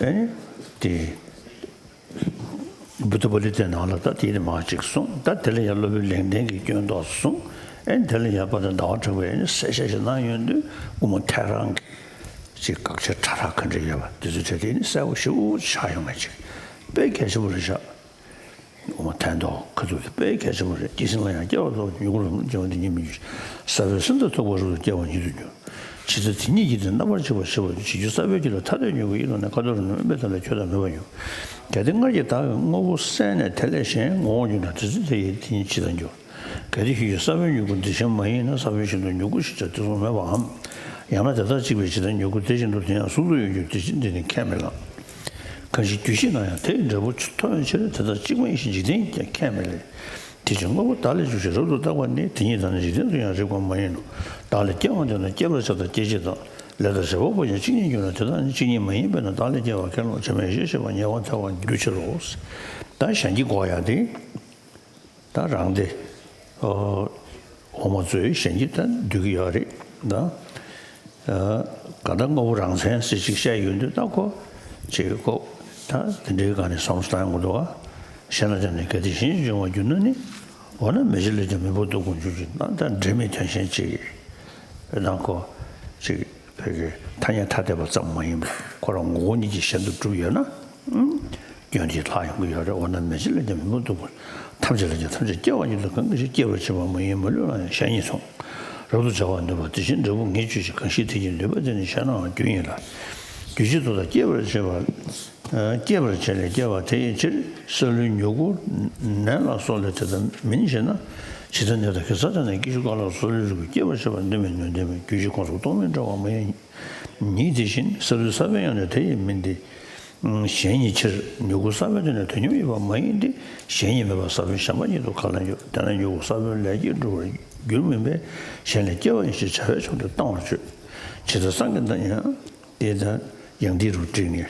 ཨེ་ནི་དེ་བུ་ཐུ་པ་ལི་ཏའི་ནང་ལ་ད་དེ་ནི་མ་ཅིག་གསུངས། ད་དེ་ལ་ཡང་སློབ་དཔོན་ལེགས་ལྡན་གྱིས་སྐྱོན་ཏོག་གསུངས། ཨེ་ནི་དེ་ལ་ཡང་པ་དང་ཟླ་བ་གྲགས་པས་ཨེ་ནི་གསལ་བཤད་ཞིག་གནང་ཡོང་དུས་དབུ་མ་ཐལ་རང་གི་ཅིག་དགག་བྱ་ཕྲ་རགས་ག་འདྲ་ཡོད་པ་དེ་ཚོའི་གྲས་དེ་ནི་གསལ་པོ་ཞེ་པོ་ཆགས་ཡོང་ངེས་ཅིག་དཔེ་གལ་ཆེན་པོ་རེད་ཤག་འོ་ཐན་ཐོག་ཁ་ཐུག་དེ་དཔེ་གལ་ཆེན་པོ་རེད། སྐྱེས་ཟིན་ལ་ཡང་སྐྱེ་བ་ཐོག་མྱུ་གུ་རུ་སྐྱེ་བ་འདི་ཉིད་མི་འགྱུར། ས་བོན་སེམས་དང་ཐུག་པ་རུ་སྐྱེ་བ་ཉིད་དུ་འགྱུར། ཇི་ལྟར་དེ་ཉིད་ཀྱིས་དེ་རྣམ་པར་གཅིག་པར་བྱེད་པ་བྱེད་འགྱུར་ས་བོན་གྱི་ལས་ཐ་དད་མྱུ་གུ་ཡིན་ནོ་ནས་ཁ་དོག་རུ་ནི་དམན་པའི་ཐ་ལ་ཁྱོད་དང་མི་འཕགས་འགྱུར། གལ་ཏེ་སྔར་གྱི་བདག་གི་དངོས་པོ་བསལ་ནས་དེ་ལས་གཞན་ངོ་བོ་འགྱུར་ན་དེ་ཚེ་དེ་ཡི་དེ་ཉིད་ཇི་ལྟར་འགྱུར། གལ་ཏེ་ཁྱོད་ཀྱི་ས་བོན་མྱུ་གུ་འདི་གཞན་མ་ཡིན་ན་ས་བོན་བཞིན་དུ་མྱུ་གུ་ཞེས་བྱ་དེ་གསུངས་མེད་པའམ། ཡང་ན་དེ་དག་གཅིག་པས་ཇི་ལྟར་མྱུ་གུ་དེ་བཞིན་དུ་དེ་ཡང་ཟུང་དུ་ཡོད་འགྱུར་དེ་བཞིན་འདི་ནི་ཁས་མི་ལེན། གང་ཞིག་རྒྱུ་ཤེས་ན་ཡང་དེ་ཡི་འབྲས་བུ་མཐོང་བའི་ཕྱིར་དེ་དག་གཅིག་མ་ཡིན་ཞེས་འཇིག་རྟེན་གྱིས་ཀྱང་ཁས་མི་ལེན། དེ་ཕྱིར་དངོས་པོ་བདག་ལས་བྱུང་ཞེས་རབ་ཏུ་བརྟག་པ་ནི་དེ་ཉིད་དང་ནི་འཇིག་རྟེན་དུ་ཡང་རིགས་པ་མ་ཡིན་ནོ། བདག་ལས་སྐྱེ་བ་འདོད་ན་སྐྱེ་བར་བྱ་དང་སྐྱེད་བྱེད་དང་ལས་དང་བྱེད་པ་པོ་ཡང་གཅིག་ཉིད་འགྱུར་ན་དེ་དག་ནི་གཅིག་ཉིད་མ་ཡིན་པས་ན་བདག་ལས་སྐྱེ་བ་ཁས་ལོག་བྱེད་མེད་ཞེས་བཤད་པ་ཉེ་བར་ཐལ་བར་འགྱུར་ཕྱིར་རོ། ད་གཞན་གྱིས་འགོག་ཡ་དེ། ད་རང་དེ། འོ་མ་ཚོས་གཞན་གྱིས་ད་འདོད་ཀྱི་ཡོད་རེད་ད། ག་ད་དངོས་པོ་རང་མཚན་ཟེར་ཅིག་བཤད་ཡོང་དུས་ད་ཁོ། ཅིག་ཁོ། ད་དེ་འདྲའི་སྒང་ནས་བསམ་བློ་བཏང་ཡོང་གི་འདུག་ག་གཞན་ལ་སྦྱར་ནས་གལ་ཏེ་གཞན་གྱིས་འབྱུང་བར་འགྱུར་ན་ནི། འོ་ན་མེ་ལྕེ་ལས་ཀྱང་མི་འཕགས་སྡུག་ཀུན་འབྱུང་ཞིང་ད་ད་འབྲེལ་མེད་དོན་གཞན་ཅིག་ཡོད་ན་ཁོ། ཅིག་བོད་ཀྱི་ཐ་སྙད་ཐ་དད་པ་ཙམ་མ་ཡིན་པར་ཁོ་རང་ངོ་བོ་ཉིད་ཀྱིས་གཞན་དུ་གྲུབ་ཡོད་ན། སྐྱོན་དེ་ལྷག་ཡོང་གི་ཡོད་རེད། འོ་ན་མེ་ལྕེ་ལས་ཀྱང་མི་འཕགས་སྡུག་པ། ཐམས་ཅད་ལས་ཀྱང་ཐམས་ཅད་སྐྱེ་བ་ཉིད་དུ་གང་གིས་ཤེས། སྐྱེད་པར་བྱེད་པ་མ་ཡིན་མ་ལུས་ལ་ཡང་གཞན་ཉིད་མཚུངས། རབ་ཏུ་བྱ་བར་འདོད་པ་དེ་བཞིན་འབྲས་བུ་ངེས་བྱེད་ཅིང་གང་ཞིག་དེ་ཉིད་ནུས་པ་དེ་ནི་གཞན་ནའང་རྒྱུ་ཡིན་ལ། རྒྱུ་ཅིག་ཏུ་དང་སྐྱེད་པར་བྱེད་པ། སྐྱེད་པར་བྱེད་ལས་སྐྱེ་བ་དེ་ཡི་ཕྱིར་སཱ་ལུའི་མྱུ་གུ་ནས་ལ་སོགས་ལས་དེ་ལྟར་མིན་ཞེ་ན། ཇི་ལྟར་ནས་དང་གེ་སར་དང་ནི་སྐྱེ་ཤི་ཀ་ལ་སོགས་སཱ་ལུའི་རིགས་ཀྱི་སྐྱེད་པར་བྱེད་པ་འདི་མིན་ནོ། འདི་མིན་རྒྱུ་ཅིག་ཁོངས་སུ་གཏོགས་མིན་འདྲ་བ་མ་ཡིན། ཉིད་དེ་བཞིན་སཱ་ལུའི་ས་བོན་ཡང་ནི་དེ་ཡི་མིན་ཏེ། གཞན་ཉིད་ཕྱིར་མྱུ་གུ་ས་བོན་དེ་ནི་དོན་སྙོམས་ཡིན་པ་མ་ཡིན་ཏེ། གཞན་ཉིད་མེད་པར་ས་བོན་གཞན་པ་ཉིད་དུ་ག་ལ་འགྱུར། དེས་ན་མྱུ་གུ་ས་བོན་ལས་སྐྱེས་འགྲུབ་པར་འགྱུར་མིན་པས། གཞན་ལས་སྐྱེ་བ་ཡིན་ཞེས་བྱ་བའི་ཕྱོགས་དེ་གཏང་བར་བྱོས། ཇི་ལྟར་སངས་རྒྱས་དང་ཡང་དེ་ལྟར་ཡང་དེ་རུ་བསྒྲིགས་ནས།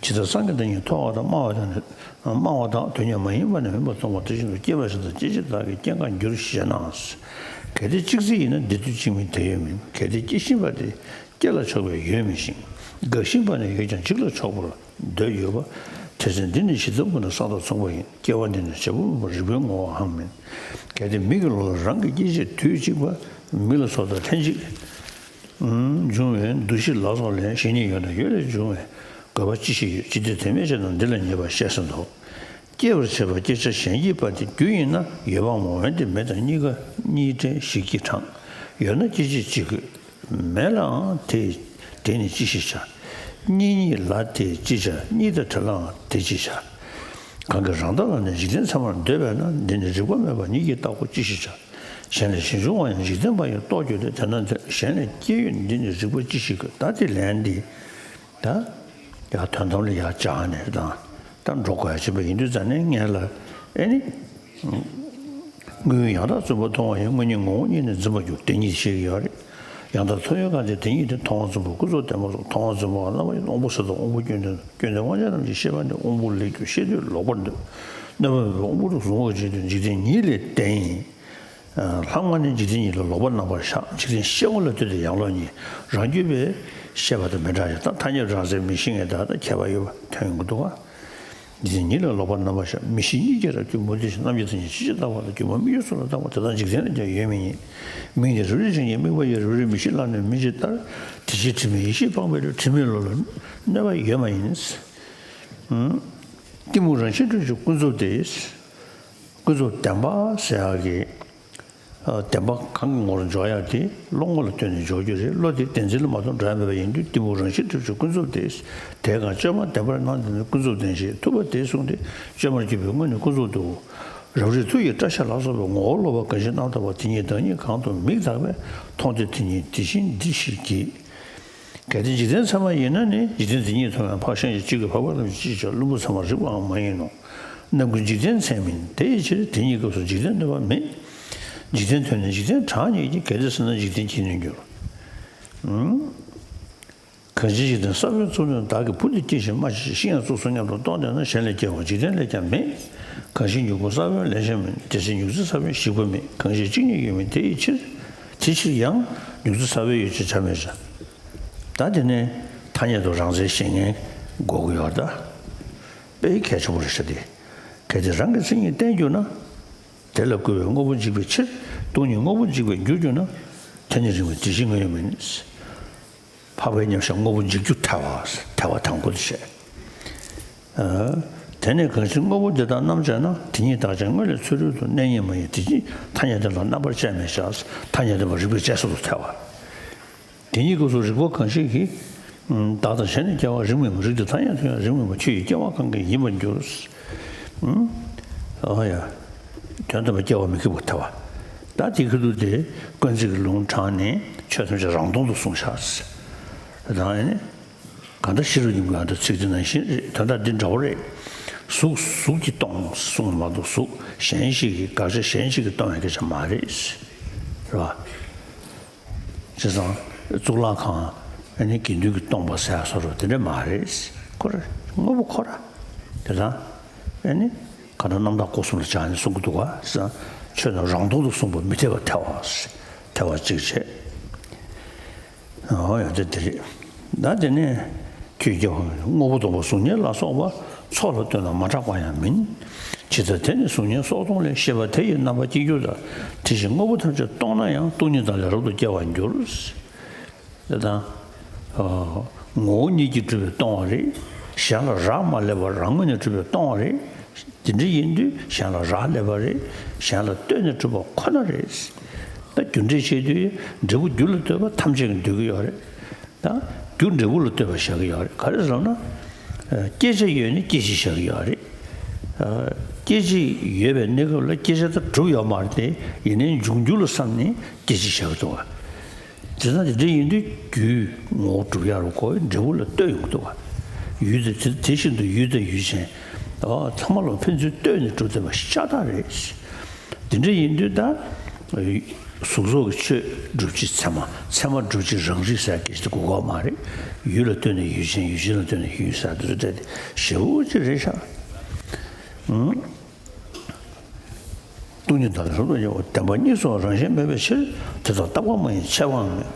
ཇི་ལྟར་སངས་རྒྱས་དང་ཡང་མཐོ་བ་དང་དམའ་བ་དང་ནི། དམའ་བ་དང་དོན་སྙོམས་མ་ཡིན་པ་ནི་མིན་པར་མཐོང་བ་དེ་བཞིན་དུ་སྐྱེ་བ་གཞན་དང་སྐྱེད་བྱེད་དག་གི་སྐྱེ་འགག་འགྱུར་ཞེ་ན། གལ་ཏེ་གཅིག་ཚེ་ཡིན་ན་འདི་དུས་གཅིག་མིན་དེ་ཡོད་མིན། གལ་ཏེ་སྐྱེ་བཞིན་པ་དེ། སྐྱེ་ལ་ཕྱོགས་པའི་ཡོད་མིན་ཞིང་། འགག་བཞིན་པ་ནི་ཡོད་ཀྱང་འཇིག་ལ་ཕྱོགས་པར་འདོད་ཡོད་པ། དེ་ཚེ་འདི་ནི་ཇི་ལྟ་བུ་ན་བསགས་དང་མཚུངས་པ་ཡིན། སྐྱེ་བ་འདི་ནི་བྱེད་པ་མིན་པར་རིག་པའི་ངོ་བོའང་མིན། གལ་ཏེ་མིག་གི་ལོགས་ལ་རང་གི་སྐྱེ་མཆེད་དུས་གཅིག་པ་མིག་ལ་སོགས་པ་ལྷན་ཅིག་འབྱུང་བའི་འདུ་ཤེས་ལ་སོགས་ལས་གཞན་ཉིད་ཡོད་ན་ཡོད་ལས་བྱུང་བའི་ དགོས་པ་ཅི་ཞིག་ཡོད། ཅི་སྟེ་དེ་མེད་ཅེ་ན། འདི་ལ་ཉེས་པར་བཤད་ཟིན་ཏོ། སྐྱེ་བར་བྱེད་པ་སྐྱེ་བྱ་གཞན་སྐྱེས་པ་དེ་རྒྱུ་ཡིན་ན་ཡོད་པའམ་འོན་ཏེ་མེད་དང་གཉིས་ཀ་གཉིས་འབྲེལ་ཞིག་གིས་དྲངས། ཡོད་ན་སྐྱེ་བྱེད་ཅི་དགོས། མེད་ལའང་དེ་དེ་ནི་ཅི་ཞིག་བྱ། གཉིས་གཉིས་ལ་དེ་ཅི་བྱ། གཉིས་དང་བྲལ་ལའང་དེ་ཅི་བྱ། གང་གིས་རང་ལྟ་ལ་ནི་འཇིག་རྟེན་ཚད་མར་འདོད་པས་ན། འདི་ནི་རིགས་པ་མེད་པ་ཉིད་ཀྱིས་བརྟག་གོ་ཅི་ཞིག་བྱ། གཞན་ལས་གཞན་འབྱུང་བ་ཡང་འཇིག་རྟེན་པ་ཡིན་རྟོགས་གྱུར་ཏེ། དེ་ན་འདིར་གཞན་ལས་སྐྱེ་ཡོད་འདི་ནི་རིགས་པ་ཅི་ཞིག་དགོས། ད་དེ་ལན་འདི། ད་ཡང་དོན་དམ་ལ་ཡར་སྦྱངས་ནས་དང་། ད་འགྲོ་དགོས་ཡ་ཅིག་པ་ཡིན་དུས་ཙང་ནས་ངས་ལ་ཨེ་ནི། དངོས་ཡང་དག་རྫུན་པ་མཐོང་བ་ཡིན། དངོས་ཉིད་ངོ་བོ་ཉིད་ནི་འཛིན་པར་འགྱུར། དེ་ཉིད་ཤེས་ཀྱི་ཡོད་རེད། ཡང་དག་མཐོང་ཡུལ་གང་དེ་དེ་ཉིད་དེ། མཐོང་བ་རྫུན་པ་ཀུན་རྫོབ་བདེན་པ་སོགས། མཐོང་བ་རྫུན་པ་རྣམ་པ་ཡིས། དབང་པོ་ཟད་དང་དབང་པོ་སྐྱོན་དེ། སྐྱོན་དེ་དབང་ཆ་རྣམས་ཀྱིས་ཤེས་པ་ནི། དབང་པོ་ལས་གྱུར་ཤེས་འདོད་ལོག་པར་འདོད། རྣམ་པར་མེད་པའི་དབང་པོ་རུ་གཟུང་བར་བྱེད་དུས་འཇིག་རྟེན་ཉིད་ལས་བདེན་ཡིན། ལྷག་མ་ནི་འཇིག་རྟེན་ཉིད་ལ་ལོག་པར་རྣམ་པར་བཞག་འཇིག་རྟེན་ཤེས་ངོ་ལ་ལྟོས་ཏེ་ཡང་ལོག་ཉིད་རང་རྒྱུད་པས་ཤེས་པ་དང་མི་འདྲ་ཞིང་། ད་ཐ་སྙད་རང་མཚན་མི་ཤེས་ངེས་ད་ལྟ་ཁྱད་པར་ཡོད་པ་ཐོན་ཡོང་གི་འདུག་ག་འཇིག་རྟེན་ཉིད་ལ་ལོག་པར་རྣམ་པར་བཞག་མིག་ཤེས་གཉིས་ཀྱིས་རབ་ཀྱིས་མུ་སྟེགས་ཤིང་། རྣམ་ཤེས་མཚན་ཉིད་ཕྱིན་ཅི་ལྟ་བ་ལ། སྒྱུ་མ་མིག་ཡོད་གཟུགས་ལ་བཏགས་པ་དེ་དག་འཇིག་རྟེན་ལ་ཀྱང་ཡོད་མིན་ཉིད། མིག་ནི་རབ་རིབ་བྱེད་ཉིད། དམིགས་པ་ཡིས་རབ་རིབ་མིག་ཤེས་བརླག་ནས་མིན་ཅི་ལྟར། དེ་ཕྱིར་དྲི་མེད་ཡེ་ཤེས་སྤངས་པའི་ལུས། དྲི་མེད་བློ་ལ་གནོད་པ་ཡོད་མ་ཡིན། གཏི་མུག་རང་བཞིན་གྲུབ་ཕྱིར་ཀུན་རྫོབ་སྟེ། ཀུན་རྫོབ་བདེན་པ་ཟེར་ཡག་གི། ཨ། བདེན་པ་གང་གི་ངོར་འཇོག་ཡག་དེ་བློ་ངོ་ལ་ལྟོས་ནས་འཇོག་རྒྱུ་རེད། བློ་དེ་བདེན་འཛིན་ལ་མ་གཏོགས་འགྲོ་ཡ་མེད་པ་ཡིན་དུས། གཏི་མུག་རང་བཞིན་གྲུབ་ཕྱིར་ཀུན་རྫོབ་སྟེ། དེ་གང་བཅོས་མ་བདེན་པར་སྣང་དེ་ནི་ཀུན་རྫོབ་བདེན་ཞེས་ཐུབ་པ་དེས་གསུངས་ཏེ། བཅོས་མར་གྱུར་པའི་དངོས་ནི་ཀུན་རྫོབ་ཏུ། རབ་རིབ་ཐུར་གྱིས་བཀྲ་ཤིས་ལ་སོགས་པའི་ངོ་བོ་ལོག་པ་གང་ཞིག་རྣམ་དག་པ་དེ་ཉིད་བདག་ཉིད་གང་དུ་མིག་དག་པས་མཐོང་སྟེ། དེ་ཉིད་དེ་བཞིན་འདི་ཕྱིར་བགྱི། གལ་ཏེ་འཇིག་རྟེན་ཚད་མ་ཡིན་ན་ནི། འཇིག་རྟེན་དེ་ཉིད་མཐོང་བས་འཕགས་ཤིང་གཅིག་གི་འཕགས་པ་རྣམས་ཀྱི་ཅིག་ཅར་བླུན་པོ་ཚད་མར་རིག་པའང་མ་ཡིན་ནོ། རྣམ་ཀུན་འཇིག་རྟེན་ཚད་མིན། དེ་ཡི་ཕྱིར་དེ་ཉིད་སྐབས་སུ་འཇིག་རྟེན་གནོད་པ་མེད། འཇིག་རྟེན་ཐོས་ནས་འཇིག་རྟེན་གྲགས་ཉིད་ཀྱིས། གལ་ཏེ་ཟིན་ན་འཇིག་རྟེན་གྱིས་ནི་འགྱུར། གང་ཞིག་འཇིག་རྟེན་ས་བོན་བཙུགས་ནས། བདག་གི་བུ་འདི་སྐྱེས་ཤིང་མ་སྐྱེས་ཤིང་ཡང་བཙུགས་སོ་སྙམ་དུ་རྟོག་ནས་ན། གཞན་ལས་སྐྱེ་བ་འཇིག་རྟེན་ལས་ཀྱང་མེད། གང་ཞིག་མྱུ་གུ་ས་བོན་ལེན་ཤེས་མིན། དེ་ཚེ་མྱུག་རྫི་ས་བོན་ཞིག་པ་མེད། གང་ཞིག་གཅིག་ཉིད་ཡོད་མིན་དེ་ཡི་ཕྱིར། དེ་ཕྱིར་ཡང་མྱུག་རྫི་ས་བོན་ཡོད་ཅེས་བྱར་མི་བྱ། ད་དེ་ནས་ཐ་སྙད་དུ་རང་མཚན་ཤེས་མཁན་དགོས་ཀྱི་ཡོད་རེད་ད། དཔེ་གལ་ཆེན་པོ་རེད་ཤག་དེ། གལ་ཏེ་རང་གི་མཚན་ཉིད་བསྟན་གྱུར་ན། དེ་ལ་བསྐུལ་བས་དངོས་པོ་འཇིག་པའི་ཕྱིར། སྟོང་ཉིད་དངོས་པོ་འཇིག་པར་འགྱུར་གྱུར་ན། དེ་ནི་རིང་བའི་དེ་བཞིན་ངོ་ཡོད་མིན། འཕགས་པའི་མཉམ་གཞག་དངོས་པོ་འཇིག་རྒྱུ་ཐལ་བ། ཐལ་བ་དང་པོ་དེ་བཤད། ཨ། དེ་ནས་གང་ཞིག་དངོས་པོ་འདི་དག་རྣམ་དཔྱད་ན། དེ་ཉིད་བདག་ཅན་དངོས་ལས་ཚུ་རོལ་དུ། གནས་རྙེད་མ་ཡིན་དེ་ཉིད་ཐ་སྙད་དེ་ལ། རྣམ་པར་དཔྱད་མི་བྱ། ཐ་སྙད་དེ་མ་རིག་པའི་དཔྱད་བཟོ་དུ་ཐལ་བ། དེ་ཉིད་སྐབས་སུ་རིགས་པ་གང་ཞིག་གིས། བདག་དང་གཞན་ནི་སྐྱེ་བ་རིགས་མིན་པ། རིགས་དེ་ཐ་སྙད་དུ་ཡང་རིགས་མིན་པ། ཆོས་ཀྱི་སྐྱེ་བ་གང་གིས་ཡིན་པར་འགྱུར། ཨ་ཡ། དོན་དམ་པར་སྐྱེ་བ་མི་འགེབས་པར་ཐལ་བ། ད་དེ་ཁ་ཐུག་དེ་ཀུན་རྫོབ་ཀྱི་ལུང་དྲངས་ནས་ཆོས་ཐམས་ཅད་རང་སྟོང་དུ་གསུངས་བཞག། ད་ཨ་ནི། གང་ལྟར་ཤེས་རབ་སྙིང་པོའི་ཨ་མདོ་ཚིག་དེ་ནང་བཞིན་རེད། དོན་དག་འདི་འདྲ་བོ་རེད། གཟུགས་གཟུགས་ཀྱིས་སྟོང་གསུངས་མ་གཏོགས། གཟུགས་གཞན་ཞིག་གིས། དགག་བྱ་གཞན་ཞིག་གིས་སྟོང་བའི་སྐད་ཆ་མ་རེད། རེད་བ། བྱས་ཙང་གཙུག་ལག་ཁང་ཨ་ནི་དགེ་འདུན་གྱིས་སྟོང་པ་ཟེར་ཡ་བཟོ་འདྲ་དེ་འདྲ་མ་རེད། ཁོ་རང་དངོས་པོ་ཁོ་རང་དེ་དང་། ཨ་ནི་གང་ལྟར་རྣམ་དག་སྐོར་གསུམ་ལ་སྦྱར་ནས་གསུང་གི་འདུག་བ། བྱས་ཙང་ཆོས་རྣམས་རང་སྟོང་དུ་གསུངས་པ་མི་འཐད་པར་ཐལ་བ། ཐལ་བ་གཅིག་བྱས། ཨོ་ཡ། དེ་དེ་རེད། ད་དེ་ནས་ཁྱོད་ཀྱི་དངོས་པོ་སྟོང་པ་གཟུགས་བརྙན་ལ་སོགས་པ། ཚོགས་ལ་ལྟོས་ན་མ་གྲགས་པ་ཡང་མིན། ཇི་ལྟར་དེ་ནི་གཟུགས་བརྙན་སོགས་སྟོང་ལས། ཤེས་པ་དེ་ཡི་རྣམ་པ་སྐྱེ་འགྱུར་ལ། དེ་བཞིན་དངོས་པོ་ཐམས་ཅད་སྟོང་ན་ཡང་། སྟོང་ཉིད་དག་ལས་རབ་ཏུ་སྐྱེ་བར་འགྱུར། དེ་དང་། ཨ། ངོ་བོ་ཉིད་ཀྱིས་གྲུབ་པའི་སྟོང་བ་རེད། གཞན་ལ་རག་མ་ལས་པར་རང་ངོས་ནས་གྲུབ་པའི་སྟོང་བ་རེད། དེ་འདྲ་ཡིན་དུས་གཞན་ལ་རག་ལས་པ་རེད། གཞན་ལ་ལྟོས་ནས་གྲུབ་པ་ཁོ་ན་རེད། ད་རྒྱུ་འབྲས་བཤད་དུས་འབྲས་བུ་རྒྱུ་ལ་ལྟོས་པ་ཐམས་ཅད་ཀྱིས་འདོད་ཀྱི་ཡོད་རེད། ད་རྒྱུ་འབྲས་བུ་ལ་ལྟོས་པ་བཞག་གི་ཡོད་རེད། ག་རེ་ཟེར་ན། ཨ། སྐྱེད་བྱ་ཡོད་ནས་སྐྱེད་བྱེད་བཞག་གི་ཡོད་རེད། ཨ། སྐྱེད་བྱེད་ཡོད་པའི་གནས་སྐབས་ལ་སྐྱེད་བྱ་དེ་གྲུབ་ཡོད་མ་རེད་དེ། ཡིན་ནའི་འབྱུང་འགྱུར་ལ་བསམ་ནས་སྐྱེད་བྱེད་བཞག་གི་འདུག་བ། དེ་ཙང་དེ་འདྲ་ཡིན་དུས་རྒྱུའི་ངོ་བོ་གྲུབ་ཡག་རུ་གོ་འབྲས་བུ་ལ་ལྟོས་ཡོང་གི་འདུག་བ། ཡུལ་དེ་དེ་དེ་བཞིན་དུ་ཡུལ་དང་ཡུལ་ཅན། ཨ། ཚང་མ་ལ་ཕན་ཚུན་ལྟོས་ནས་གྲུབ་བསྡད་པ་ཤ་སྟག་རེད། དེ་འདྲ་ཡིན་དུས་ད། གཟུགས་སོགས་ཀྱི་ཆོས་སྒྲུབ་བྱེད་ཚད་མ། ཚད་མ་སྒྲུབ་བྱེད་རང་རིག་ཟེར་སྐད་ཆ་དེ་དགོས་ཀྱི་མ་རེད། ཡུལ་ལ་ལྟོས་ནས་ཡུལ་ཅན། ཡུལ་ཅན་ལ་ལྟོས་ནས་ཡུལ་ཟེར་དེ་ཚོ་དེ་ཞེ་པོ་ཅིག་རེད་ཤག། ཨང་། སྟོང་ཉིད་དག་ལས་རབ་ཏུ་སྐྱེ་བ། བདེན་པ་གཉིས་སུའང་རང་བཞིན་མེད་པའི་ཕྱིར། དེ་དག་རྟག་པ་མ་ཡིན་ཆད་པའང་མེད།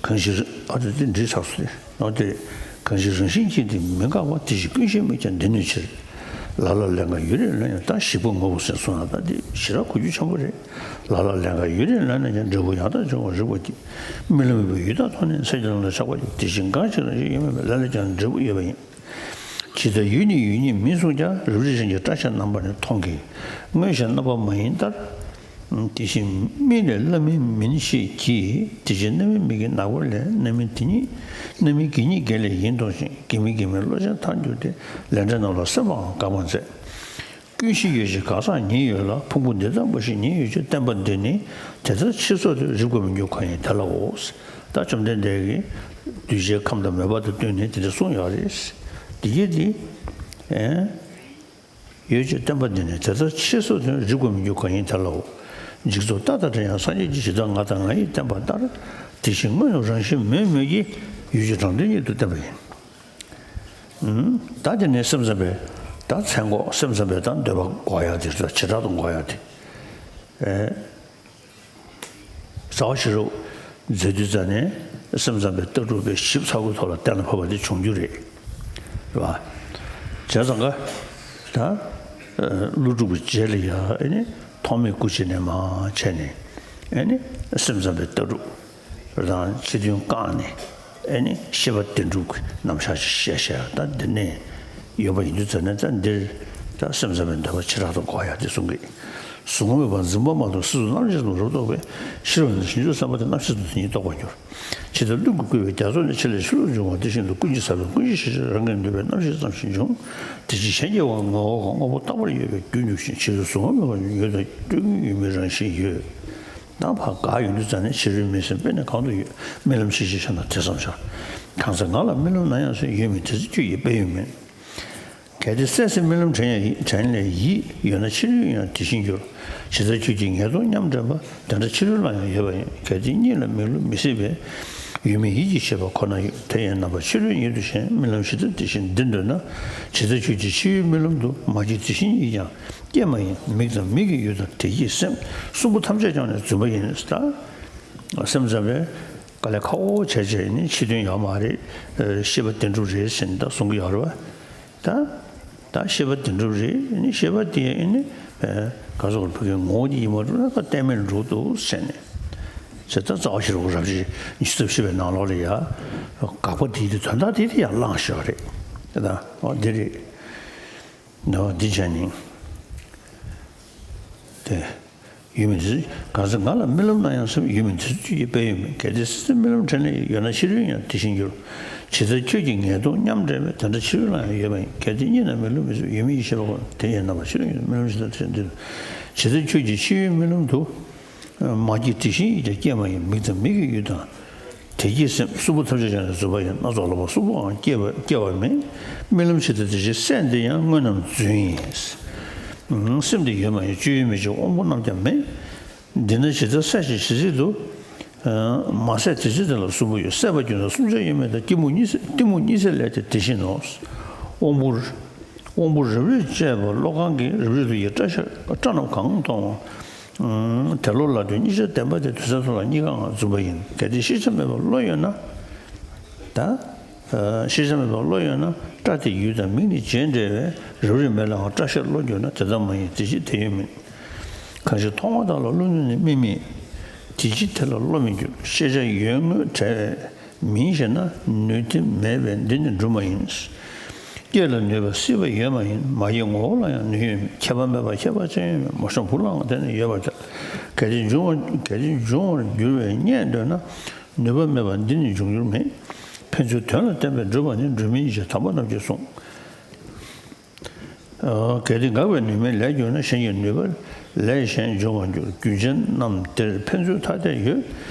གང་ཞིག་ཨ་དེ་དེ་འདྲི་ཚར་སོང་སྟེ། ཨ་དེ། གང་ཞིག་རང་བཞིན་གྱིས་འདི་མི་འགག་པ། དེ་བཞིན་ཀུན་ཤེས་མིག་ཀྱང་འདི་ནུས་ཕྱིར། ལ་ལ་ལན་འགའ་ཡུན་རིང་ལོན་ཡང་། ད་ཞིག་པོ་ངོ་བོ་ཟེར་གསུངས་ཡང་། ད་འདི་ཞེ་དྲག་གོ་རྒྱུ་ཆེན་པོ་རེད། ལ་ལ་ལན་འགའ་ཡུན་རིང་ལོན་ན་ཡང་། འབྲས་བུ་ཡང་དག་འབྱུང་བར་རིག་པ་གིས། རྨི་ལམ་ཡོད་པའི་ཡུལ་དག་མཐོང་ནས། འཚེར་སྐྱེ་ལམ་དུ་ཆགས་པ་ཡིན། དེ་བཞིན་གང་ཞིག་རང་བཞིན་ཡོད་མིན་པའི། ལ་ལས་ཀྱང་འབྲས་བུ་ཡོད་པ་ཡིན། ཇི་ལྟར་ཡུལ་ཉིད་ཡུལ་ཉིད་མིན་གསུངས་ཀྱང་། རབ་རིབ་གཞན་གྱི་སྐྲ་ཤད་རྣམ་པ་ནི། མཐོང་གི་མངོན་ཞེན་རྣམ་པ་མ་ཡིན་ལྟར། དེ་བཞིན་རྨིས་ནས་སླབ་མིན་མིན་ཞེས་བགྱི། དེ་བཞིན་རྣམ་སྨིན་མིག་གི་ནག་པོ་ལས། རྣམ་སྨིན་དེ་ཉིད་རྣམ་སྨིན་གྱི་ཉིད་བརྒྱད་ལས་ཡིན་མཐོང་ཞིང་། གྱི་མིན་གྱི་མིན་བློ་ཅན་ཐལ་འགྱུར་ཏེ། ལས་འབྲས་རྣམས་ལ་སེམས་པའང་དགག་པར་མཛད། ཀུན་གཞི་ཡོད་ཅེས་གང་ཟག་ཉིད་ཡོད་ལ། ཕུང་པོ་འདི་ལྟ་བུ་ཞིག་ཉིད་ཡོད་ཅེས་བསྟན་པ་འདི་ནི། དེ་ལྟར་ཕྱིར་སོར་ཏེ་རིག་པར་མི་འགྱུར་གང་ཡིན་དེ་ལའོ། ད་བཅོམ་ལྡན་འདས་ཀྱིས་གདུལ་བྱའི་ཁམས་དང་མོས་པ་དང་བསྟུན་ནས་དེ་འདྲ་གསུངས་ཡོད་རེད། དེ་གིས་དེ། ཨེ། ཡོད་ཅེས་བསྟན་པ་འདི་ནི། དེ་ལྟར་ཕྱིར་སོར་ཏེ་རིག་པར་མི་འགྱུར་གང་ཡིན་དེ་ལའོ། འཇིག་ཚོགས་རྟག་དང་བྲལ་ཡང་སངས་རྒྱས་ཀྱིས། ཇི་ལྟར་ང་དང་ང་ཡིས་བསྟན་པ་ལྟར། དེ་བཞིན་སྔོན་རང་བཞིན་མེད་མོད་ཀྱི། ཡུལ་གྱི་དྲང་དོན་ཉིད་དུ་བསྟན་པ་ཡིན། ཨུམ། ད་དེ་ནས་སེམས་ཙམ་པས་ད་མཚན་འགོག་སེམས་ཙམ་པས་ད་འདོད་པ་འགོག་ཡག་དེ་ད་བྱེ་བྲག་ཏུ་འགོག་ཡག་དེ། ཨེ། རྩ་བ་ཤེས་རབ་མཛད་དུས་ཙ་ནས་སེམས་ཙམ་པའི་ལྟ་གྲུབ་པས་ཞིབ་ཚགས་པོའི་ཐོག་ལ་གཏན་ལ་ཕབ་པ་དེ་བྱུང་རྒྱུ་རེད། རེད་བ། བྱས་ཙང་ཀ། ད། ཀླུ་སྒྲུབ་ཀྱི་རྗེས་ལ་ཡ་ཨེ་ནི་ཐོགས་མེད་སྐུ་མཆེད་ནས་མར་བྱས་ནས་ཨེ་ནི་སེམས་ཙམ་པའི་ལྟ་གྲུབ་དང་ཕྱི་དོན་བཀག་ནས་ཨེ་ནི་བཤད་པ་བདེན་གྲུབ་ཀྱི་རྣམ་གཞག་ཅིག་བཤད་བཤད་ད་འདི་ནས་ཡོད་པ་ཡིན་དུས་ཙ་ནས་ད་འདིར་ད་སེམས་ཙམ་པའི་འདོད་པ་བྱེ་བྲག་ཏུ་འགོག་ཡག་དེ་གསུང་གི། གཟུང་རབ་མེད་པར་འཛིན་པ་མ་གཏོགས་སྲིད་གཟུགས་རྣམ་ཤེས་གསུམ་རབ་རྟོག་པས། ཤེས་རབ་ནི་ཕྱིན་ཅི་སེམས་དཔའ་སྟེ། རྣམ་ཤེས་གསུམ་དེ་ཉིད་རྟོགས་པར་འགྱུར། ཇི་ལྟར་ཀླུ་གིས་བསྐུལ་བའི་རྒྱ་མཚོ་ནི། ཆུ་ལས་ཆུ་བུར་འབྱུང་བ་དེ་བཞིན་དུ། ཀུན་གྱིས་ཟ་བའི་ཀུན་གཞི་ཤེས་བྱ་རང་གིས་འདོད་པའི་རྣམ་ཤེས་ཙམ་ཞིག་འབྱུང་། དེ་ཕྱིར་གཞན་གྱིས་བ་ངོ་བ་དངོས་པོ་རྟག་པར་ཡོད་པའི་རྒྱུར་འགྱུར་ཞིང་། ཕྱི་རོལ་གཟུང་རབ་མེད་པ་ཡོད་དང་སྤྲོས་ཀུན་ཡོད་མིན་རང་བཞིན་ཡོད། ད་ཕར་དགག་ཡོང་དུས་ཙ་ནས་ཕྱི་རོལ་མིན་སེམས་དཔེར་ན་གང་དུ་ཡོད། རྨི་ལམ་ཤེས་བྱའི་ཤ་ན་དེ་ཙམ་ཤར། གང་ཚེ་ང་ལ་རྨི་ལམ་ན་ཡང་སེམས། ཡོད་མིན་དེ་ཚེ་ཁྱོད་ཀྱི་དཔལ་ཡོན་མིན། གལ་ཏེ་སད་སེར་རྨི་ལམ་དྲན་ཡང་དྲན་ལས་ཡིད། ཡོད་ན་ཕྱི་རོལ་ཡང་དེ་བཞིན་འགྱུར། ཇི་ལྟར་ཁྱོད་ཀྱིས་ངེས་རྟོག་མཉམ་དྲན་པ། དེ་འདྲ་ཕྱི་རོལ་ལ་ཡང་ཡོད་པ་ཡིན། གལ་ཏེ་གཉིད་ལ་མིག་ལུས་མི་སྲིད་པས། ཡོད་མེད་ཡིད་ཀྱི་ཤེས་པ་ཁོ་ན་ཡོད། དེ་ཡང་རྣམ་པ་ཕྱི་རོལ་ཉིད་དུ་ཞེན། རྨི་ལམ་ཞི་བདེ་དེ་བཞིན་འདི་འདོད་ན། ཇི་ལྟར་ཁྱོད་ཀྱིས་ཕྱི་ཡུལ་རྨི་ལམ་དུ། མ་སྐྱེས་དེ་བཞིན་ཉིད་ཀྱང་སྐྱེས་མ་ཡིན། མིག་དང་མིག་གི་ཡུལ་དང་དེ་ཉིད་སེམས། གསུམ་པོ་ཐམས་ཅད་ཀྱང་ནི་རྫུན་པ་ཡིན། ད་སེམས་ཙམ་པས་དཀའ་ལས་ཁག་པོ་བྱས་བྱས་ནི་ཕྱི་དོན་ཡོད་མ་རེད། ཤེས་པ་བདེན་གྲུབ་རེད་ཟེར་ནས་ད་གསུང་གི་ཡོད་རེད་བ། ད། ད་ཤེས་པ་བདེན་གྲུབ་རེད། ཨ་ནི་ཤེས་པ་དེ་ཨ་ནི་ག་ཚོད་བོད་ཀྱི་ངོ་བོ་དེ་ཡིན་པ་འགྲུབ་ན་ད་གཏན་མེད་འགྲུབ་འདུག་ཟེར་ནས། ཟེར་ད་རྩ་བ་ཤེས་རབ་རབ་བྱེད་ཉི་ཤུ་རྩ་བཞི་པའི་ནང་ལོགས་ལ་ཡ། དགག་པ་དེ་དེ་དོན་དག་དེ་དེ་ཡང་བླངས་ཤོག་རེད། དེ་ད་འོ་འདི་རེད། འདི་བྱས་ནས། དེ། ཡོད་མིན་དེ། གང་ཚེ་ང་ལ་རྨི་ལམ་ན་ཡང་སེམས། ཡོད་མིན་དེ་ཚེ་ཁྱོད་ཀྱི་དཔལ་ཡོན་མིན། གལ་ཏེ་སད་སེར་རྨི་ལམ་དྲན་ལས་ཡིད། ཡོད་ན་ཕྱི་རོལ་ཡང་དེ་བཞིན་འགྱུར། ཇི་ལྟར་ཁྱོད་ཀྱིས་ངེས་རྟོག་མཉམ་དྲན་པས། དེ་འདྲ་ཕྱི་རོལ་ལ་ཡང་ཡོད་པ་ཡིན། གལ་ཏེ་གཉིད་ན་མིག་ལུས་མི་སྲིད། ཡོད་མེད་ཡིད་ཤེས་པ་ཁོ་ན། དེ་ཡང་རྣམ་པ་ཕྱི་རོལ་ཉིད་དུ། རྨི་ལམ་ཞི་བདེ་དེ་བཞིན་འདི་འདོད་ན། ཇི་ལྟར་ཁྱོད་ཀྱིས་ཕྱི་ཡུལ་རྨི་ལམ་དུ། མ་སྐྱེས་དེ་བཞིན་ཉིད་ཀྱང་སྐྱེས་མ་ཡིན། མིག་དང་མིག་གི་ཡུལ་དང་། དེ་ཉིད་སེམས། གསུམ་པོ་ཐམས་ཅད་ཀྱང་ནི་རྫུན་པ་ཡིན། སྣ་ཚོགས་ལོག་པ་གསུམ་པོའང་སྐྱེ་བ་སྐྱེ་བ་མིན། རྨི་ལམ་ཞི་བདེ་དེ་བཞིན་སད་འདི་ཡང་། དངོས་རྣམས་རྫུན་ཡིན། སེམས་འདི་ཡོད་མ་ཡིན། སྤྱོད་ཡུལ་མི་བྱེད་དབང་པོ་རྣམས་ཀྱང་མིན། འདི་ནི་ཇི་ལྟར་སད་ཞིང་ཇི་སྲིད་དུ། མ་སད་དེ་སྲིད་དེ་ལ་གསུམ་པོ་ཡོད། སད་པར་གྱུར་ན་གསུམ་ཆར་ཡོད་མེད་དང་། གཏི་མུག་གཉིད་སད། གཏི་མུག་གཉིད་སད་ལས་ཏེ་དེ་བཞིན་ནོ། དབང་པོ། དབང་པོ་རབ་རིབ་བཅས་པ་བློ་གང་གིས། རབ་རིབ་ཏུ་ཡི་སྐྲ་ཤད་སྐྲ་རྣམས་གང་མཐོང་། དེ་བློ་ལ་ལྟོས། གཉིད་ཆར་བདེན་པ་དེ། དུས་མཚན་ཐོབ་ལ་གཉིད་ཁང་ང་། རྫུན་པ་ཡིན། གལ་ཏེ་ཤེས་བྱ་མེད་པར་བློ་ཡོད་ན། ད། ཤེས་བྱ་མེད་པར་བློ་ཡོད་ན། སྐྲ་དེ་ཡུལ་དང་མིག་ནི་བྱེད་འབྲེལ་བས། རབ་རིབ་མེད་ལའང་སྐྲ་ཤད་བློ་འགྱུར་ན། དེ་ལྟ་མ་ཡིན་དེ་ཕྱིར་དེ་ཡོད་མིན། གང་ཞིག་མཐོང་བ་དག་ལ་བློ་ནུས་ནི། རྨི་མེད་དེ་ཕྱིར་དེ་ལ་བློ་མི་འགྱུར། ཤེས་བྱ་ཡོད་དངོས་བྲལ་བས། མིན་ཞེ་ན། ནུས་ཏེ་མེད་པས་འདི་ནི་འགྲུབ་མ་ཡིན། སྐྱེ་ལ་ནུས་པ་སྲིད་པ་ཡོད་མ་ཡིན། མ་སྐྱེས་ངོ་བོ་ལ་ཡང་ནུས་ཡོད་མིན། ཁྱད་པར་མེད་པ་ཁྱད་པར་ཅན་ཡོད་མིན། མ་བྱུང་བུ་ལའང་དེ་ནི་ཡོད་པར་ཐལ། གལ་ཏེ་འབྱུང་བ་གལ་ཏེ་འབྱུང་བར་འགྱུར་བའི་རྙེད་འདོད་ན། ནུས་པ་མེད་པ་འདི་ནི་འབྱུང་འགྱུར་མེད། ཕན་ཚུན་དོན་ལ་བརྟེན་པས་སྒྲུབ་པ་ནི། སྒྲུབ་མིན་ཞེས་དམ་པ་རྣམས་ཀྱིས་གསུངས། གལ་ཏེ་འགགས་པའི་ནུས་མེད་ལས་གྱུར་ན། གཞན་གྱི་ནུས་པ་ལས་གཞན་འབྱུང་བར་འགྱུར། རྒྱུ་ཅན་རྣམས་དེར་ཕན་ཚུན་ཐ་དད་ཡོད།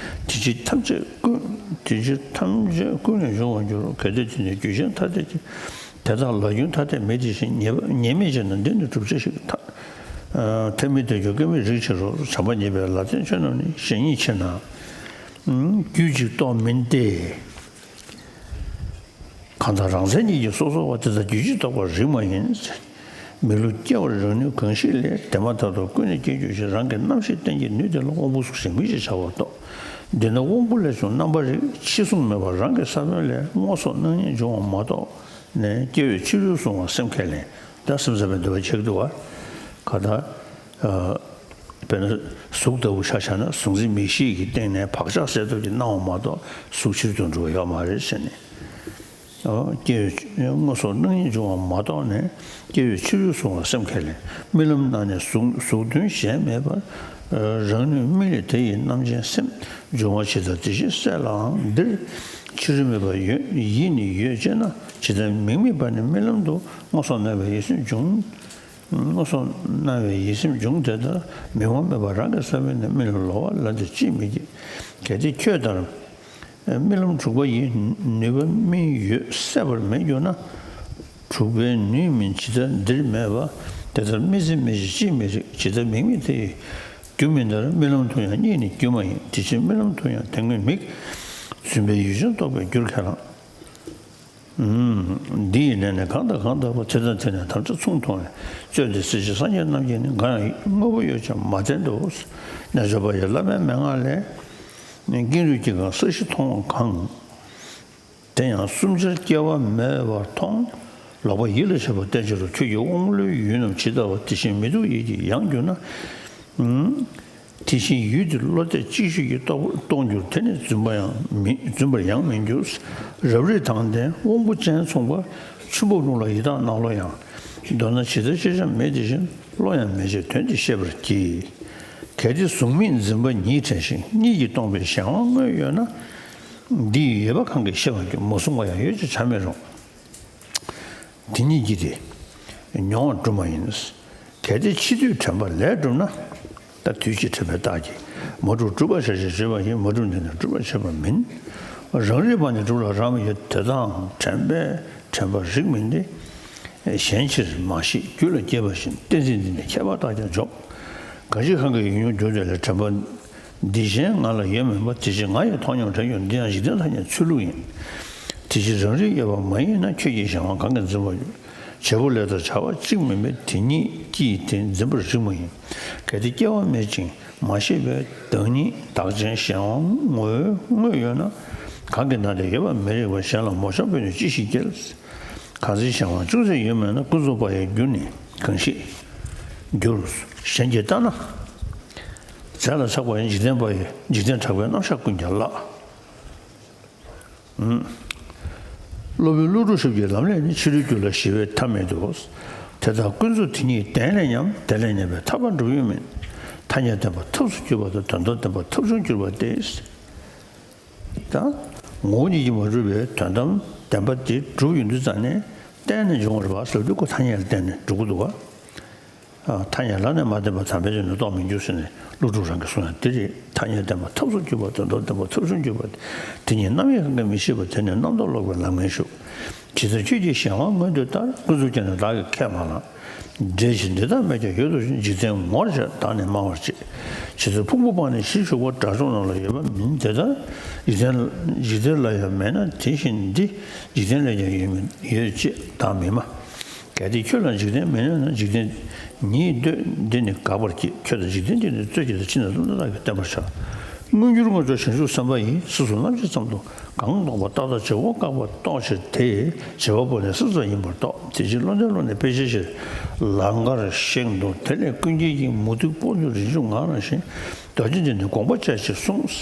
དེ་ཕྱིར་ཐམས་ཅད་ཀུན། དེ་ཕྱིར་ཐམས་ཅད་ཀུན་ནས་འབྱུང་བར་འགྱུར། གལ་ཏེ་དེ་ནི་རྒྱུ་ཅན་ཐ་དད་ཀྱི། དེ་དག་ལ་རྒྱུ་ཐ་དད་མེད་དེ་བཞིན། ཉེས་པ་ཉེས་དམིགས་ཆེ་ན། འདི་ནི་སྒྲུབ་བྱ་ཞིག་ཐ་ཐ་མི་དད་འགྱུར། སྐལ་མེད་རིགས་ཆེ་རུ། བྱམས་པ་ཉེས་པའི་ལ་རྟེན་ཆོས་རྣམས་ནི། གཞན་ཉིད་ཕྱིར་ན་རྒྱུད་གཅིག་རྟོགས་མིན་ཏེ། གང་དག་རང་མཚན་ཉིད་ཀྱིས་སོ་སོ་བ། དེ་དག་རྒྱུད་གཅིག་རྟོགས་པར་རིགས་མ་ཡིན། མིག་ལུས་སྐྱེ་བར་རིགས་ནུས་གང་ཞིག་ལས། དེ་མ་ཐག་ཏུ་ཀུན་ནས་སྐྱེ་འགྱུར་ཞིང་། རང་གི་རྣམ་ཤེས་རྟེན་གྱི་ནུས་དེ་ལ། དབང་པོ་གཟུགས་ཅན་མིག་ཅེས་བྱ་བ་རྟོགས། འདི་ནི་དབང་པོ་ལས་བྱུང་རྣམ་པར་རིག། ཕྱི་གཟུང་མེད་པར་རང་གི་ས་བོན་ལས། སྔོ་སོགས་སྣང་བརྙན་འབྱུང་བ་མ་གཏོགས་ནས། སྐྱེ་བས་ཕྱི་རོལ་གཟུང་བ་སེམས་ཁས་ལེན། ད་སེམས་ཙམ་པའི་འདོད་པ་བྱེད་ཀྱི་འདུག་བ། ག་ད། ཨ། དཔེར་ན་གཟུགས་ལྟ་བུ་ཆ་བཞག་ན་གཟུགས་འཛིན་མིག་ཤེས་ཀྱི་སྟེང་ནས་བག་ཆགས་སད་ཐོག་གི་སྣང་བ་མ་གཏོགས་གཟུགས་ཕྱིར་དུ་འགྲོ་བ་ཡོད་མ་རེད་ཟེར་ནས། ཨོ། སྐྱེ་བའི་སྔོ་སོགས་སྣང་ཡུལ་འབྱུང་བ་མ་གཏོགས་ནས་སྐྱེ་བའི་ཕྱི་རོལ་གཟུང་བ་སེམས་ཁས་ལེན། རྨི་ལམ་ནང་ནས་གཟུགས་གཟུགས་དོན་གཞན་མེད་པར། རང་ནུས་རྨི་ལས་དེ་ཡི་རྣམ་མཁྱེན་སེམས། འབྱུང་བ་ཇི་ལྟར་དེ་བཞིན་གསལ་ལའང་འདིར། ཕྱི་རོལ་མེད་པར་ཡོད་ཡིད་ནི་ཡོད་ཅེ་ན། ཇི་ལྟར་མིག་མིག་པ་ནི་རྨི་ལམ་དུ། སྔོ་སོགས་སྣང་བའི་ཡིད་སེམས་འབྱུང་། སྔོ་སོགས་སྣང་བའི་ཡིད་སེམས་འབྱུང་དེ་ལྟར། མིག་དབང་མེད་པར་རང་གི་ས་བོན་ནས། རྨི་ལམ་ལོག་པར་ལ་དེ་ཅིས་མི་སྐྱེ། གལ་ཏེ་ཁྱོད་ལྟར། རྨི་ལམ་དྲུག་པ་ཡི་ནུས་པ་རྨི་ཡོད་སད་པར་མེད་གྱུར་ན། དྲུག་པའི་ནུས་མིན་ཇི་ལྟར་འདིར་མེད་པ། དེ་ལྟར་རྨི་ཚེ་མི་ཤེས་ཅིས་མི་རིག། ཇི་ལྟར་མིག་མིག་དེ་ཡི་རྒྱུ་མིན་ལྟར། རྨི་ལམ་དུ་ཡང་གཉིད་ནི་རྒྱུ་མ་ཡིན། དེ་ཕྱིར་རྨི་ལམ་དུ་ཡང་དེ་སྔོན་མིག། རྫུན་པའི་ཡུལ་ཅན་རྟོགས་པའི་རྒྱུར་ཁས་བླངས། འདི་ཡི་ལན་ནི་གང་དང་གང་ལྟ་བུ། དེ་དང་དེ་ནི་ཐམས་ཅད་མཚུངས་མཐོང་བས། རྩོད་འདི་སྲིད་ཞིའི་སངས་རྒྱས་རྣམས་ཀྱིས་ནི། འགའ་ཡང་དངོས་པོ་ཡོད་ཀྱང་མ་བསྟན་ཏོ། རྣལ་འབྱོར་པ་ཡི་བླ་མའི་མན་ངག་ལས། ཀེང་རུས་ཀྱི་གང་ས་གཞི་མཐོང་བ་གང་། དེ་ཡང་གསུམ་ཆར་སྐྱེ་བ་མེད་པར་མཐོང་། ལོག་པ་ཡིད་ལ་བྱེད་པ་བསྟན་ཕྱིར་རོ། ཁྱོད་ཀྱི་དབང་ལུས་ཡུལ་རྣམས་ཇི་ལྟ་བ། དེ་བཞིན་མི་སྡུག་ཡིད་ཀྱི་ཡང་གྱུར་ན། དེ་བཞིན་ཡུལ་དེ་བློ་གཏད་ཅིག་ཤོས་ཀྱིས་རྟོགས་རྟོགས་འགྱུར། དེ་ནི་རྫུན་པ་ཡང་མིན། རྫུན་པར་ཡང་མི་འགྱུར། རབ་རིབ་དང་ལྡན་དབང་པོ་ཅན་མཚུངས་པར། ཆུ་འབབ་ཀླུང་ལ་ཡི་དྭགས་ནགས་ལོ་ཡང་། མདོར་ན་ཇི་ལྟར་ཤེས་བྱ་མེད་དེ་བཞིན། བློ་ཡང་མེད་ཕྱིར་དོན་དེ་ཤེས་པར་གྱིས། གལ་ཏེ་གཟུགས་མེད་འཛིན་པ་ཉིད་བྲལ་ཞིང་གཉིད་ཀྱིས་སྟོང་པའི་གཞན་དབང་དངོས་ཡོད་ན། འདི་ཡི་ཡོད་པ་གང་གིས་ཤེས་པར་འགྱུར། མ་བཟུང་བ་ཡང་ཡོད་ཅེས་བྱར་མི་རུང་། དེ་ཉིད་ཀྱིས་ཏེ། མྱོང་བ་གྲུབ་མ་ཡིན། གལ་ཏེ་འཆི་དུས་དྲན་པ་ལས་གྲུབ་ན། ད་དུས་ཀྱི་དྲན་པའི་རྟགས་ཀྱིས། མ་གྲུབ་གྲུབ་པར་བྱ་ཞེས་བརྗོད་པ་ཡིན། མ་གྲུབ་འདི་ནི་གྲུབ་པར་བྱེད་པ་མིན། རང་རིག་པ་ནི་གྲུབ་ལ་རག་མི་ཡོད། དེ་དག་དྲན་པས་དྲན་པར་རིག་མིན་ཏེ། གཞན་ཕྱིར་མ་ཤེས་རྒྱུད་ལ་སྐྱེས་པ་བཞིན། གཏན་ཚིགས་འདི་ནི་ཁྱད་པར་རྟགས་ཀྱང་འཇོག། གང་ཞིག་གང་གིས་ཡོད་མྱོང་གྱུར་དེ་ལས། དྲན་པ་འདི་གཞན་ང་ལ་ཡོད་མིན་པ། དེ་ཕྱིར་ང་ཡི་མཐོང་མྱོང་དྲན་གྱུར། འདི་ཡང་འཇིག་རྟེན་ཐ་སྙད་ཚུལ་ལུགས་ཡིན། དེ་ཕྱིར་རང་རིག་ཡོད་པ་མ་ཡིན་ན། ཁྱོད་ཀྱིས་གཞན་དབང་གང་གིས་འཛིན་པར་འགྱུར། བྱེད་པོ་ལས་དང་བྱ་བ་གཅིག་མིན་པས། དེ་ཉིད་ཀྱིས་དེ་འཛིན་པར་རིགས་མ་ཡིན། གལ་ཏེ་སྐྱེ་བ་མེད་ཅིང་མ་ཤེས་པའི་བདག་ཉིད་བདག་ཅན་གཞན་དབང་དངོས་དངོས་ཡོད་ན། གང་གིས་ན་དེ་ཡོད་པར་མི་རིགས་པར། གཞན་ལ་མོ་གཤམ་སྤོས་ནས་ཅི་ཞིག་སྐྱེལ། གང་ཚེ་གཞན་དབང་ཅུང་ཟད་ཡོད་མིན་ན། ཀུན་རྫོབ་པ་ཡི་རྒྱུ་ནི་གང་ཞིག་འགྱུར། གཞན་གྱིས་བལྟས་ན། རྫས་ལ་ཆགས་པ་ཡིན། འཇིག་རྟེན་པ་ཡི་འཇིག་རྟེན་གྲགས་པའི་རྣམ་གཞག་ཀུན་ཀྱང་བརླག། སློབ་དཔོན་ཀླུ་སྒྲུབ་ཞབས་ཀྱི་ལམ་ལས་ནི། ཕྱི་རོལ་རྒྱུ་ལ་ཞི་བའི་མཐའ་མེད་དོ། དེ་དག་ཀུན་རྫོབ་དེ་ཉིད་གཏན་ལས་ཉམས། དེ་ལས་ཉམས་པའི་ཐར་པ་འགྲུབ་ཡོད་མིན། ཐ་སྙད་བདེན་པ་ཐབས་སུ་གྱུར་པ་དང་། དོན་དམ་བདེན་པ་ཐབས་བྱུང་གྱུར་པ་སྟེ། ད་ངོ་བོ་ཉིད་ཀྱིས་མ་གྲུབ་པའི་དོན་དམ་བདེན་པ་དེ་གྲུབ་ཡོང་དུས་ཙམ་ནས་གཏན་ནས་འབྱུང་བ་རེད་པ་ཟེར་དུས། ཁོ་ཐ་སྙད་ལ་བརྟེན་ནས་གྲུབ་ཀྱི་འདུག་ག། ཨ། ཐ་སྙད་ལ་ནི་མ་བརྟེན་པར་དམ་པའི་ཆོས་ནི་རྟོགས་མི་འགྱུར་ཟེར་ནས་ཀླུ་སྒྲུབ་རང་གིས་གསུངས་ཡ་དེ་རེད། ཐ་སྙད་བདེན་པ་ཐབས་སུ་གྱུར་པ་དང་། དོན་དམ་བདེན་པ་ཐབས་བྱུང་གྱུར་པ་སྟེ། དེ་ཉིད་རྣམ་གཡེང་གང་གིས་མི་ཤེས་པ། དེ་ནི་རྣམ་རྟོག་ལོག་པའི་ལམ་ངན་ཞུགས། ཇི་ལྟར་ཁྱོད་ཀྱིས་གཞན་དབང་མངོན་དུ་ལྟར། ཀུན་རྫོབ་ཀྱང་ནི་བདག་གིས་ཁས་མ་བླངས། འབྲས་ཀྱི་འདི་དག་མེད་ཀྱང་ཡོད་དོ་ཞེས། འཇིག་རྟེན་ངོར་བྱས་བདག་ནི་སྨྲ་བར་བྱེད། ཇི་ལྟར་ཕུང་པོ་སྤངས་ནས་གཞི་ཞུགས་པ། དགྲ་བཅོམ་རྣམས་ལ་ཡོད་པ་མིན། དེ་ལྟར་འཇིག་རྟེན་འཇིག་རྟེན་ལ་ཡང་མེད་ན། དེ་བཞིན་འདི་འཇིག་རྟེན་ལས་ཀྱང་ཡོད་མིན་ཡོད་ཅེས་བདག་མི་སྨྲ། གལ་ཏེ་ཁྱོད་ལ་འཇིག་རྟེན་མི་གནོད་ན། འཇིག་རྟེན་ཉིད་འདོད་འདི་ནི་དགག་པར་བགྱི། ཁྱོད་ལ་འཇིག་རྟེན་འདི་ནི་རྩོད་ཀྱི་ལ། ཕྱི་ནས་བསམ་བློ་བཏང་གིས་བསྟན་པར་བྱ། མངོན་གྱུར་དངོས་གྲུབ་བྱང་ཆུབ་སེམས་དཔའ་ཡིས། སྲིད་གསུམ་རྣམ་ཤེས་ཙམ་དུ་གང་རྟོགས་པ། རྟག་ལྟ་བྱེད་པ་པོ་བཀག་པ་རྟོགས་ཕྱིར་དེ། བྱེད་པ་པོ་ནི་སེམས་ཙམ་ཡིན་པར་རྟོགས། དེ་ཕྱིར་བློ་ལྡན་བློ་ནི་དཔེ་ཆའི་ཕྱིར། ལང་ཀར་བཞེངས་འདུག། དེ་ལས་ཀུན་མཁྱེན་གྱིས། མུ་སྟེགས་དཔོག་འཇུག་རིགས་འཇུག་ངག་རང་བཞིན། རྡོ་རྗེ་འདི་ནི་དགོངས་པ་བཅས་ཅེས་གསུངས།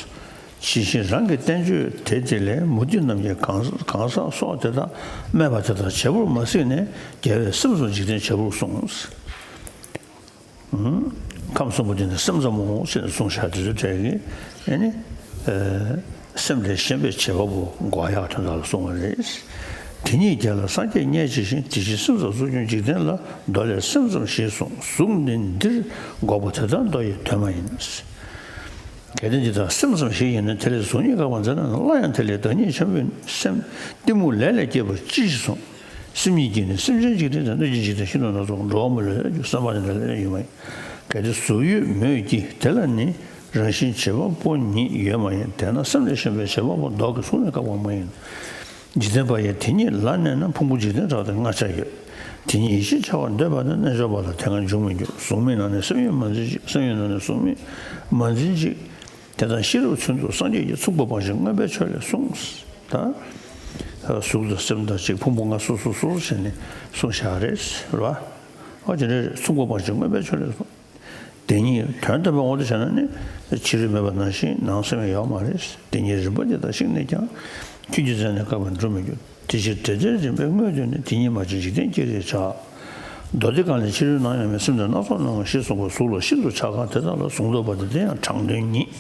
ཇི་བཞིན་རང་གི་བསྟན་བཅོས་དེ་དེ་ལས། མུ་སྟེགས་རྣམས་ཀྱིས་གང་གང་ཟག་སོགས་དེ་དག་སྨྲས་པ་དེ་དག་བྱེད་པོར་མ་གཟིགས་ནས། རྒྱལ་བས་སེམས་ཙམ་འཇིག་རྟེན་བྱེད་པོར་གསུངས། ཁམས་གསུམ་པོ་དེ་ནི་སེམས་ཙམ་མོ་ཟེར་ནས་གསུངས་བཞག་དེ་ཚོའི་གྲས་ཀྱིས་ཨེ་ནི། ཨ། སེམས་ལས་གཞན་པའི་བྱེད་པ་པོ་འགོག་ཡག་དོན་དག་ལ་གསུངས་པ་རེད། དེ་ཉིད་རྒྱལ་ལ་སངས་རྒྱས་བརྙས་བྱས་ཤིང་། དེ་བཞིན་སེམས་ཙམ་གཟུགས་ཀྱང་འཇིག་རྟེན་ལ། མདོ་ལས་སེམས་ཙམ་ཞེས་གསུངས། གཟུགས་ནི་འདིར་འགོག་པ་དེ་ལྟར་མདོ་ཡི་དོན་མ་ཡིན། གལ་ཏེ་འདི་ལྟར་སེམས་ཙམ་ཞིག་ཡིན་ན། དེ་ལས་གཟུགས་ཉིད་བཀག་པར་འཛིན་ན། སླར་ཡང་དེ་ལས་བདག་ཉིད་ཆེན་པོའི་སེམས། གཏི་མུག་ལས་ལས་སྐྱེས་པ་ཅི་ཞིག་གསུངས། སེམས་ཉིད་ཀྱིས་ནི་སེམས་ཅན་འཇིག་རྟེན་དང་། སྣོད་ཀྱི་འཇིག་རྟེན་ཤིན་ཏུ་སྣ་ཚོགས། འགྲོ་བ་མི་ལ་ལས་ཀྱང་། བསམ་པ་ནི་ལ་ལས་ཡོད་མ་ཡིན། གལ་ཏེ་གཟུགས་ཡོད་མོད་ཀྱི། དེ་ལ་ནི་རང་བཞིན་བྱེད་པ་པོ་ཉིད་ཡོད་མ་ཡིན། དེས་ན་སེམས་ལས་གཞན་པའི་བྱེད་པ་པོ་མདོ་གིས་གཟུགས་ནི་བཀག་པ་མ་ཡིན། འཇིག་རྟེན་པ་ཡིས་དེ་ཉིད་ལ་གནས་ན། ཕུང་པོ་འཇིག་རྟེན་གྲགས་ཏེ་ལྔ་ཆར་ཡོད། དེ་ཉིད་ཡེ་ཤེས་འཆར་བར་འདོད་པ་ན། རྣལ་འབྱོར་པ་ལ་དེ་སྔར་འབྱུང་མི་འགྱུར། གཟུགས་མེད་ནང་ནས་སེམས་ཡོད་མ་འཛིན་ཅིག། སེམས་ཡོད་ནང་ནས་གཟུགས་མེད་མ་འཛིན་ཅིག། དེ་ལྟར་ཤེས་རབ་ཚུལ་མཐུན་སངས་རྒྱས་ཀྱིས། ཚུགས་པ་སྤངས་ཤིང་མངོན་པའི་ཆོས་ལས་གསུངས། ད། གཟུགས་དང་སེམས་དང་གཅིག་ཕུང་པོ་ལྔ་སོ་སོ་སོ་སོ་བྱས་ནས་གསུངས་བཞག་རེད་ར། ཨོ་དེ་འདྲ་རེད། གསུང་དགོས་པ་ཞིག་མངོན་པའི་ཆོས་ལས་སོ། དེ་ཉིད་དོན་དམ་པའི་དབང་དུ་བྱས་ན་ནི། ཕྱི་རོལ་མེད་པ་ནང་བཞིན་ནང་སེམས་ཡོད་མ་རེད། དེ་ཉིད་རིམ་པ་འདི་ལྟར་ཤེས་ནས་ཀྱང་། ཁྱོད་ཀྱི་རྩལ་ནི་བཀག་པས་འགྲུབ་མི་འགྱུར། དེ་ཕྱིར་དེ་ལྟར་རིམ་པས་སྔོན་དུ་ནི། དེ་ཉིད་མ་བྱས་འཇིག་རྟེན་བསྐྱེད་རིགས་བྱ། མདོ་སྡེ་གང་ལས་ཕྱི་རོལ་ནང་ཡང་མེད། སེམས་ནི་སྣ་ཚོགས་སྣང་བ་ཞེས་གསུངས་པ་གཟུགས་ལ་ཤིན་ཏུ་ཆགས་གང་དེ་དག་ལ་གཟུགས་མདོར་བ་དང་། དེ་ཡང་དྲང་དོན་ཉིད།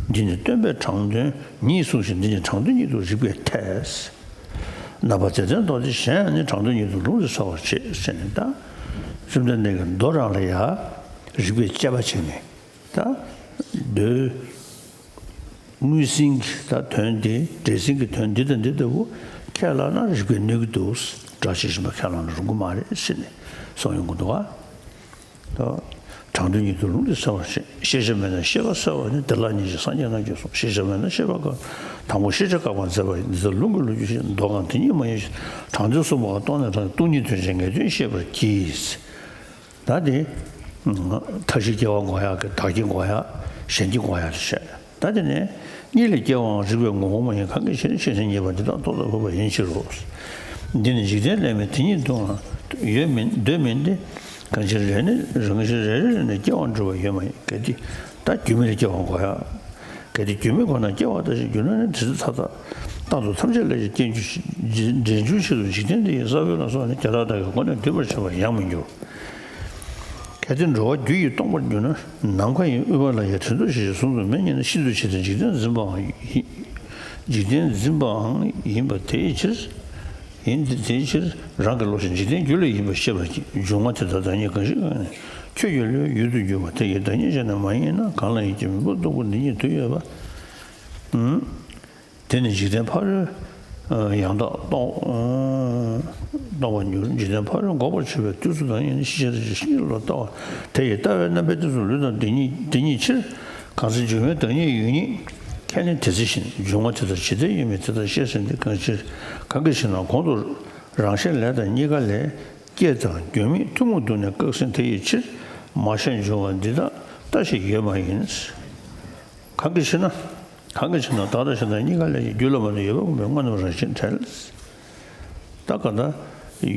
འདི་ནི་སྟོན་པས་དྲང་དོན་ཉིད་གསུངས་ཤིང་། འདི་ནི་དྲང་དོན་ཉིད་དུ་རིགས་པས་ཐལ། རྣམ་པ་དེ་ལྡན་མདོ་སྡེ་གཞན་ཡང་ནི། དྲང་དོན་ཉིད་དུ་ལུང་དུ་གསལ་བར་བྱེད་ཟེར་ནས། ད་བཅོམ་ལྡན་འདས་ཀྱིས་མདོ་རང་ལ་ཡང་རིགས་པས་དཔྱད་པ་བྱས་ནས། ད་མདོའི་དངོས་ཟིན་གྱི་ད་དོན་འདི། འདྲེས་ཟིན་གྱི་དོན་འདི་དང་འདི་ལྟ་བུ་ཁས་བླངས་ན་རིགས་པས་གནོད་ཀྱི་འདུག། སྒྲ་ཇི་བཞིན་པ་ཁས་བླངས་ན་རུང་གི་མ་རེད་ཟེར་ནས་གསུངས་ཡོང་གི་འདུག་ག། ད་དྲང་དོན་ཉིད་དུ་ལུང་དེ་གསལ་བར་བྱེད། ཤེས་བྱ་མེད་ན་ཤེས་པ་གསལ་བ་ནི། དེ་ལ་ཉེར་ཞི་སངས་རྒྱས་རྣམས་ཀྱིས་གསུངས། ཤེས་བྱ་མེད་ན་ཤེས་པ་དཀའ། དང་པོ་ཤེས་བྱ་བཀག་པར་མཛད་པ་ཡིན། འདི་ལྟར་ལུང་གིས་ལོ་རྒྱུས་བཤད། མདོ་གང་དེ་ཉིད་མ་ཡིན་ཞེས། དྲང་དོན་གསུངས་པ་གང་རྟོགས་ནས་དྲང་། སྟོང་ཉིད་དོན་གཞན་ངེས་དོན་ཤེས་པར་གྱིས། ད་དེ་མཐའ་བཞིའི་སྐྱེ་བ་འགོག་ཡག་གི། བདག་སྐྱེ་འགོག་ཡག། གཞན་སྐྱེ་འགོག་ཡག་དེ་བཤད། ད་དེ་ནས་གཉིད་ལས་སྐྱེ་བའང་རིགས་པའི་ངོ་བོ་མ་ཡིན། གང་གིས་ཕྱིར་ཤེས་བྱ་ཉིད་པ་འདི་དག་རྟོགས་པའི་དཔོག་པ་ཡིན་ཕྱིར་རོ། འདི་ནི་འཇིག་རྟེན་ལས་མེད་དེ་ཉིད་དུའང་ཡོད་མིན་འདོད་མིན་ཏེ། གང་ཕྱིར་རེ་ནས་རང་བཞིན་རེ་རེ་ནས་སྐྱེ་བར་འགྲོ་བ་ཡོད་མ་ཡིན། གལ་ཏེ་ད་རྒྱུ་མེད་ལ་སྐྱེ་བ་འགོག་ཡག། གལ་ཏེ་རྒྱུ་མེད་ཁོ་ན་སྐྱེ་བ་ལྟ་ཞིག་འགྱུར་ན་ནི། དེ་ཚེ་མཐའ་དག་རྟག་ཏུ་ཐམས་ཅད་ལས་ཀྱང་སྐྱེ་འགྱུར་ཞིང་། འདྲེན་འགྱུར་ཕྱིར་དུ་འཇིག་རྟེན་འདི་ཡི་ས་བོན་ལ་སོགས་ནི། བྱེ་བྲག་བདག་གི་སྒོ་ནས་འདུས་པར་བྱ་བ་ཡང་མི་འགྱུར། གལ་ཏེ་འགྲོ་བ་རྒྱུ་ཡིས་སྟོང་པར་གྱུར་ན། ནམ་མཁའ་ཡི་དབུས་པ་ལ་ཡང་དེ་ཚོ་ཞེས་གསུངས་སུ་མེད་ཉིད་ནི། ཤིན་ཏུ་ཇི་ལྟར་འཇིག་རྟེན་འཛིན་པའང་ཡིན། འཇིག་རྟེན་འཛིན་པའང་ཡིན་པ་དེའི་ཕྱིར། ཡིན་ཏེ་དེའི་ཕྱིར་རང་གི་བློ་ཞེས་འཇིག་རྟེན་རྒྱུ་ལས་ཡིན་པར་ཤེས་པར་གྱིས། འབྱུང་བ་དེ་དག་བདག་ཉིད་གང་ཞིག་ཡང་ནི། ཁྱོད་ཀྱི་བློའི་ཡུལ་དུ་གྱུར་པ་དེ་ཡི་བདག་ཉིད་ཅན་ནི་མ་ཡིན་ན། གང་ལ་ཡིན་གྱི་མི་ཕོད་སྟུག་པོ་འདི་ཉིད་དུ་ཡོད་པ། དེ་ནི་འཇིག་རྟེན་ཕ་རོལ་ཡང་དག་རྟོགས་རྟོགས་པར་འགྱུར། འཇིག་རྟེན་ཕ་རོལ་འགོག་པར་བྱེད་པའི་དུས་སུ་བདག་ཉིད་ནི་ཤེས་བྱ་དེ་ཞིག་ཤིན་ཏུ་ལ་ལྟ་བ་དེ་ཡི་ལྟ་བའི་རྣམ་པའི་རྟེན་གསུམ་ལུས་དང་དེ་ཉིད་དེ་ཉིད་ཕྱིར། གང་ཚེ་འབྱུང་བའི་བདག་ཉིད་ཡོད་ཉིད་ཁས་ལེན་དེ་ཚེ་བཞིན། འབྱུང་བ་དེ་དག་ཇི་ལྟར་ཡོད་མིན་དེ་ལྟར་ཤེས་ཟིན་ཏེ། གང་ཕྱིར་གང་གི་ཕྱིར་ན་གོང་དུ་རང་ཞེས་ལས་དང་གཉིས་ཀ་ལས་སྐྱེས་དང་རྒྱུ་མེད་ཐུན་མོང་དུ་ནི་བཀག་ཟིན། དེ་ཡི་ཕྱིར་མ་ཤེས་འབྱུང་བ་འདི་དག་ལྟ་ཞིག་ཡོད་མ་ཡིན། གང་གི་ཕྱིར་ན། གང་གི་ཕྱིར་ན་བདག་དང་གཞན་དང་གཉིས་ཀ་ལས་ཀྱང་རྒྱུ་ལ་མ་ནོར་ཡོད་པ་ངོ་མས་དངོས་རྣམས་རང་བཞིན་བྲལ། ད་ག་ད་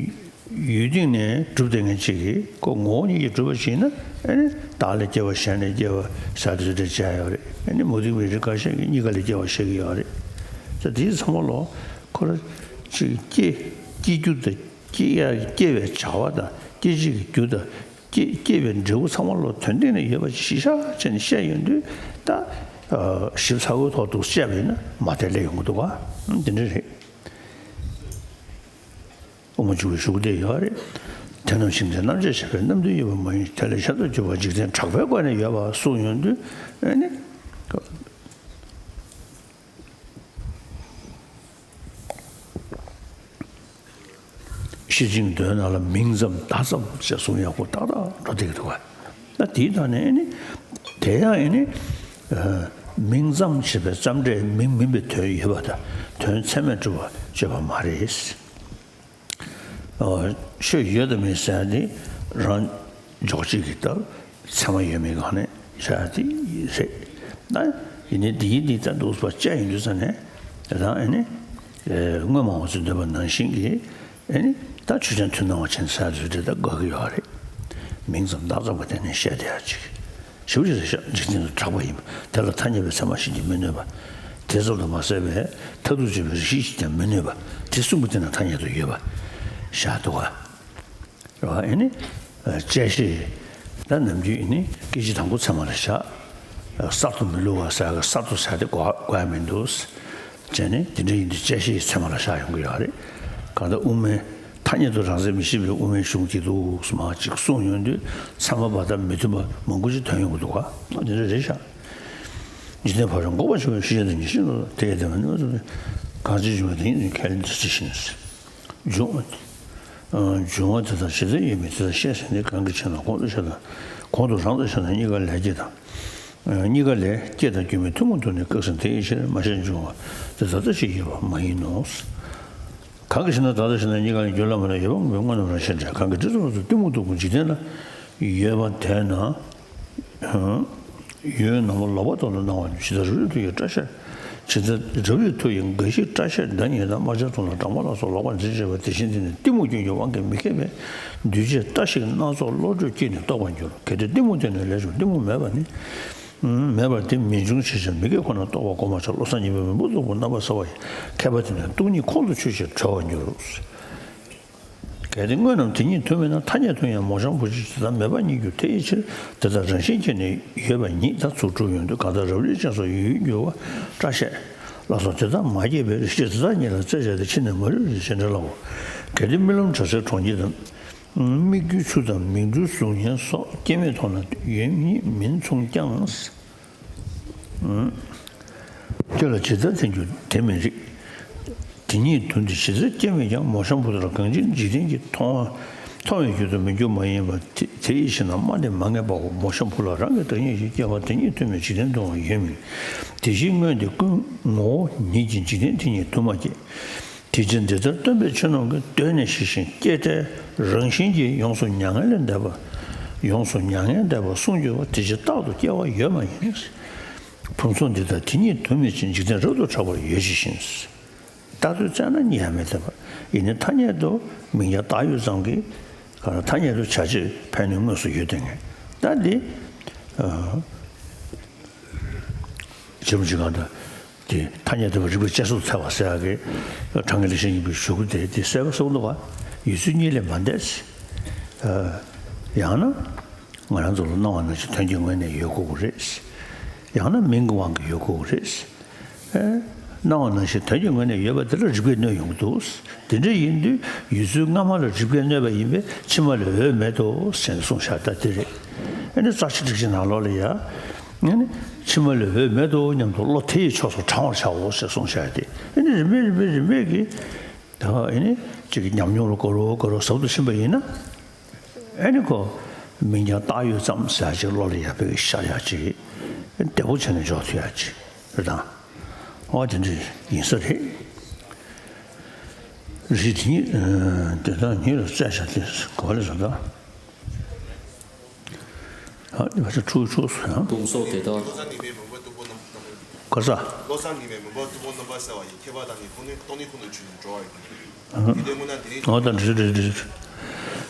ཡུལ་སྟེང་ནས་གྲུབ་བསྡད་མཁན་ཅིག་གིས་ཁོ་ངོ་བོ་ཉིད་ཀྱིས་གྲུབ་པ་ཞིག་ཡིན་ན། ཨ་ནི་བདག་ལས་སྐྱེ་བ་གཞན་ལས་སྐྱེ་བ་ཟེར་དེ་ཚོ་དེ་བྱས་ཡོད་རེད། ཨ་ནི་མུ་སྟེགས་པའི་རིགས་ཁ་ཤས་ཀྱིས་གཉིས་ཀ་ལས་སྐྱེ་བ་བཤད་ཀྱི་ཡོད་རེད། ད་དེའི་ཚང་མ་ལོ་ཁོ་ར་ཅིག་སྐྱེ་སྐྱེ་རྒྱུ་དང་སྐྱེ་ཡ་སྐྱེ་བའི་བྱ་བ་དང་སྐྱེ་བྱེད་ཀྱི་རྒྱུ་དང་། སྐྱེ་སྐྱེ་བའི་འབྲས་བུ་ཚང་མ་ལོ་དོན་སྟེང་ནས་ཡོད་པ་ཞིག་གཞི་བཞག་བྱས་ནས་བཤད་ཡོང་དུས། ད་ཞིབ་ཚགས་པོའི་ཐོག་ཏུ་བཤད་པ་ཡིན་ན་མ་མཐའ་སླེབས་ཡོང་གི་འདུག་ག། འདི་འདྲ་རེད། དབུ་མ་འཇུག་པའི་གཞུག་དེ་ཡོད་རེད། དེ་རྣམས་ཤིན་ཏུ་རྣམ་དཔྱད་བྱས་པས་རྣམ་འདུལ་ཡོད་པ་མ་ཡིན། དེ་ལས་ཤར་དུ་གྱུར་པ་འཇིག་རྟེན་གྲགས་པའི་སྒོ་ནས་ཡོད་པ་གསུངས་ཡོང་དུས། ཨ་ནི། ཤེར་ཕྱིན་མདོའི་ནང་ལ་མིང་ཙམ་བརྡ་ཙམ་ཞེས་གསུང་ཡག་པོ་ཏག་ཏག་འགྲོ་བསྡད་ཀྱི་འདུག་ག། ད་དེའི་ཐོག་ནས་ཨ་ནི། དེ་ཡང་ཨ་ནི། མིང་ཙམ་ཞེས་པའི་ཙམ་སྒྲས་མིང་མིན་པའི་དོན་ཡོད་པ་དང་། དོན་ཚད་མས་གྲུབ་པ་བརྗོད་པ་མ་རེད། ཆོས་ཡོད་དང་མེད་ཟེར་ཡ་དེ་རང་འཇོག་བྱེད་ཀྱི་སྟབས། ཚད་མ་ཡོད་མེད་སྒང་ནས་བྱ་ཡ་དེ་རེད། ད་ཡིན་ནའི་འདི་ཡིན་འདི་ལྟར་འདུག་པ་བཅས་ཡིན་དུས་ཙང་ནས། དེ་དང་ཨ་ནི་སྔོན་མ་འོང་ཚུལ་འདོད་པ་ནང་བཞིན་གྱི་ཨ་ནི་ད་ཆོས་ཅན་མཐུན་སྣང་བ་ཅན་ཟེར་ཡ་དེ་ཚོ་དེ་ད་དགོས་ཀྱི་ཡོད་རེད། མིང་ཙམ་བརྡ་ཙམ་པ་དེ་ནས་བཤད་བསྡད་ཡ་ཅིག་ཞེ་པོ་ཅིག་རེད་ཤག། འཇིག་རྟེན་དུ་གྲགས་པ་ཡིན་པ་དེ་ལ་ཐ་སྙད་པའི་ཚད་མ་བཞིན་གྱིས་མི་གནོད་པ། དེ་ཙམ་དུ་མ་ཟད་པའི་མཐར་ཐུག་དཔྱོད་པའི་རིགས་ཤེས་ཀྱིས་ཀྱང་མི་གནོད་པ། དེ་གསུམ་པོ་དེ་ན་ཐ་སྙད་དུ་ཡོད་པ་བཞག་འདུག་ག། རེད་བ། ཨ་ནི། ཨ། བཅད་ཤེས། ད་ནམ་རྒྱུན་ཨ་ནི་སྐད་ཅིག་དང་པོ་ཚད་མ་ལ་བཞག། ཨ། གསར་དུ་མི་བསླུ་བ་ཟེར་ག། གསར་དུ་ཟེར་དེ་གོ་གོ་ཡ་མི་འདུག། བྱས་ནས་དེ་འདྲ་ཡིན་དུས་བཅད་ཤེས་ཚད་མ་ལ་བཞག་ཡོང་གི་ཡོད་རེད། གང་ལྟར་དབུ་མའི་ཐ་སྙད་དུ་རང་མཚན་མི་ཤེས་པའི་དབུ་མའི་གཞུང་གཅིག་འདུག་མ་གཅིག་གསུངས་ཡོང་དུས། ཚད་མ་བར་ཐག་མི་མཐུན་པ་མང་པོ་ཅིག་ཐོན་ཡོང་གི་འདུག་ག། དེ་འདྲ་རེད་ཤག། འཇིག་རྟེན་ཕ་རོལ་འགོག་པར་བྱེད་པའི་ཤེས་བྱ་དེ་ཉིད་ཤིན་ཏུ་དེ་ཡི་དེ་མ་ནུས་པ་གང་ཅི་བྱུང་བ་དེ་ཉིད་ཁས་ལེན་དེ་ཚེ་བཞིན། འབྱུང་བ། འབྱུང་བ་དེ་དག་ཇི་ལྟར་ཡོད་མིན་དེ་ལྟར་ཤེས་ཟིན་ཏེ། གང་གི་ཕྱིར་ན་གོང་དུ་བཤད་དང་། གོང་དུ་རང་དང་གཞན་དང་གཉིས་ཀ་ལས་སྐྱེས་དང་། གཉིས་ཀ་ལས་སྐྱེས་དང་རྒྱུ་མེད་ཐུན་མོང་དུ་ནི་བཀག་ཟིན། དེ་ཡི་ཕྱིར་མ་ཤེས་འབྱུང་བ་དེ་དག་ལྟ་ཞིག་ཡོད་པ་མ་ཡིན་ནོ། གང་གི་ཕྱིར་ན་བདག་དང་གཞན་དང་གཉིས་ཀ་ལས་རྒྱུ་ལ་མ་ནོར་ཡོད་པ་ངོ་མས་དངོས་རྣམས་རང་བཞིན་བྲལ། གང་གི་དྲི་ཟར་དུ་གཏི་མུག་ལྟ་བུ་འཇིག་རྟེན་ལ་ཡོད་པ་དེ་ན། ཡོད་ནམ་ལོག་པར་རྟོག་ཏུ་སྣང་བ་ཇི་ལྟར་རི་རབ་ཏུ་ཡོད་སྐྲ་ཤད་ ཇི་ལྟར་རབ་ཡིན་མཐུ་ཡིས་འགའ་ཞིག་སྐྲ་ཤད་འདྲ་ཉིད་དང་། རྨ་བྱ་ཐུང་ལ་སྦྲང་མ་ལ་སོགས་ལོག་པར་འཛིན་བྱེད་པ་དེ་བཞིན་དེ་ནི་གཏི་མུག་སྐྱོན་གྱི་དབང་གིས་མི་ཁེགས་པས་འདུས་བྱས་བཀྲ་ཤིས་སྣ་ཚོགས་བློ་གྲོས་སྐྱེས་ནས་རྟོགས་པར་འགྱུར། གལ་ཏེ་གཏི་མུག་དེ་ནི་ལས་བྱུང་གཏི་མུག་མེད་པ་ནི། མེད་པར་དེ་མི་འབྱུང་ཞེས་བྱ་མི་སྐྱེ་ཁོ་ན་རྟོགས་པ་གོམས་པར་བྱ། བློ་བཟང་ཉི་མའི་མུན་པ་རྫོགས་པའི་རྣམ་པར་གསལ་བ་ཡི་མཁས་པ་དེ་ནི་སྟོང་ཉིད་ཁོང་དུ་ཆུད་ཅིང་གྲོལ་བར་འགྱུར། གལ་ཏེ་དངོས་རྣམས་དེ་ཉིད་དུ་མེད་ན། ཐ་སྙད་དུ་ཡང་མོ་གཤམ་བུ་ཆུ་ཇི་ལྟར་མེད་པ་ཉིད་འགྱུར། དེ་ཡི་ཕྱིར་དེ་ལྟར་རང་བཞིན་གྱིས་ནི་ཡོད་པ་ཉིད་དང་། ཚུར་གྲུབ་ཡོང་དུས་གང་ལྟར་རབ་རིབ་ཅན་སོགས་ཡུལ་ཡུལ་འགྱུར་བ་སྐྲ་ཤད་ལ་སོགས་དེ་ལྟར་མ་སྐྱེས་པའི་རི་ཞེས་དེ་དག་ཉིད་ལ་རྩོད་བྱ་སྟེ། ཕྱིས་ནས་མ་རིག་རིག་ཅེས་འགྲེལ་ལའོ། གལ་ཏེ་རྨི་ལམ་དྲི་ཟའི་གྲོང་ཁྱེར་དང་། སྨིག་རྒྱུའི་ཆུ་དང་མིག་འཕྲུལ་གཟུགས་བརྙན་སོགས་སྐྱེ་མེད་མཐོང་ན་ཡོད་ཉིད་མིན་མཚུངས་ཀྱང་། ཁྱོད་ལ་ཇི་ལྟར་དེ་འགྱུར་དེ་མི་རིགས། དེ་ཉིད་དུ་འདི་ཇི་ལྟར་སྐྱེ་མེད་ཀྱང་། མོ་གཤམ་བུ་ལྟར་གང་ཕྱིར་འཇིག་རྟེན་གྱིས་མཐོང་མཐོང་བའི་རྒྱུ་དང་མི་འགྱུར་མ་ཡིན་པ། དེ་དེ་ཡི་ཕྱིར་ན་སྨྲ་དེ་མ་ངེས་པའོ། མོ་གཤམ་བུ་ལ་རང་གི་བདག་ཉིད་ཀྱིས་སྐྱེ་བ་དེ་ཉིད་དུ་མེད་འཇིག་རྟེན་དུའང་ཡོད་མིན། དེ་བཞིན་དངོས་འདི་ཀུན་ངོ་བོ་ཉིད་ཀྱིས་འཇིག་རྟེན་དེ་ཉིད་དུ་མ་སྐྱེས། དེ་ཕྱིར་འདི་ལྟར་སྟོན་པས་ཆོས་རྣམས་ཀྱི། གདོད་ནས་ཞི་ཞིང་སྐྱེ་བྲལ་རང་བཞིན་གྱིས། ཡོངས་སུ་མྱ་ངན་ལས་འདས་པ། ཡོངས་སུ་མྱ་ངན་འདས་པ་གསུངས་གྱུར་པ། དེ་ཕྱིར་རྟག་ཏུ་སྐྱེ་བ་ཡོད་མ་ཡིན། ཕུན་ཚོགས་འདི་དག་དེ་ཉིད་དུ་མེད་ཅིང་། འཇིག་རྟེན་རབ་ཏུ་གྲགས་པར་ཡོད་ཇི་བཞིན། རྟག་ཏུ་བཙལ་ན་རྙེད་ཡང་མི་ཐུབ་པ་ཡིན་ནི། ཐ་སྙད་དུ་མིང་རྐྱང་བཏགས་ཡོད་ཙམ་གྱིས་གང་ལ་ཐ་སྙད་དུ་བྱ་བྱེད་ཕན་གནོད་དངོས་སུ་ཡོད་དེ་ངེས། ད་འདི་ཨ། ཇི་མ་ཇི་གང་དུ་དེ་ཐ་སྙད་དུ་རིགས་པའི་དཔྱད་བཟོད་འཚལ་བ་ཟེར་ཡག་གི་དྲང་ངེས་ལེགས་བཤད་སྙིང་པོའི་ཞུ་སྐུལ་དེ་དེ་གསལ་པོ་གསུངས་འདུག་ག་ཡུལ་ཚུལ་གཉིས་ལས་མ་འདས། ཡང་ན་ང་རང་ཚོ་ལ་སྣང་བ་ནང་བཞིན་དོན་གྱི་ངོས་ནས་ཡོད་དགོས་ཀྱི་རེད། ཡང་ན་མིང་གི་དབང་གིས་ཡོད་དགོས་ཀྱི་རེད། སྣང་བ་ནང་བཞིན་དོན་གྱི་ངོས་ནས་ཡོད་པ་དེ་ལ་རིགས་པས་གནོད་ཡོང་གི་འདུག་དེ་འདྲ་ཡིན་དུས་ཡུལ་ཚུལ་སྔ་མ་ལ་རིགས་པས་གནོད་པ་ཡིན་པས་ཕྱི་མ་ལ་འོས་མེད་དོ་ཟེར་ནས་གསུངས་བཞག་ད་དེ་རེད། ཨ་ནི་རྩ་ཆེ་སྒྲིག་ཆེ་ནང་ལོགས་ལ་ཡ། ཨ་ནི་ཕྱི་མ་ལ་འོས་མེད་དོ་སྙམ་དུ་བློ་དེ་ཡི་ཕྱོགས་སུ་དྲང་བར་བྱའོ་ཟེར་གསུངས་བཞག་དེ། ཨ་ནི་རིམ་པས་རིམ་པས་རིམ་པས་ཀྱིས་ད་ཨ་ནི་གཅིག་གི་ཉམས་མྱོང་ལ་གོ་རུ་གོ་རུ་ཟབ་ཏུ་ཕྱིན་པ་ཡིན་ན། ཨ་ནི་ཁོ་མིང་རྐྱང་བཏགས་ཡོད་ཙམ་ཟེར་ཡག་ཅིག་བློ་ལ་ཡར་ཕེབས་ཤར་ཡག་ཅིག་བདེ་པོ་བྱས་ནས་འཇོག་ཐུབ་ཡག་ཅིག་རེད་དང་། ཨོ་དེ་འདྲ་ཡིན་ས་རེད། རེད་དེ་ཉིད་དེ་དག་ཉིད་ལ་བཙལ་བྱ་སྟེ་གོ་ལ་བཟོ་ལྟ། ཨ་ནི་ཕ་ཆ་ཁྲུག་ཁྲུག་སུ་ཡང་། དུང་སོ་དེ་དག་ག་ས། བློ་བཟང་ཉི་མས་མུན་པ་སྟུག་པོ་རྣམ་པར་སེལ་བ་ཡི། ཁྱད་པར་དག་ནི་ཁོང་ནི་སྟོང་ཉིད་ཁོང་དུ་ཆུད་ནས་འགྲོ་བར་འགྱུར། འོ་ད་འདྲི་འདྲི་འདྲི།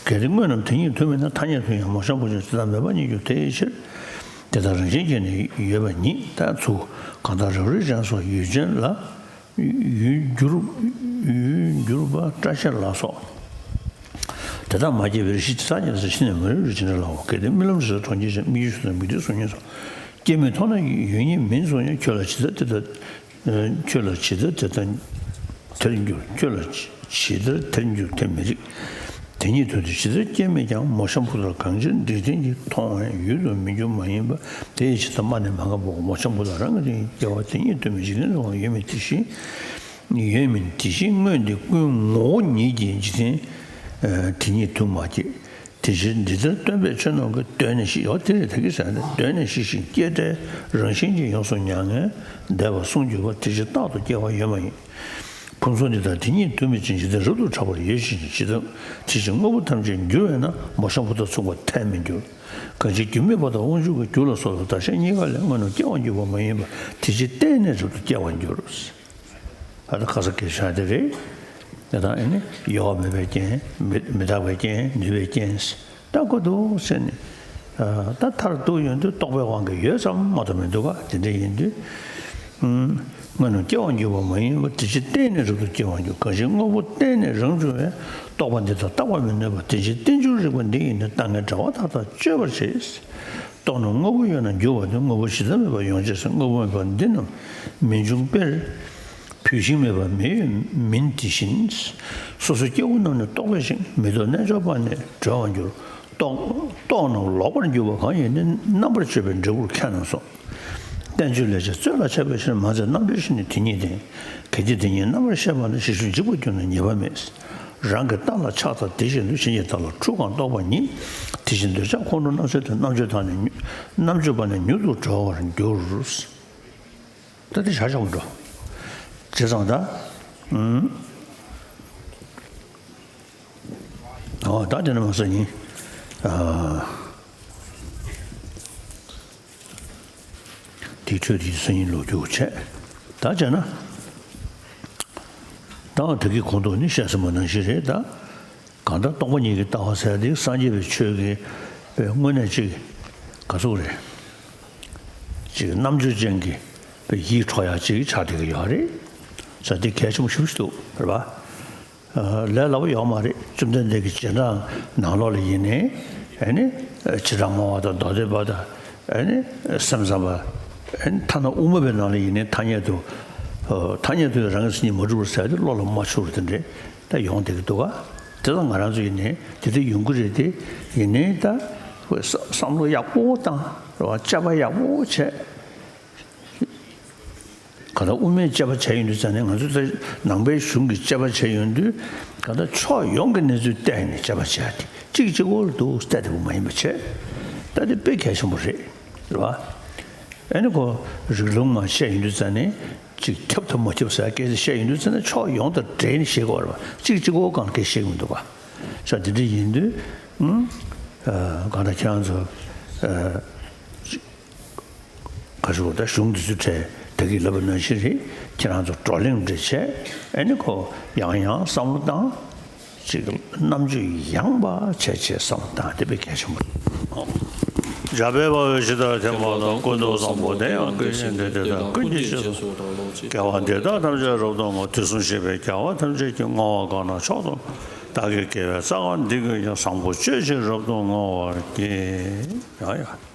གལ་ཏེ་དངོས་རྣམས་དེ་ཉིད་དུ་མེད་ན། ཐ་སྙད་དུ་ཡང་མོ་གཤམ་བུ་ཆུ་ཇི་ལྟར་མེད་པ་ཉིད་འགྱུར། དེ་ཡི་ཕྱིར་དེ་དག་རང་བཞིན་གྱིས་ནི་ཡོད་པ་ཉིད་དང་། ཚུར་གང་ལྟར་རབ་རིབ་ཅན་སོགས་ཡུལ་ཅན་ལ་ཡུལ་འགྱུར་ཡུལ་འགྱུར་བ་སྐྲ་ཤད་ལ་སོགས་དེ་དག་མ་སྐྱེས་པའི་རི་ཞེས་དེ་དག་ཉིད་ལ་ཕྱིས་ནས་མ་རིག་རིག་ཅེས་འགྲེལ་ལའོ། གལ་ཏེ་རྨི་ལམ་དྲི་ཟའི་གྲོང་ཁྱེར་ཅན། སྨིག་རྒྱུའི་ཆུ་དང་མིག་འཕྲུལ་གཟུགས་བརྙན་སོགས་སྐྱེ་མེད་མཐོང་ན་ཡོད་ཉིད་མིན་གསུངས་ཀྱང་། ཁྱོད་ལ་ཇི་ལྟར་དེ་ལྟར། ཁྱོད་ལ་ཇི་ལྟར་དེ་ལྟར་དེར་འགྱུར། ཁྱོད་ལ་ཇི་ལྟར་དེར་འགྱུར་དེ་མི་རིགས། དེ་ཉིད་དུ་དེ་ཇི་ལྟར་སྐྱེ་མེད་ཀྱང་། མོ་གཤམ་བུ་ལྟར་གང་ཕྱིར་འཇིག་རྟེན་གྱིས། མཐོང་བས་ཡུལ་དུ་མི་འགྱུར་མ་ཡིན་པ། དེ་ཡི་ཕྱིར་ད་སྨྲ་ནི་མ་ངེས་པའོ། མོ་གཤམ་བུ་ལྟར་རང་གི་སྐྱེ་བ་དེ་ཉིད་དུ་མེད་འཇིག་རྟེན་དུའང་ཡོད་མིན་དེ་བཞིན་ཡོད་མིན་དེ་བཞིན་དངོས་འདི་ཀུན་ངོ་བོ་ཉིད་ཀྱིས་འཇིག་རྟེན་དེ་ཉིད་དུ་མ་སྐྱེས། དེ་ཕྱིར་འདི་ལྟར་སྟོན་པས་ཆོས་རྣམས་ཀྱི། གདོད་ནས་ཞི། འོ་དེ་རེད། ད་གིན་ཟེར་ནས་གདོད་ནས་ཞི་ཞིང་སྐྱེ་བྲལ་རང་བཞིན་གྱིས། ཡོངས་སུ་མྱ་ངན་འདས་པ་གསུངས་གྱུར་པ། དེ་ཕྱིར་རྟག་ཏུ་སྐྱེ་བ་ཡོད་མ་ཡིན། ཕུན་ཚོགས་འདི་དག་དེ་ཉིད་དུ་མེད་ཅིང་། འཇིག་རྟེན་རབ་ཏུ་གྲགས་པར་ཡོད་ཅི་ཅི་དང་། དེ་ཕྱིར་དངོས་པོ་ཐམས་ཅད་འགྱུར་བས་ན། མོ་གཤམ་བུ་ལྟར་མཚུངས་པར་ཐལ་མི་འགྱུར། གང་ཕྱིར་རྒྱུ་མེད་པ་དང་དབང་ཕྱུག་གི་རྒྱུ་ལ་སོགས་པའི་བདག་ཅག་གཉིས་ཀ་ལས་དངོས་རྣམས་སྐྱེ་བར་འགྱུར་བ་མ་ཡིན་པ། དེ་ཕྱིར་བརྟེན་ནས་རབ་ཏུ་སྐྱེ་བར་འགྱུར། ཨ་ད་ཁ་ས་སྐད་ཆ་དེ་རེད། དེ་དང་ཨེ་ནི་གཡོ་བ་མེད་པའི་རྐྱེན། མི་མི་རྟག་པའི་རྐྱེན། ནུས་པའི་རྐྱེན། ད་གོ་འདུག་ཟེར་ནས། ད་མཐར་ཐུག་ཡོང་དུས་རྟོག་པའི་དབང་གིས་ཡོད་ཙམ་མ་གཏོགས་མི་འདུག་ག་དེ་འདྲ་ཡིན་དུས། དངོས་རྣམས་སྐྱེ་བར་འགྱུར་བ་མ་ཡིན་པ། དེ་ཕྱིར་བརྟེན་ནས་རབ་ཏུ་སྐྱེ་བར་འགྱུར། གང་ཕྱིར་དངོས་པོ་བརྟེན་ནས་རང་བྱུང་བའི། རྟོག་པ་འདི་དག་བརྟག་པར་མི་ནུས་པ། དེ་ཕྱིར་རྟེན་འབྱུང་རིགས་པ་འདི་ཡིས་ནི། ལྟ་ངན་དགྲ་བོ་དག་དང་གཅོད་པར་བྱེད། རྟོག་རྣམས་དངོས་པོ་ཡོད་ན་འགྱུར་བ་སྟེ། དངོས་པོ་གཞི་རྩ་མེད་པར་ཡོང་བྱེད་ཟེར། དངོས་པོ་མེད་པར་འདི་རྣམས་མི་འབྱུང་དཔེར། བུད་ཤིང་མེད་པར་མེ་ཡོད་མིན་དེ་བཞིན། སོ་སོའི་སྐྱེ་བོ་རྣམས་ནི་རྟོག་པས་ཤིང་། མི་རྟོག་རྣལ་འབྱོར་པ་ནི་གྲོལ་བར་འགྱུར། རྟོག་རྟོག་རྣམས་ལོག་པར་འགྱུར་བ་གང་ཡིན་ནི། རྣམ་པར་དཔྱོད་པས་འབྲས་བུར་མཁས་རྣམས་སོ། བསྟན་བཅོས་ལས་ཀྱང་རྩོད་ལ་ཆགས་པའི་ཕྱིར། མ་འཛིན་རྣམ་དཔྱོད་བཞི་ནི་དེ་ཉིད་བསྟན། གལ་ཏེ་དེ་ཉིད་རྣམ་པར་ཤེས་པ་ན། ཞི་ཞིང་འཇིག་པར་གྱུར་ན་ཉེས་པ་མེད། རང་གི་རྟ་ལ་ཆགས་ལྟ་དེ་བཞིན་དུ། གཞན་གྱི་རྟ་ལ་འཁྲུལ་གང་རྟོག་པ་ཉིད། དེ་བཞིན་འདོད་ཆགས་ཁོང་ཁྲོ་རྣམ་གསུམ་དེ། རྣམ་དཔྱོད་དག་ནི་མྱུ་རྣམ་དཔྱོད་པ་ནི་མྱུར་དུ་གྲོལ་བར་འགྱུར། ད་དེ་བྱ་བྱ་བ་འགྲོ། བྱས་ཙང་ད། ཨུམ། ཨོ་ད་དེ་ནས་མ་ཟ་ཡིན། ཨ། དེའི་འཕྲོས་དེའི་སང་ཉིན་ལོ་རྒྱུས་བྱས། ད་བྱས་ན། ད་ད་གིན་གོང་དུ་ནི་བཤད་ཟིན་པ་ནང་བཞིན་རེད་ད། གང་ལྟར་སྟོང་པ་ཉིད་ཀྱི་ལྟ་བ་ཟེར་དེ་སངས་རྒྱས་པའི་ཆོས་ཀྱི་པའི་དངོས་གནས་ཅིག་ག་ཚོད་རེད། ཅིག་རྣམ་དཔྱོད་ཅན་གྱི་པའི་ཡིད་འཕྲོག་ཡག་ཅིག་ཆགས་བསྡད་ཀྱི་ཡོད་རེད། ཟེར་དེ་གལ་ཆེན་པོ་ཞེ་པོ་ཞིག་འདུག་རེད་པ། ལས་སླ་པོ་ཡོད་མ་རེད། བཅོམ་ལྡན་འདས་ཀྱི་རྗེས་འབྲང་ནང་ལོགས་ལ་ཡིན་ནའི་ཨ་ནི་བྱེ་བྲག་སྨྲ་བ་དང་མདོ་སྡེ་པ་དང་ཨ་ནི་སེམས་ཙམ་པ། ཨ་ནི་ཐ་ན་དབུ་མ་པའི་ནང་ལ་ཡིན་ནའི་ཐ་སྙད་དུ། ཐ་སྙད་དུ་ཡང་རང་གི་མཚན་ཉིད་མ་གྲུབ་པར་ཟེར་ཏེ་བློ་ལ་མ་ཆུད་པ་དེ་འདྲས་ད་ཡོང་བསྡད་ཀྱི་འདུག་ག་དེ་ལ་ང་རང་ཚོ་ཡིན་ནའི་དེ་འདྲ་ཡོང་གི་རེད་དེ། ཡིན་ནའི་ད་བསམ་བསམ་བློ་ཡག་པོ་བཏང་རེད་པ། དཔྱད་པ་ཡག་པོ་བྱས། གང་ལྟར་དབུ་མའི་དཔྱད་པ་བྱས་ཡོང་དུས་ཙང་ནས་ང་ཚོ་ད་ནང་པའི་གཞུང་གི་དཔྱད་པ་བྱས་ཡོང་དུས་གང་ལྟར་ཕྱོགས་ཡོངས་ཀྱི་གནས་ཚུལ་བལྟས་ནས་དཔྱད་པ་བྱས་ཏེ་གཅིག་གཅིག་པོ་ལ་འདུག་བལྟས་བསྡད་པ་མ་ཡིན་པ་བྱས། ད་དེ་དཔེ་གལ་ཆེན་པོ་རེད། རེད་པ། ཨ་ནི་ཁོ་རིགས་ལམ་མ་བཤད་ཡོང་དུས་ཙང་ནས་གཅིག་ཁྱབ་དང་མ་ཁྱབ་ཟེར་སྐད་ཆ་བཤད་ཡོང་དུས་ཙང་ནས་ཕྱོགས་ཡོངས་དང་འབྲེལ་ནས་བཤད་དགོས་རེད་པ། གཅིག་གཅིག་པོ་གང་སྐད་བཤད་ཀྱི་མི་འདུག་ག་ས་དེ་འདྲ་ཡིན་དུས། ཨ་གང་ལྟར་ཁྱེད་རང་ཚོ་ཨ། ག་ཞུ་ད་གཞུང་འདི་ཚོའི་གྲས་ད་གིན་ལབ་པ་ནང་བཞིན་རེད། ཁྱེད་རང་ཚོ་བགྲོ་གླེང་འདྲ་བྱས། ཨ་ནི་ཁོ་ཡང་ཡང་བསམ་བློ་བཏང་། ཅིག་རྣམ་དཔྱོད་ཡངས་པ་བྱས་བྱས་བསམ་བློ་བཏང་། དེ་དཔེ་གལ་ཆེན་པོ་རེད། འཇམ་དཔལ་དཔའ་བོས་ཇི་ལྟར་ཐེག་པ་དང་། ཀུན་ཏུ་བཟང་པོ་དེ་ཡང་ཀུན་གཞི་འདི་དེ་དག་ཀུན་གྱི་རྗེས་སུ། དགེ་བ་འདི་དག་ཐམས་ཅད་རབ་ཏུ་བསྔོ། དུས་གསུམ་གཤེགས་པའི་རྒྱལ་བ་ཐམས་ཅད་ཀྱིས། བསྔོ་བ་གང་ན་མཆོག་ཏུ་བདག་གི་དགེ་བའི་རྩ་བ་འདི་ཀུན་ཀྱང་། བཟང་པོ་སྤྱོད་ཕྱིར་རབ་ཏུ་བསྔོ་བར་བགྱི། ཡ་ཡ།